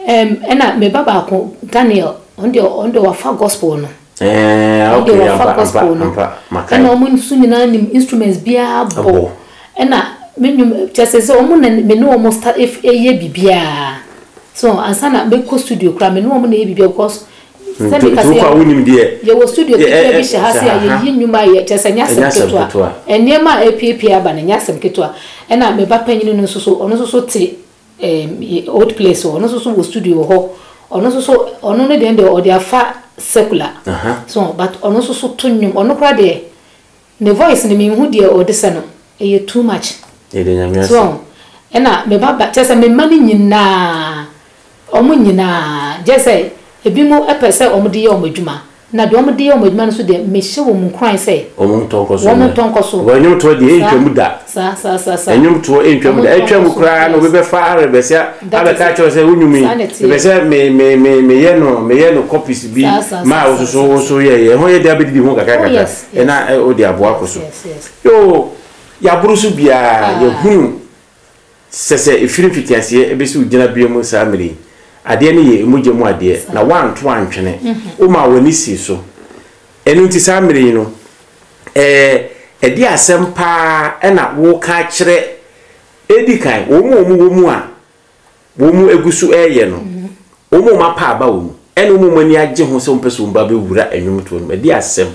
Ɛm, ɛna me ba baako, Daniel, ɔno deɛ, ɔno deɛ wafa gospel no. Ɛɛ, Ɔno okay, deɛ wafa ampa, gospel ampa, no. ampa, makae. Ɛna wɔn nso nyinaa nim instruments biara bɔ. Bɔ. Ɛna me nnwom, kyerɛ sɛ sɛ wɔn na me ne wɔn start ef ɛyɛ biribiara. So ansa na mɛkɔ studio koraa, me ne wɔn na ɛyɛ biribiara because sɛ Nti meka nti sɛ wokɔ a yɛwɔ wonim deɛ. yɛwɔ studio Ɛ ɛ ketewa bi ɛ hyɛ ha sɛ sei a ha ha. yɛyi nnwom a yɛ kyerɛ sɛ ɛnyɛ Ɛnyɛ asɛm asɛm ketewa. ketewa. Nneɛma a ɛrepiapia aba no, ɛnyɛ asɛm ketewa. Ɛna me ba panyin no nso so, ɔno nso so te Ɛɛm old place hɔ, ɔno nso so wɔ studio wɔ hɔ, ɔno nso so, ɔno ne deɛ no deɛ ɔde afa secular, so but ɔno nso so to nnwom, ɔno koraa deɛ ne voice no menhu deɛ ɔde sɛ no, ɛyɛ too much, Yɛda Nyame ase. so ɛna me ba ba, kyerɛ sɛ me mma no nyinaa, wɔn nyinaa, gyɛ sɛ ebinom pɛ sɛ wɔde yɛ wɔn adwuma, Na deɛ wɔde yɛ wɔn adwuma no nso deɛ, mehyɛ wɔn nkuran sɛ. Wɔn ntɔ nkɔ so Wɔn nyɛ. ntɔ nkɔ so. Because nnwomtoɔ deɛ Saa, ɛntwa mu da. saa, saa, saa, saa. Nnwomtoɔ ɛntwa mu Wɔn da. ntɔ Ɛtwa nkɔ mu so, koraa na yes. obi bɛfa arebɛsɛ That is abɛka it. akyerɛ wo sɛ wo nnwom yi, Saa na ɛteɛ. mepɛ sɛ me, me, me, meyɛ no, meyɛ no copies bi Saa, saa, ma saa, wo saa, nso so, saa, wo saa. nso yɛ yɛ. Ɛho yɛ den abɛdidi ho kakra Oh, kakra. yes, yes. Ɛna ɛ, wode aboa akɔ Yes, so. yes, yes. Yoo, yɛaboro so biara, Paa. yɛhunu Sɛ sɛ ɛfiri mfitiaseɛ bɛsi wo gyinabea mu saa mmerɛ yi, adeɛ no yɛ mogya mu adeɛ, na woanto antwene, womaa w'ani sii so. Ɛno nti saa mmerɛ yi no, ɛɛ, ɛdeɛ asɛm pa ara na woreka akyerɛ, ɛdi kan, wɔn a wɔwɔ mu a wɔgu so reyɛ no, Wɔn a wɔapa aba wɔ mu, ɛne wɔn a wɔn ani agye ho sɛ wɔpɛ sɛ wɔn ba bɛwura nnwomtoɔ no mu. Ɛdeɛ asɛm!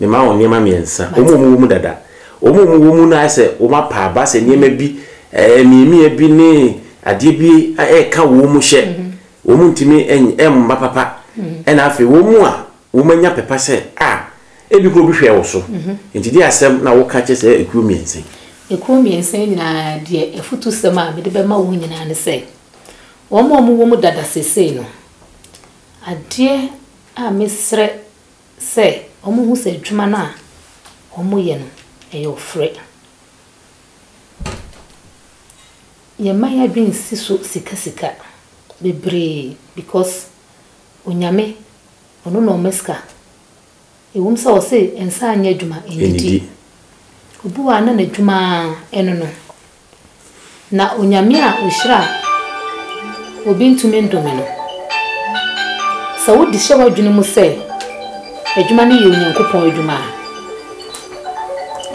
Memaa wɔn nneɛma mmiɛnsa. Wɔn a wɔwɔ mu dada, wɔn a wɔwɔ mu no ayɛ sɛ wɔapa aba, sɛ nneɛma bi amiamia bi ne adeɛ bi reka wɔn mu hyɛ, wɔn ntumi mma papa, ɛna afei wɔn mu a wɔanya pɛpa sɛ a, ebi koraa obi hwɛɛ wo so, nti deɛ asɛm na woka kyerɛ saa ekuo mmiɛnsa yi? Ekuo mmiɛnsa yi nyinaa deɛ afutusɛm a mede bɛma wɔn nyinaa ne sɛ, wɔn a wɔwɔ mu dada seesei no, adeɛ a mesrɛ sɛ wɔhu sɛ adwuma no a wɔyɛ no, ɛyɛ ɔfrɛ. Yɛmma yɛadwene nsi so sika sika bebree because Onyame ɔno na ɔma sika. Ɛwom sɛ ɔse nsa anyɛ adwuma ɛnnidi. Obi wɔ hɔ a na n'adwuma ara ɛno no. Na Onyame a ohyira a obi ntumi ndome no, sɛ wode hyɛ w'adwene mu sɛ adwuma no yɛ Onyankopɔn adwuma a,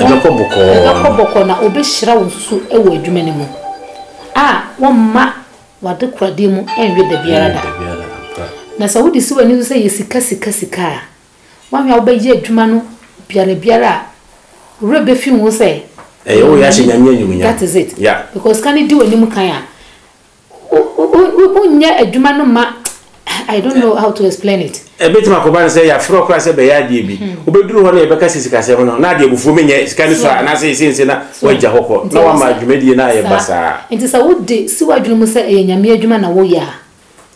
Ɛbɛkɔ bɔkɔɔ. Ɛbɛkɔ bɔkɔɔ na obehyira wo nso wɔ adwuma no mu a wɔmma w'adekoradeɛ mu nwe da biara da. Na sɛ wode si w'ani so sɛ yɛ sika sika sika a, Woahwɛ a wobɛyɛ adwuma no biara biara a, wo werɛ bɛfi wo ho sɛ Ɛyɛ woyɛ ahyɛ Nyame animuonyam. That is it. Yeah. Because sika no di w'anim kan a, wonyɛ adwuma no mma, I don't know how to explain it. Ɛbɛtumi akɔba no sɛ yɛafrɛ wo koraa sɛ bɛyɛ adeɛ bi. Wobɛduru hɔ na yɛbɛka sɛ sikasɛm no, na adeɛ abufuo menyɛ sika no sua anaasɛ yɛsei na woagya hɔ kɔ na woama dwumadie no ayɛ basaa. Nti sɛ wode si w'adwene mu sɛ ɛyɛ Nyame adwuma na woyɛ a,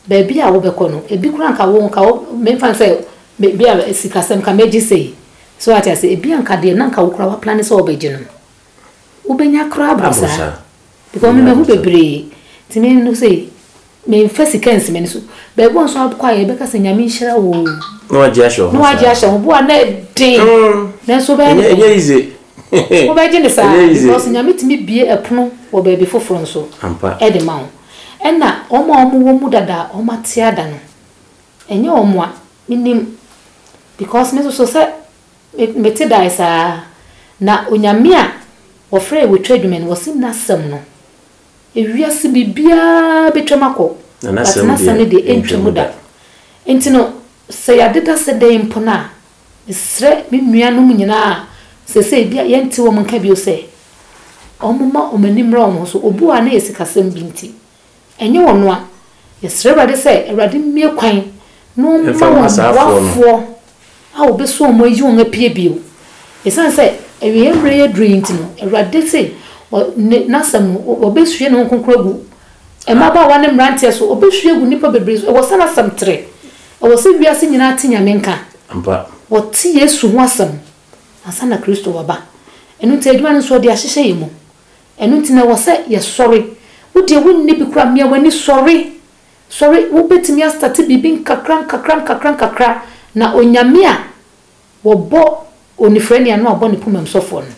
Baabi a wobɛkɔ no, ebi koraa nka wo nka wo memfa no sɛ bi a sikasɛm nka mɛgye sei. So wate ase? Ebi a nka deɛ na nka wo koraa woaplane sɛ wobɛgye no, wobɛnya koraa aboro saa. Because me mahu bebree. Nti me no sei, memfa sika nsi m'ani so. Baabi wɔ nso akɔ a yɛbɛka sɛ Nyame nhyira wo o. Na wagye ahyɛ wo ho saa. Na wagye ahyɛ wo ho. Bo a na ɛden. Nanso wobɛyɛ ne dɛn? Ɛnyɛ easy. Wobɛgye no saa because Nyame tumi bue ɛpono wɔ baabi foforɔ nso de ma wo. Ɛna wɔn a wɔwɔ mu dada a wɔate ada no, ɛnyɛ wɔn a, menim because me nso so sɛ mete dae saa. Na Onyame a wɔfrɛ yɛ wɔ twa adwuma no, wɔse n'asɛm no, ewiase biribiara bɛtwam akɔ, but n'asɛm no deɛ ɛntwam da. Nti no, sɛ yɛadeda sɛ dɛn mpo no a, Mesrɛ me nuanom nyinaa a seesei ebia yɛnte wɔn nka bio sɛ wɔmma wɔn ani mmra wɔn ho so. Obi wɔ hɔ a na ɛyɛ sikasɛm bi nti, ɛnyɛ ɔno a. Yɛsrɛ Awurade sɛ Awurade mmue kwan na ɔmma wɔn boafoɔ a ɔbɛso wɔn ayi wɔn apue bio. Ɛsiane sɛ awieeɛ mmerɛ yi aduru yi nti no, Awurade se N'asɛm no, ɔbɛhwie Ne Honhom Kronkron agu mmabaawa ne mmeranteɛ so, ɔbɛhwie agu nnipa bebree so. Ɛwɔ sɛ N'asɛm trɛ. Ɛwɔ sɛ wiase nyinaa te Nyame nka. Ampa. Wɔte Yesu ho asɛm ansa na Kristo waba. Ɛno nti adwuma no nso ɔde ahyehyɛ yɛn mu. Ɛno nti na ɛwɔ sɛ yɛsɔre. Wo deɛ wonni bi koraa, mia w'ani sɔre. Sɔre, wobɛtumi astate biribi nkakra nkakra nkakra nkakra na Onyame a wɔbɔ onifirani ano a ɔbɔ ne komam sɔfoɔ no,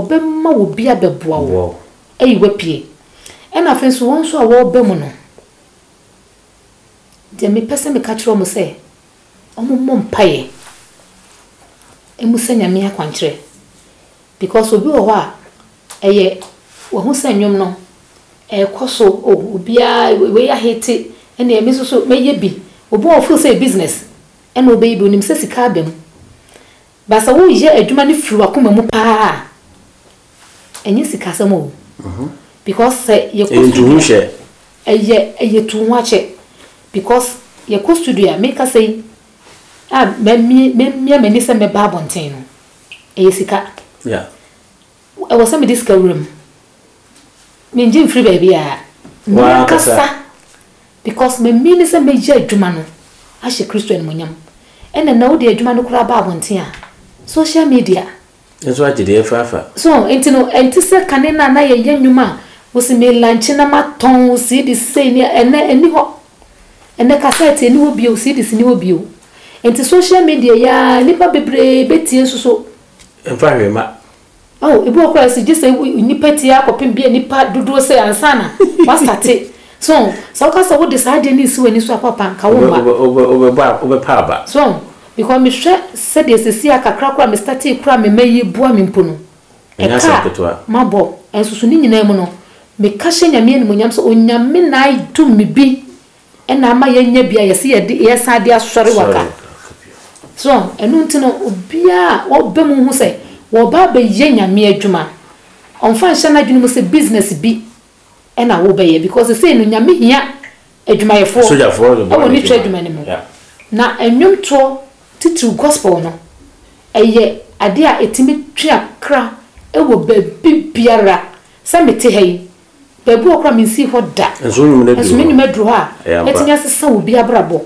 wɔbɛma obi abɛboa wo ayi wo apue. Ɛna afei nso wɔn nso a wɔreba mu no, Deɛ mepɛ sɛ meka kyerɛ wɔn sɛ, wɔmmɔ mpaeɛ mmisa Nyame akwankyerɛ because obi wɔ hɔ a, ɛyɛ wahu sɛ nnwom no ɛrekɔ so, oh obiara wei ahete ɛnneɛ me nso so mɛyɛ bi. Obi wɔ hɔ ɔfeel sɛ ɛyɛ business ɛna ɔbɛyɛ bi, ɔnim sɛ sika aba mu. But sɛ woyɛ adwuma no firi w'akoma mu paa a, ɛnyɛ sikasɛm o. Because sɛ yɛkɔ studio a, ɛyɛ ɛyɛ tu ho akyɛ. Because yɛkɔ studio a, mekasa yi a mamie mamia m'ani sɛ mɛba abɔnten no, ɛyɛ sika. Ɛwɔ sɛ mede sika wura mu. Mengye mfiri baabiara. Me ankasa because me mean sɛ mɛyɛ adwuma no ahyɛ Kristo animuonyam. Ɛna nnɛ wode adwuma no koraa ba abɔnten a, social media. Nso agye deɛ ɛfaafa. So nti no ɛnte sɛ kane no a na yɛyɛ nnwom a wose me lanche na matɔn CD sei ne ɛnnɛ ɛnni hɔ. Ɛnnɛ kasɛɛte ɛnni hɔ bio, CDs nni hɔ bio. Nti social media yi ara nnipa bebree bɛtie nso so. Ɛmfa hwee mma. Oh, ebi wɔ koraa sɛ gye sɛ nnipa tie akɔpem bi a nnipa dodoɔ sɛ ansa na wasate. So, sɛ woka sɛ wode saa adeɛ no resi w'ani so a papa nka wo mma. Wobɛbɔ wobɛpa aba. So, because mehwɛ sɛdeɛ sɛsi a kakra koraa me startee koraa me mma yi boa me mpo no, ɛka a mabɔ. Nso so ne nyinaa mu no, meka hyɛ Nyame animuonyam sɛ Onyame na adom me bi Ɛna ama yɛanya bi a yɛse yɛde yɛsan de asɔre waka. So ɛno nti no obiara a ɔba mu hu sɛ wɔba abɛyɛ Nyame adwuma, ɔmfa nhyɛ n'adwene mu sɛ business bi. na wobɛyɛ because sesei no Nyame hia adwumayɛfoɔ Asogyafoɔ de boa wɔ ne twa n'adwuma. adwuma no mu. Yeah. Na nnwomtoɔ titiriw gospel no, ɛyɛ adeɛ a ɛtumi twe akra wɔ baabi biara. Sɛ mete ha yi, baabi wɔ hɔ koraa a mensii hɔ da, Nso wo nnwom no aduru nso me hɔ. nnwom aduru hɔ a Ɛyɛ ampa. atumi asesa obi abrabɔ.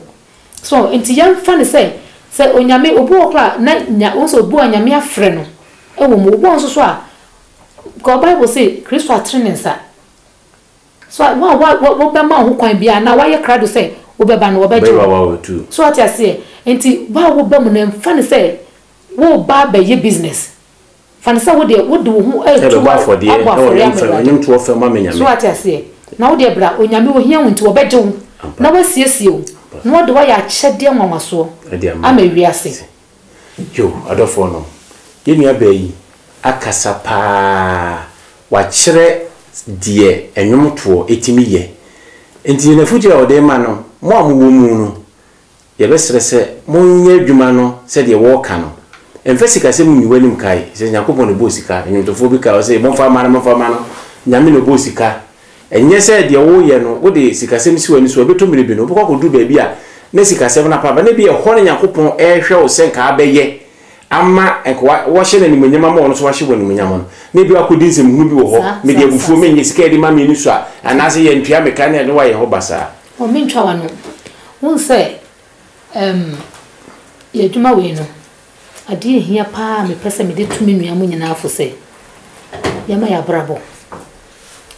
So nti yɛmfa no sɛ, sɛ Onyame, obi wɔ hɔ koraa a na nya, wohu sɛ obi wɔ hɔ a Nyame afrɛ no wɔ mu, obi wɔ hɔ nso so a, because Bible se Kristo atene ne nsa. So a, wo a wa, wa, wobɛma wo ho kwan biara anaa woayɛ krado sɛ wobɛba no, wɔbɛgye Bɛyɛ wo. wawa tu. So wate aseɛ? Nti ba a woba mu no, mfa no sɛ woreba abɛyɛ business. Fa no sɛ wo deɛ, wode wo ho reto Ɛbɛbɔ hɔ afɔdeɛ abɔ ɛwɔ afɔreɛ nnwom ama fam, Awurade. nnwomtoɔ fam ama So Nyame. wate aseɛ? Na wo deɛ bra, Onyame ohia wo nti wɔbɛgye wo Ampa. na wasiesie wo Ampa. na wɔde wo ayɛ akyɛdeɛ nwanwasoɔ Ɛde ama ama wiase. Yo, adɔfoɔ nom, yɛn nua baa yi akasa paa, wakyerɛ deɛ nnwomtoɔ tumi yɛ. Nti n'afotuo a ɔde rema no, mo a mowɔ mu no, yɛbɛsrɛ sɛ monyɛ adwuma no sɛdeɛ wɔreka no. Mfa sikasɛm nyi w'anim kae sɛ Nyankopɔn na ɔbɔɔ sika. Nnwomtofoɔ bi kae, ɔse, momfa mma no, momfa mma no, Nyame na ɔbɔɔ sika. Ɛnyɛ sɛ deɛ woreyɛ no, wode sikasɛm si w'ani so a, ɛbɛtɔ mmerɛ bi no, wobɛkɔ akɔduru baabi a na sikasɛm no apa aba, na ebia ɛhɔ na Nyankopɔn rehwɛ wo sɛ nka abɛyɛ ama nka wahyɛ no animuonyam ama ɔno nso wahyɛ wo animuonyam no, na ebia wakɔdi nsɛmhunu bi wɔ hɔ, Saa, mede saa, abufuo saa. menyɛ, sika a yɛde ma me no sua, anaasɛ yɛntua me ka ne ɛde woayɛ hɔ basaa. Oh, mentwa w'ano. Wohu sɛ, ɛɛm, yɛn adwuma wei no, adeɛ a ɛhia pa ara a mepɛ sɛ mede tu me nua mo nyinaa fo sɛ, yɛmma yɛn abrabɔ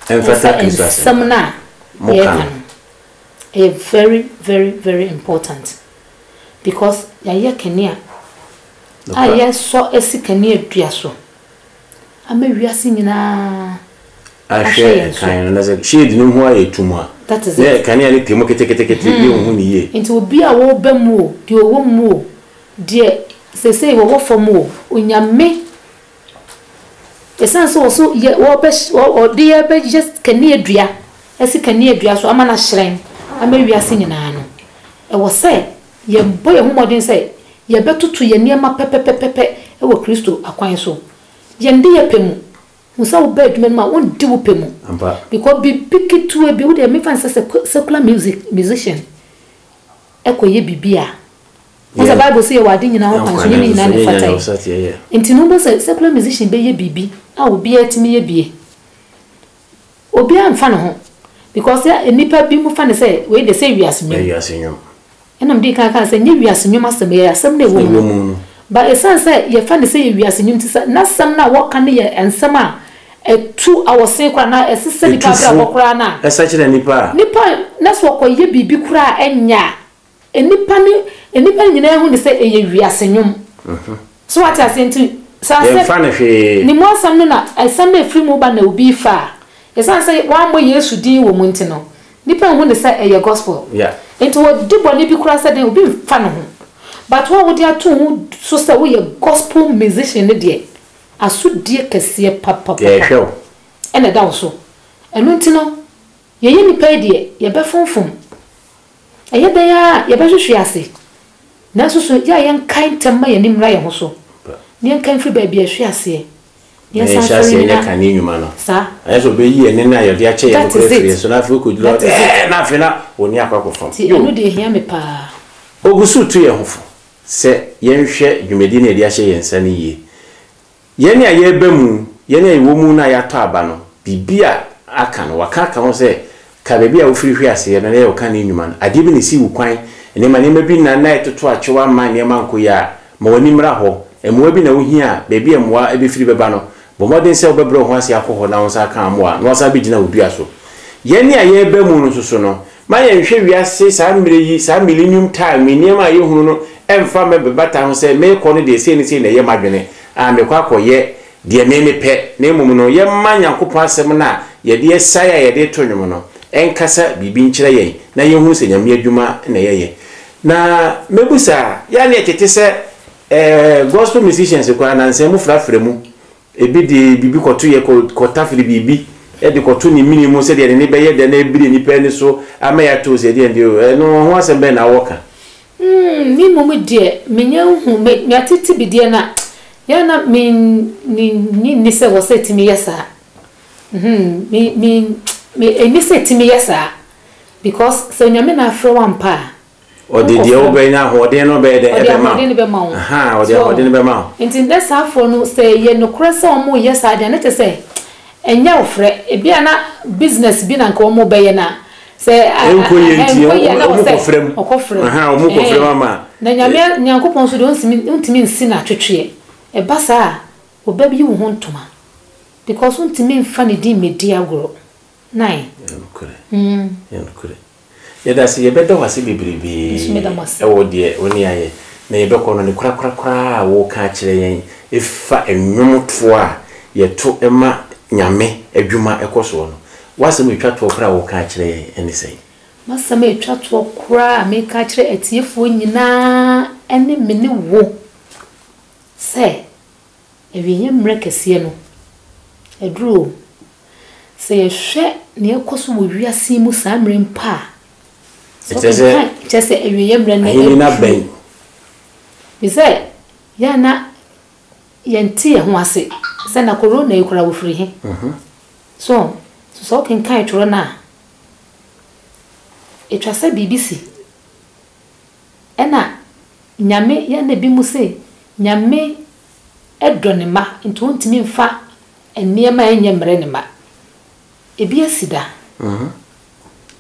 Ɛmfata ɛmfa Kristo nsɛm asɛmpa. no a Moka yɛreka no. no. Ɛyɛ very very very important because yɛayɛ kanea a Nokorɛ. yɛsɔ asi kanea dua so ama wiase nyinaa ahwɛ Ahwɛ yɛn so. kan no na sɛ shade no ho ayɛ tumm a, That is na it. kanea no te mu ketekete na yɛnhu no yie. Nti obi a ɔreba mu o, deɛ ɔwɔ mu o, deɛ seesei wɔwɔ fam o, Onyame Esiane sɛ wɔso yɛ wɔbɛ wɔde yɛ bɛyɛ kaneadua asi kaneadua so ama no ahyerɛn ama wiase nyinaa no, ɛwɔ sɛ yɛbɔ yɛn ho mmɔden sɛ yɛbɛtoto yɛn nneɛma pɛpɛpɛpɛ wɔ Kristo akwan so. Yɛnde yɛn pɛ mu. Hu sɛ woba adwuma no mu a, wonde wo pɛ mu. Because biribi ketewa bi, wo deɛ mefa no sɛ secular music musician kɔyɛ biribi a, Wohu sɛ Bible se yɛwɔ ade nyinaa ho kwan, nso nyɛ ne nyinaa na ɛfata yɛn. Nti no wobɛhu sɛ secular musician bɛyɛ biribi a obiara tumi yɛ bie. Obiara mfa ne ho because sɛ nnipa bi mu fa no sɛ wei deɛ sɛ wiase nnwom. Ɛna mede kan kaa sɛ nyɛ wiase nnwom asɛm, ɛyɛ asɛm no a ɛwɔ mu no. But ɛsiane sɛ yɛfa no sɛ yɛ wiase nnwom nti sɛ n'asɛm no a wɔka no yɛ nsɛm a ɛtu awɔsen koraa anaa ɛsesa nnipa abrabɔ koraa no a, Ɛsakyera nnipa a. Nnipa na sɛ wɔkɔyɛ biribi koraa a ɛnyɛ a, Nnipa no nnipa no nyinaa hu no sɛ ɛyɛ wiase nnwom. So wate aseɛ? Nti sɛ asɛm, Yɛmfa no hwee. ne mu asɛm no na asɛm no a ɛfiri mu ba na obi refa a, ɛsiane sɛ wɔammɔ Yesu din wɔ mu nti no, nnipa nhu no sɛ ɛyɛ gospel. Yeah. Nti wɔdi bɔne bi koraa sɛ dɛn, obi mfa ne ho. But wo a wode ato wo ho so sɛ woyɛ gospel musician no deɛ, asodie kɛseɛ papapapa Yɛrehwɛ wo. na ɛda wo so. Ɛno nti no, yɛyɛ nnipa yi deɛ, yɛbɛfomfom. Ɛyɛ dɛn ara a, yɛbɛhwehwe ase. Nanso so yɛ a yɛnkae ntɛm mma yɛn ani mmra yɛn ho so, na yɛnkae mfiri baabi a yɛhwe aseɛ, na Na yɛnsan yɛnhyɛ nsɔre aseɛ nyɛ nnyina? kane nnwuma no. Saa. Anyɛ sɛ ɔbɛyi yɛn nne no a yɛde akyɛ yɛn no That koraa is afiri yɛn it. so, na afei wokɔduru hɔ That is it. ɛɛ na afei na wo nne akɔ akɔ fam. Nti Yo! ɛno deɛ ɛhia me paa. Ɔgu so retu yɛn ho fo sɛ yɛnhwɛ dwumadie no a yɛde ahyɛ yɛn nsa no yie. Yɛn a yɛreba mu, yɛn a yɛwɔ mu no a yɛatɔ aba no, biribi a aka no, wɔaka aka ho sɛ, Ka baabi a wofiri hwee aseɛ no na yɛ wo kane nnwuma no. Adeɛ bi na ɛsi wo kwan, nneɛma nneɛma bi na na ɛtoto akyew ama nneɛma nkɔ yie a, ma w'ani mmra hɔ. Mmoa bi na wohia a, baabi a mmoa bɛfiri bɛba no, bɔ mmɔden sɛ wobɛbrɛ wo ho ase akɔ hɔ na wo nsa aka mmoa na woasan abɛgyina wo dua so. Yɛn a yɛreba mu no nso so no, Ma yɛnhwɛ wiase saa mmerɛ yi, saa millennium time yi, nneɛma a yɛhunu no mfa mmɛbata ho sɛ merekɔ no deɛ sei ne sei na ɛyɛ m'adwene a mekɔ akɔyɛ deɛ me mepɛ, na mmom no yɛmma Nyankopɔn asɛm no a yɛde asae a yɛde reto nnwom no nkasa biribi nkyerɛ yɛn na yɛnhunu sɛ Nyame adwuma na yɛyɛ. Na mɛbusa a, yɛ a na yɛtete sɛ eh, gospel musicians koraa nansa yi mofrafra mu Ebi de biribi kɔto yɛ, kɔtafere biribi de kɔto ne mene mu sɛdeɛ ne nne bɛyɛ dɛ na abiri nnipa ani so ama yɛate wo sɛ ɛdeɛn deɛ o, ɛno ho asɛm bɛn na wowɔ ka? Hmm, me mmom deɛ, menya nhu, me, matete bi deɛ na, yɛ a na me, me nnye nni sɛ wɔ sɛ ɛtumi yɛ saa. Hmm, me, me. Me ɛnni sɛ ɛtumi yɛ saa because sɛ Onyame na afrɛ wo ampa a, Ɔde deɛ wonkɔfrɛ wo. wobɛnya ahoɔden no bɛyɛ dɛn Ɔde ɛbɛma ahoɔden wo. no bɛma wo. Ahaa, ɔde So wahu? ahoɔden no bɛma wo. Nti nnɛ saa afoɔ no sɛ ɛyɛ nokorɛ sɛ wɔreyɛ saa deɛ a na kyerɛ sɛ ɛnyɛ ɔfrɛ. Ebia na business bi na nka wɔrebɛyɛ na sɛ Ɛnkɔ yie nti ɛnkɔ yie a na wɔn wɔ sɛ kɔfrɛ mu. ɔkɔfrɛ mu. Ahaa, wɔn kɔfrɛ mu Ɛhɛn. ama. Na Nyame Nyankopɔn nso deɛ ɔntumi ɔntumi nsi no atwetweɛ. Ɛba saa a, ɔbɛyi wo ho ntoma because wontumi mfa ne din mmɛdi agorɔ. Nine. Ɛyɛ nokorɛ. Ɛyɛ nokorɛ. Yɛda ase, yɛbɛda wo ase bebrebee Nso meda mo ase. wɔ deɛ wo ne ayɛ. Na yɛbɛkɔ no, ne korakorakora a woreka akyerɛ yɛn ɛfa nnwomtoɔ a yɛto ma Nyame adwuma kɔ soɔ no, w'asɛm a ɛtwa toɔ koraa a woreka akyerɛ yɛn ne sɛn? M'asɛm a ɛtwa toɔ koraa a mereka akyerɛ atiefoɔ nyinaa ne me ne wo sɛ, Awieeɛ mmerɛ kɛseɛ no aduru o. Sɛ yɛhwɛ nea ɛrekɔ so wɔ wiase yi mu saa mmerɛ yi mpo a, sɛ Ɛkyerɛ sɛ wokenkan kyerɛ sɛ awieeɛ mmerɛ no Ahenni no aduru. abɛn. Ɛfiri sɛ yɛn a na yɛnte yɛn ho ase sɛ na corona yi koraa wɔfiri he. So so sɛ wokenkan twerɛ no a, ɛtwa sɛ biribi si. Ɛna Nyame, yɛ na ebinom se Nyame dɔ ne mma nti ontumi mfa nneɛma a ɛnyɛ mmrɛ ne mma. Ebi asi da.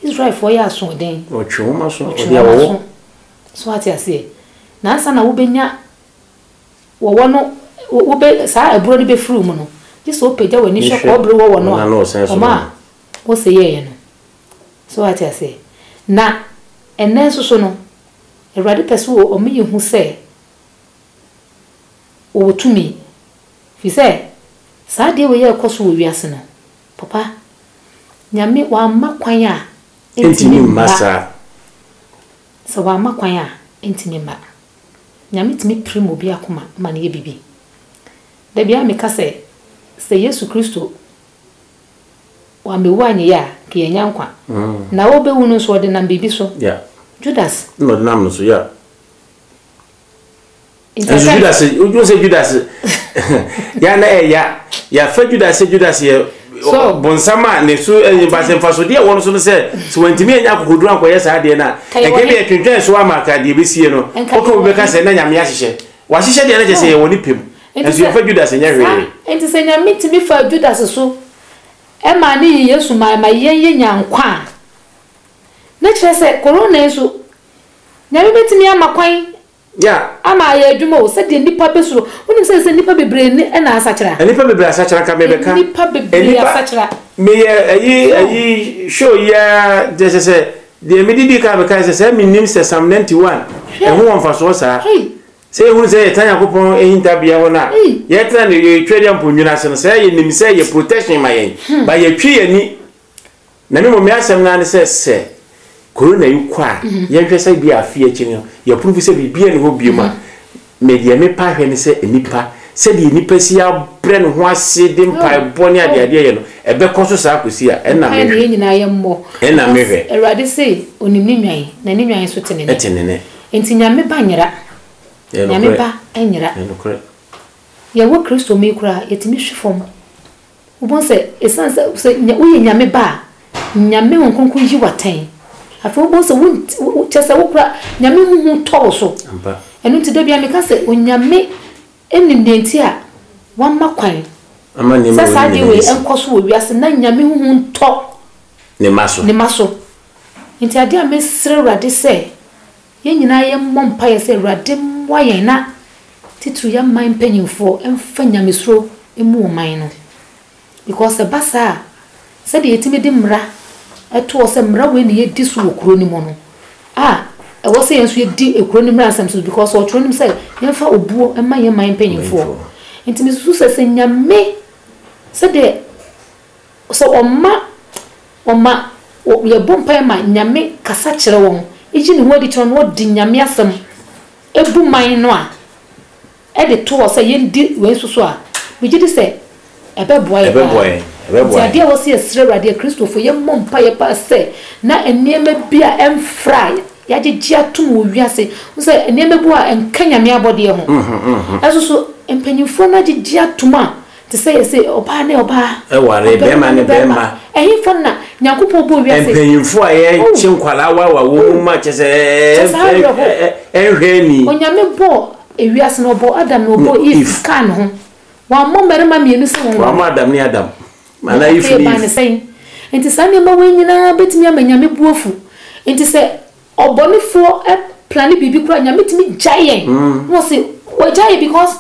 Israelfoɔ yɛ asoɔden. Ɔtwe wɔn aso, Ɔtwe ɔde wɔn awɔwɔ. aso. So wate aseɛ? Na ansa na wobɛnya wɔwɔ no, wobɛ, saa aburo no bɛfiri wo mu no, gye sɛ wopagya w'ani hwɛ Hwɛ kɔbere wɔwɔ no wɔn a ano ɔsan so wɔn no. a Mose yɛeɛ no. So wate aseɛ? Na ɛnnɛ nso so no, Awurade pɛ sɛ ɔma yɛhu sɛ ɔwɔ tumi. Firi sɛ, saa adeɛ wei a ɛrekɔ so wɔ wiase no, papa, Nyame wamma kwan a Ɛntumi ɛntumi mma mma. saa. Sɛ wamma kwan a, ɛntumi mma. Nyame tumi pirim obi akoma ma no yɛ biribi. Da biara meka sɛ, sɛ Yesu Kristo Wambewu anyeyɛ a, nka yɛnnya nkwa. Na obewu no nso, ɔde nam biribi so. Yeah. Judas. Na ɔde nam no so, yeah. Nti Nso aka. Judas, wohu sɛ Judas, ya na ɛya, yɛafa Judas sɛ Judas yɛ So. bonsam a ne so ɛyɛ ba sɛ mfasodeɛ ɛwɔ no so no sɛ sɛ wantumi anya akokoduru ankɔyɛ saa adeɛ no a, Ka yɛwɔ ɛnka bi he? yɛtwentwɛn so ama ka deɛ ɛbɛsie no, Nka woka yɛwɔ obi bɛka he? sɛ na Nyame ahyehyɛ. Wahyehyɛ deɛ na kyerɛ sɛ So. yɛwɔ ne pɛ mu. Enti Nanso sɛ, yɛmfa Judas nyɛ saa, hwee. enti sɛ Nyame tumi faa Judas so maa ne yi Yesu mae ma yɛn yɛnya nkwa a, na kyerɛ sɛ Corona yi nso, Nyame bɛtumi ama kwan Yeah. ama ayɛ adwuma o, sɛdeɛ nnipa bɛsuro. Wonim sɛ sɛ nnipa bebree ne ɛna asakyera? Nnipa bebree asakyera nka mebɛka. Nnipa bebree Nnipa, asakyera. meyɛ ayi So, ayi show yi ara kyerɛ sɛ sɛ deɛ mede dii kan mekae sɛ sɛ mennim sɛ Psalm 91 hwɛ, ɛho wɔ mfasoɔ saa. hei, Sɛ yɛhunu sɛ yɛtena Nyankopɔn hintabea hɔ no a, yɛtena ne yɛtwa dwa mpo nwunu ase no, sɛ yɛnim sɛ yɛ protection ma yɛn, ba yɛtwe yɛn ani. Na me mmom me asɛm no ara ne sɛ, sɛ corona yi kɔ a, yɛnhwɛ sɛ bi a afe akyi no, yɛprove sɛ biribiara nni hɔ biom a, me deɛ mepa hwɛ ne sɛ nnipa, sɛdeɛ nnipa si abrɛ ne ho ase de mpaebɔ ne adeadeɛ yɛ no, ɛbɛkɔ so saa kɔsi a, ɛnna Mpae na mehwɛ. yɛn nyinaa yɛmmɔ. Ɛnna Because mehwɛ. Awurade se onim ne nnwan, na ne nnwan nso te ne nne. Ɛte ne nne. Enti Nyame ba nyera. Ɛyɛ Nyame nokorɛ. ba nyera. Ɛyɛ nokorɛ. Yɛwɔ Kristo mu yi koraa, yɛtumi hwe fam. Wobɛhu sɛ, ɛsiane sɛ, sɛ woyɛ Nyame ba a, Nyame Honhom Kronkron yi wo atɛn. Afei wobɛhu sɛ wont, wo, kyerɛ sɛ wo koraa, Nyame ho hu tɔ wo so. Ampa. Ɛno nti da biara meka sɛ, Onyame nim deɛ nti a wama kwan Ama nneɛma sɛ wei saa adeɛ nyinaa wei asi. nkɔ so wɔ wiase na Nyame ho hu ntɔ Ne mma so. ne mma so. Nti adeɛ a mesrɛ Awurade sɛ Yɛn nyinaa yɛmmɔ mpaeɛ sɛ Awurade mmoa yɛn na titiriw yɛn man mpanyinfoɔ mfa nyamesuro mmu ɔman no. Because ɛba saa a, sɛdeɛ yɛtumi de mmara to hɔ sɛ mmara wei na yɛdi so wɔ kuro no mu no, a ɛwɔ sɛ yɛn nso yɛdi kuro no mmara nsɛm so because ɔtwerɛ no mu sɛ yɛmfa obuo mma yɛn man mpanyinfoɔ. Nti mesusu sɛ sɛ Nyame sɛdeɛ Sɛ ɔma ɔma yɛbɔ mpaeɛ ma Nyame kasa kyerɛ wɔn, yi ne ho adi kyerɛ wɔn na ɔde Nyame asɛm bu man no a, ɛde to hɔ sɛ yɛndi wei nso so a, megye di sɛ ɛbɛboa yɛn paa. Nti adeɛ a ɛwɔ sɛ yɛsrɛ Awurade, Akristofoɔ, yɛmmɔ mpaeɛ paa sɛ na nneɛma bi a ɛmfra a yɛagyegye atom wɔ wiase, wohu sɛ nneɛma bi wɔ hɔ a ɛnka Nyame abɔdeɛ ho, ɛnso so mpanimfoɔ no agyegye atom a, Te sɛ yɛse ɔbaa ne ɔbaa, Ɛware, ɔbarima bɛɛma ne ne bɛɛma. bɛɛma. Ɛhefa na, Nyankopɔn bɔɔ wiase. Mpanyinfoɔ a yɛkye Oh. nkwadaa wawa wɔn mu ma kyɛ sɛ Kyɛ saa awerɛho. ɛnhwɛ ani. Onyame bɔɔ ewiase no, ɔbɔɔ Adam na ɔbɔɔ Eve Eve. kaa ne ho. Wammɔ mmarima mmienu sɛ wɔn Wammɔ nware. Adam ne Adam. Na Anaa Eve afei ne ɛbaa ne Eve. sɛn? Nti saa nneɛma wei nyinaa bɛtumi ama Nyame bo afu. Nti sɛ ɔbɔnefoɔ plane biribi koraa a, Nyame tumi gyae yɛn. Na ɔse, wagyae yɛn because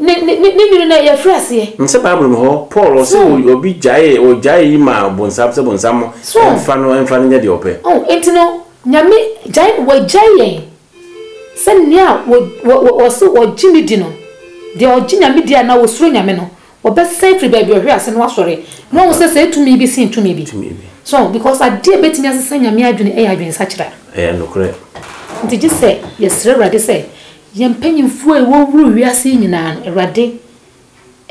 ne ne ne nwunu no yɛfiri aseɛ. Sɛ Bible mu hɔ, Paul ɔse So. obi gyaee, ɔgyaee yi maa bonsam sɛ bonsam So. mfa no mfa no nyɛ deɛ ɔpɛ. Oh, nti no Nyame gyae, wagyae yɛn sɛ nea wɔ wɔ wɔse ɔgye no di no, deɛ ɔgye Nyame di anaa ɔsuro Nyame no, Wɔbɛsan afiri baabi a ɔhwee ase no asɔre na wahu sɛ saa tumi yi bi sen tumi bi. So because adeɛ a ɛbɛtumi asesa Nyame adwene yɛ adwensakyera. Ɛyɛ nokorɛ. Nti gye sɛ yɛsrɛ Awurade sɛ yɛn mpanyinfoɔ a wɔwuru wiase yi nyinaa no Awurade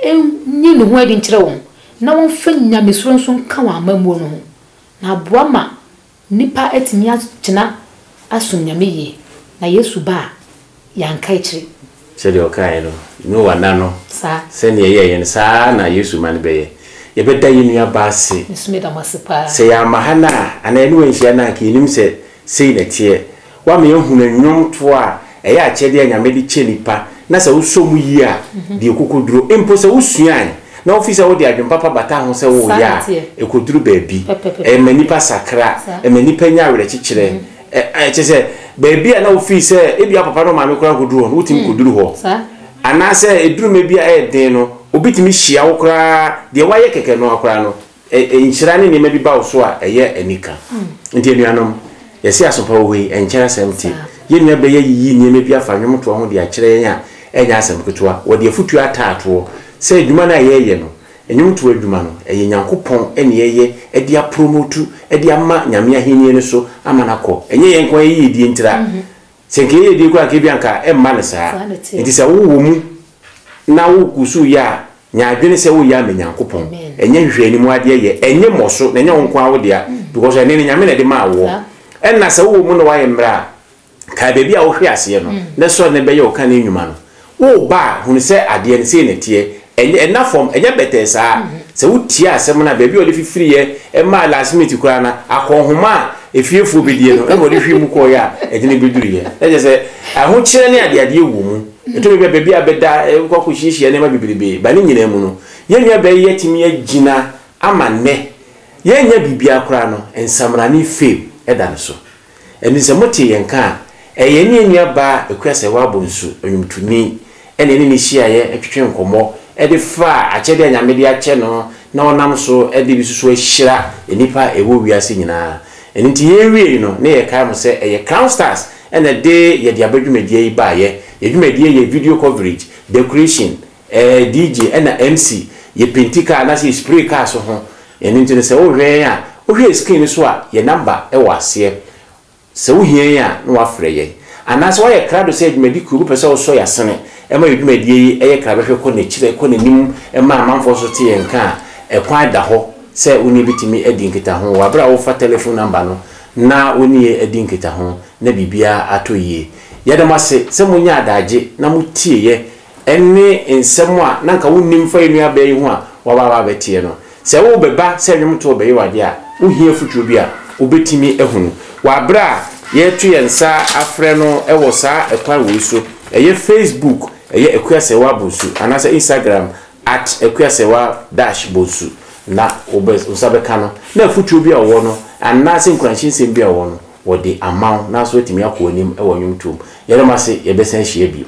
nyi ne ho adi nkyerɛ wɔn na wɔmfa nyamesuro nso nka wɔn amammuo no ho na aboa ma Nnipa atumi agyina asom Nyame yie, na Yesu ba a, yɛanka akyiri. Sɛdeɛ ɔkaeɛ no, Noa nna no, Saa. sɛdeɛ ɛyɛeɛ no, saa ara na Yesu mma no bɛyɛ. Yɛbɛda yɛn nuabaa ase. Me nso meda mo ase paa. Sɛ yɛamma ha nnɛ a, anaa yɛne wo anhyia nnɛ a, anka yɛnnim sɛ sei na ɛteɛ. Woama yɛahunu nnwomtoɔ a ɛyɛ akyɛdeɛ a Nyame de kyɛ nnipa, na sɛ wosɔ mu yie a, deɛ ɛkɔkɔduro. Mpo sɛ wosuae na wofiri sɛ wode adwene papa bata ho sɛ woreyɛ a, ɛkɔduru baabi. Ɛma nnipa sakra, ɛma nnipa nya awerɛkyekyerɛ. Kyerɛ sɛ, baabi a na wofiri sɛ ebia wo papa ne wo maame koraa nkɔduru hɔ no, wotumi kɔduru hɔ. Anaasɛ ɛduru mmerɛ bi a ɛyɛ den no, obi tumi hyia wo koraa, deɛ woayɛ kɛkɛ no ara koraa no, Nhyira ne nneɛma bi ba wo so a, ɛyɛ anika. Nti anuanom, yɛse asompa wɔ hɔ yi, ɛnkyɛre asɛm te. Yɛn nua bɛyɛ yiyi nneɛma bi afa nnwomtoɔ ho de akyerɛ yɛn a, ɛnyɛ asɛm ketewa. Wɔde afutuo ataatoɔ sɛ adwuma no a yɛreyɛ no, nnwomtoɔ adwuma no, ɛyɛ Nyankopɔn na yɛyɛ de apromotu, de ama Nyame ahennie no so ama no akɔ. Ɛnyɛ yɛn nko ara yɛn yiedie ntira. Sɛ nka yɛyɛ die koraa anka ebia anka ɛmma no saa. Nti sɛ wowɔ mu na wogu so yɛ a, nya adwene sɛ woyɛ ama Nyankopɔn. Ɛnyɛ nhwehwɛanimu adeɛ yɛ, ɛnyɛ mmɔso, na ɛnyɛ wo nko ara wo dea because ɛne no Nyame na ɛde maa woɔ. Ɛna sɛ wowɔ mu na woayɛ mmerɛ a, kae baabi a wohwe aseɛ no na sɔre na bɛyɛ wo kane nnwuma no. Woreba a, hunu sɛ adeɛ no sei na ɛteɛ. Ɛnyɛ, ɛnna fam, ɛnyɛ bɛtɛɛ saa. Sɛ wotie asɛm no a, baabi a wɔde fifiriiɛ maa last minute koraa no, akɔnhoma a efiefoɔ bɛdie no, ɛna wɔde hwii mu kɔeɛ a ɛde no bɛduruiɛ. Na kyerɛ sɛ, ahokyerɛ ne adeadeɛ wɔ mu. Ɛtɔ baabi a, baabi a bɛda, wokɔ akɔhyiahyia nneɛma bebrebe. Ba ne nyinaa mu no, yɛn nuabaa yi atumi agyina ama nnɛ, yɛnnya biribiara koraa no, nsamrane fame da no so. Ɛno sɛ mote yɛn nka a, ɛyɛ yɛne yɛn nua baa Akua Sɛwa Bonsu, ɔnwomtoni, ɛna yɛne no hyiaeɛ twetwee nkɔmmɔ de faa akyɛdeɛ a Nyame de akyɛ no na ɔnam so de bi nso ahyira nnipa a ɛwɔ wiase nyinaa. Ɛno nti yɛwiei no na yɛkae mo sɛ ɛyɛ Crown Stars na ɛde yɛde aba dwumadie yi baeɛ. Yɛn dwumadie yɛ video coverage, decoration, DJ ɛna MC, yɛ penti car anaasɛ yɛ spray car so ho. Ɛno nti no sɛ wohwɛ yɛn a, wohwɛ yɛn screen no so a, yɛn number wɔ aseɛ. Sɛ wohia yɛn a na woafrɛ yɛn. Anaasɛ woayɛ krado sɛ dwumadi kuo bi pɛ sɛ wosɔ yɛn asene ma yɛn dwumadie yi yɛ krabɛhwɛ kɔ n'akyire kɔ n'anim ma amanfoɔ nso te yɛn nka a, ɛkwan da hɔ sɛ wo ne yɛn bɛtumi adi nkitaho wɔ aberɛ a wofa telephone number no na wo ne yɛn adi nkitaho na biribiara atɔ yie. Yɛda mo ase sɛ monya adagye na motieeɛ ne nsɛm a na anka wonnim fa yɛn nuabaa yi ho a waba aba abɛteɛ no. Sɛ worebɛba sɛ nnwomtoɔ rebɛyɛ wo adeɛ a, wohia afotuo bi a, wobɛtumi ahunu. Wɔ aberɛ a yɛreto yɛn nsa afrɛ no wɔ saa ɛkwan wei so, ɛyɛ Facebook, ɛyɛ Akua Serwaa Bonsu, anaasɛ Instagram, at Akua Serwaa dash Bonsu, na wobɛ, wo nsa bɛka no, na afotuo bi a ɔwɔ no, anaasɛ nkuranhyɛ nsɛm bi a ɔwɔ no, wɔde ama wo, na nso woatumi akɔ w'anim wɔ nnwomtoɔ mu. Yɛda mo ase, yɛbɛsan ahyia bio.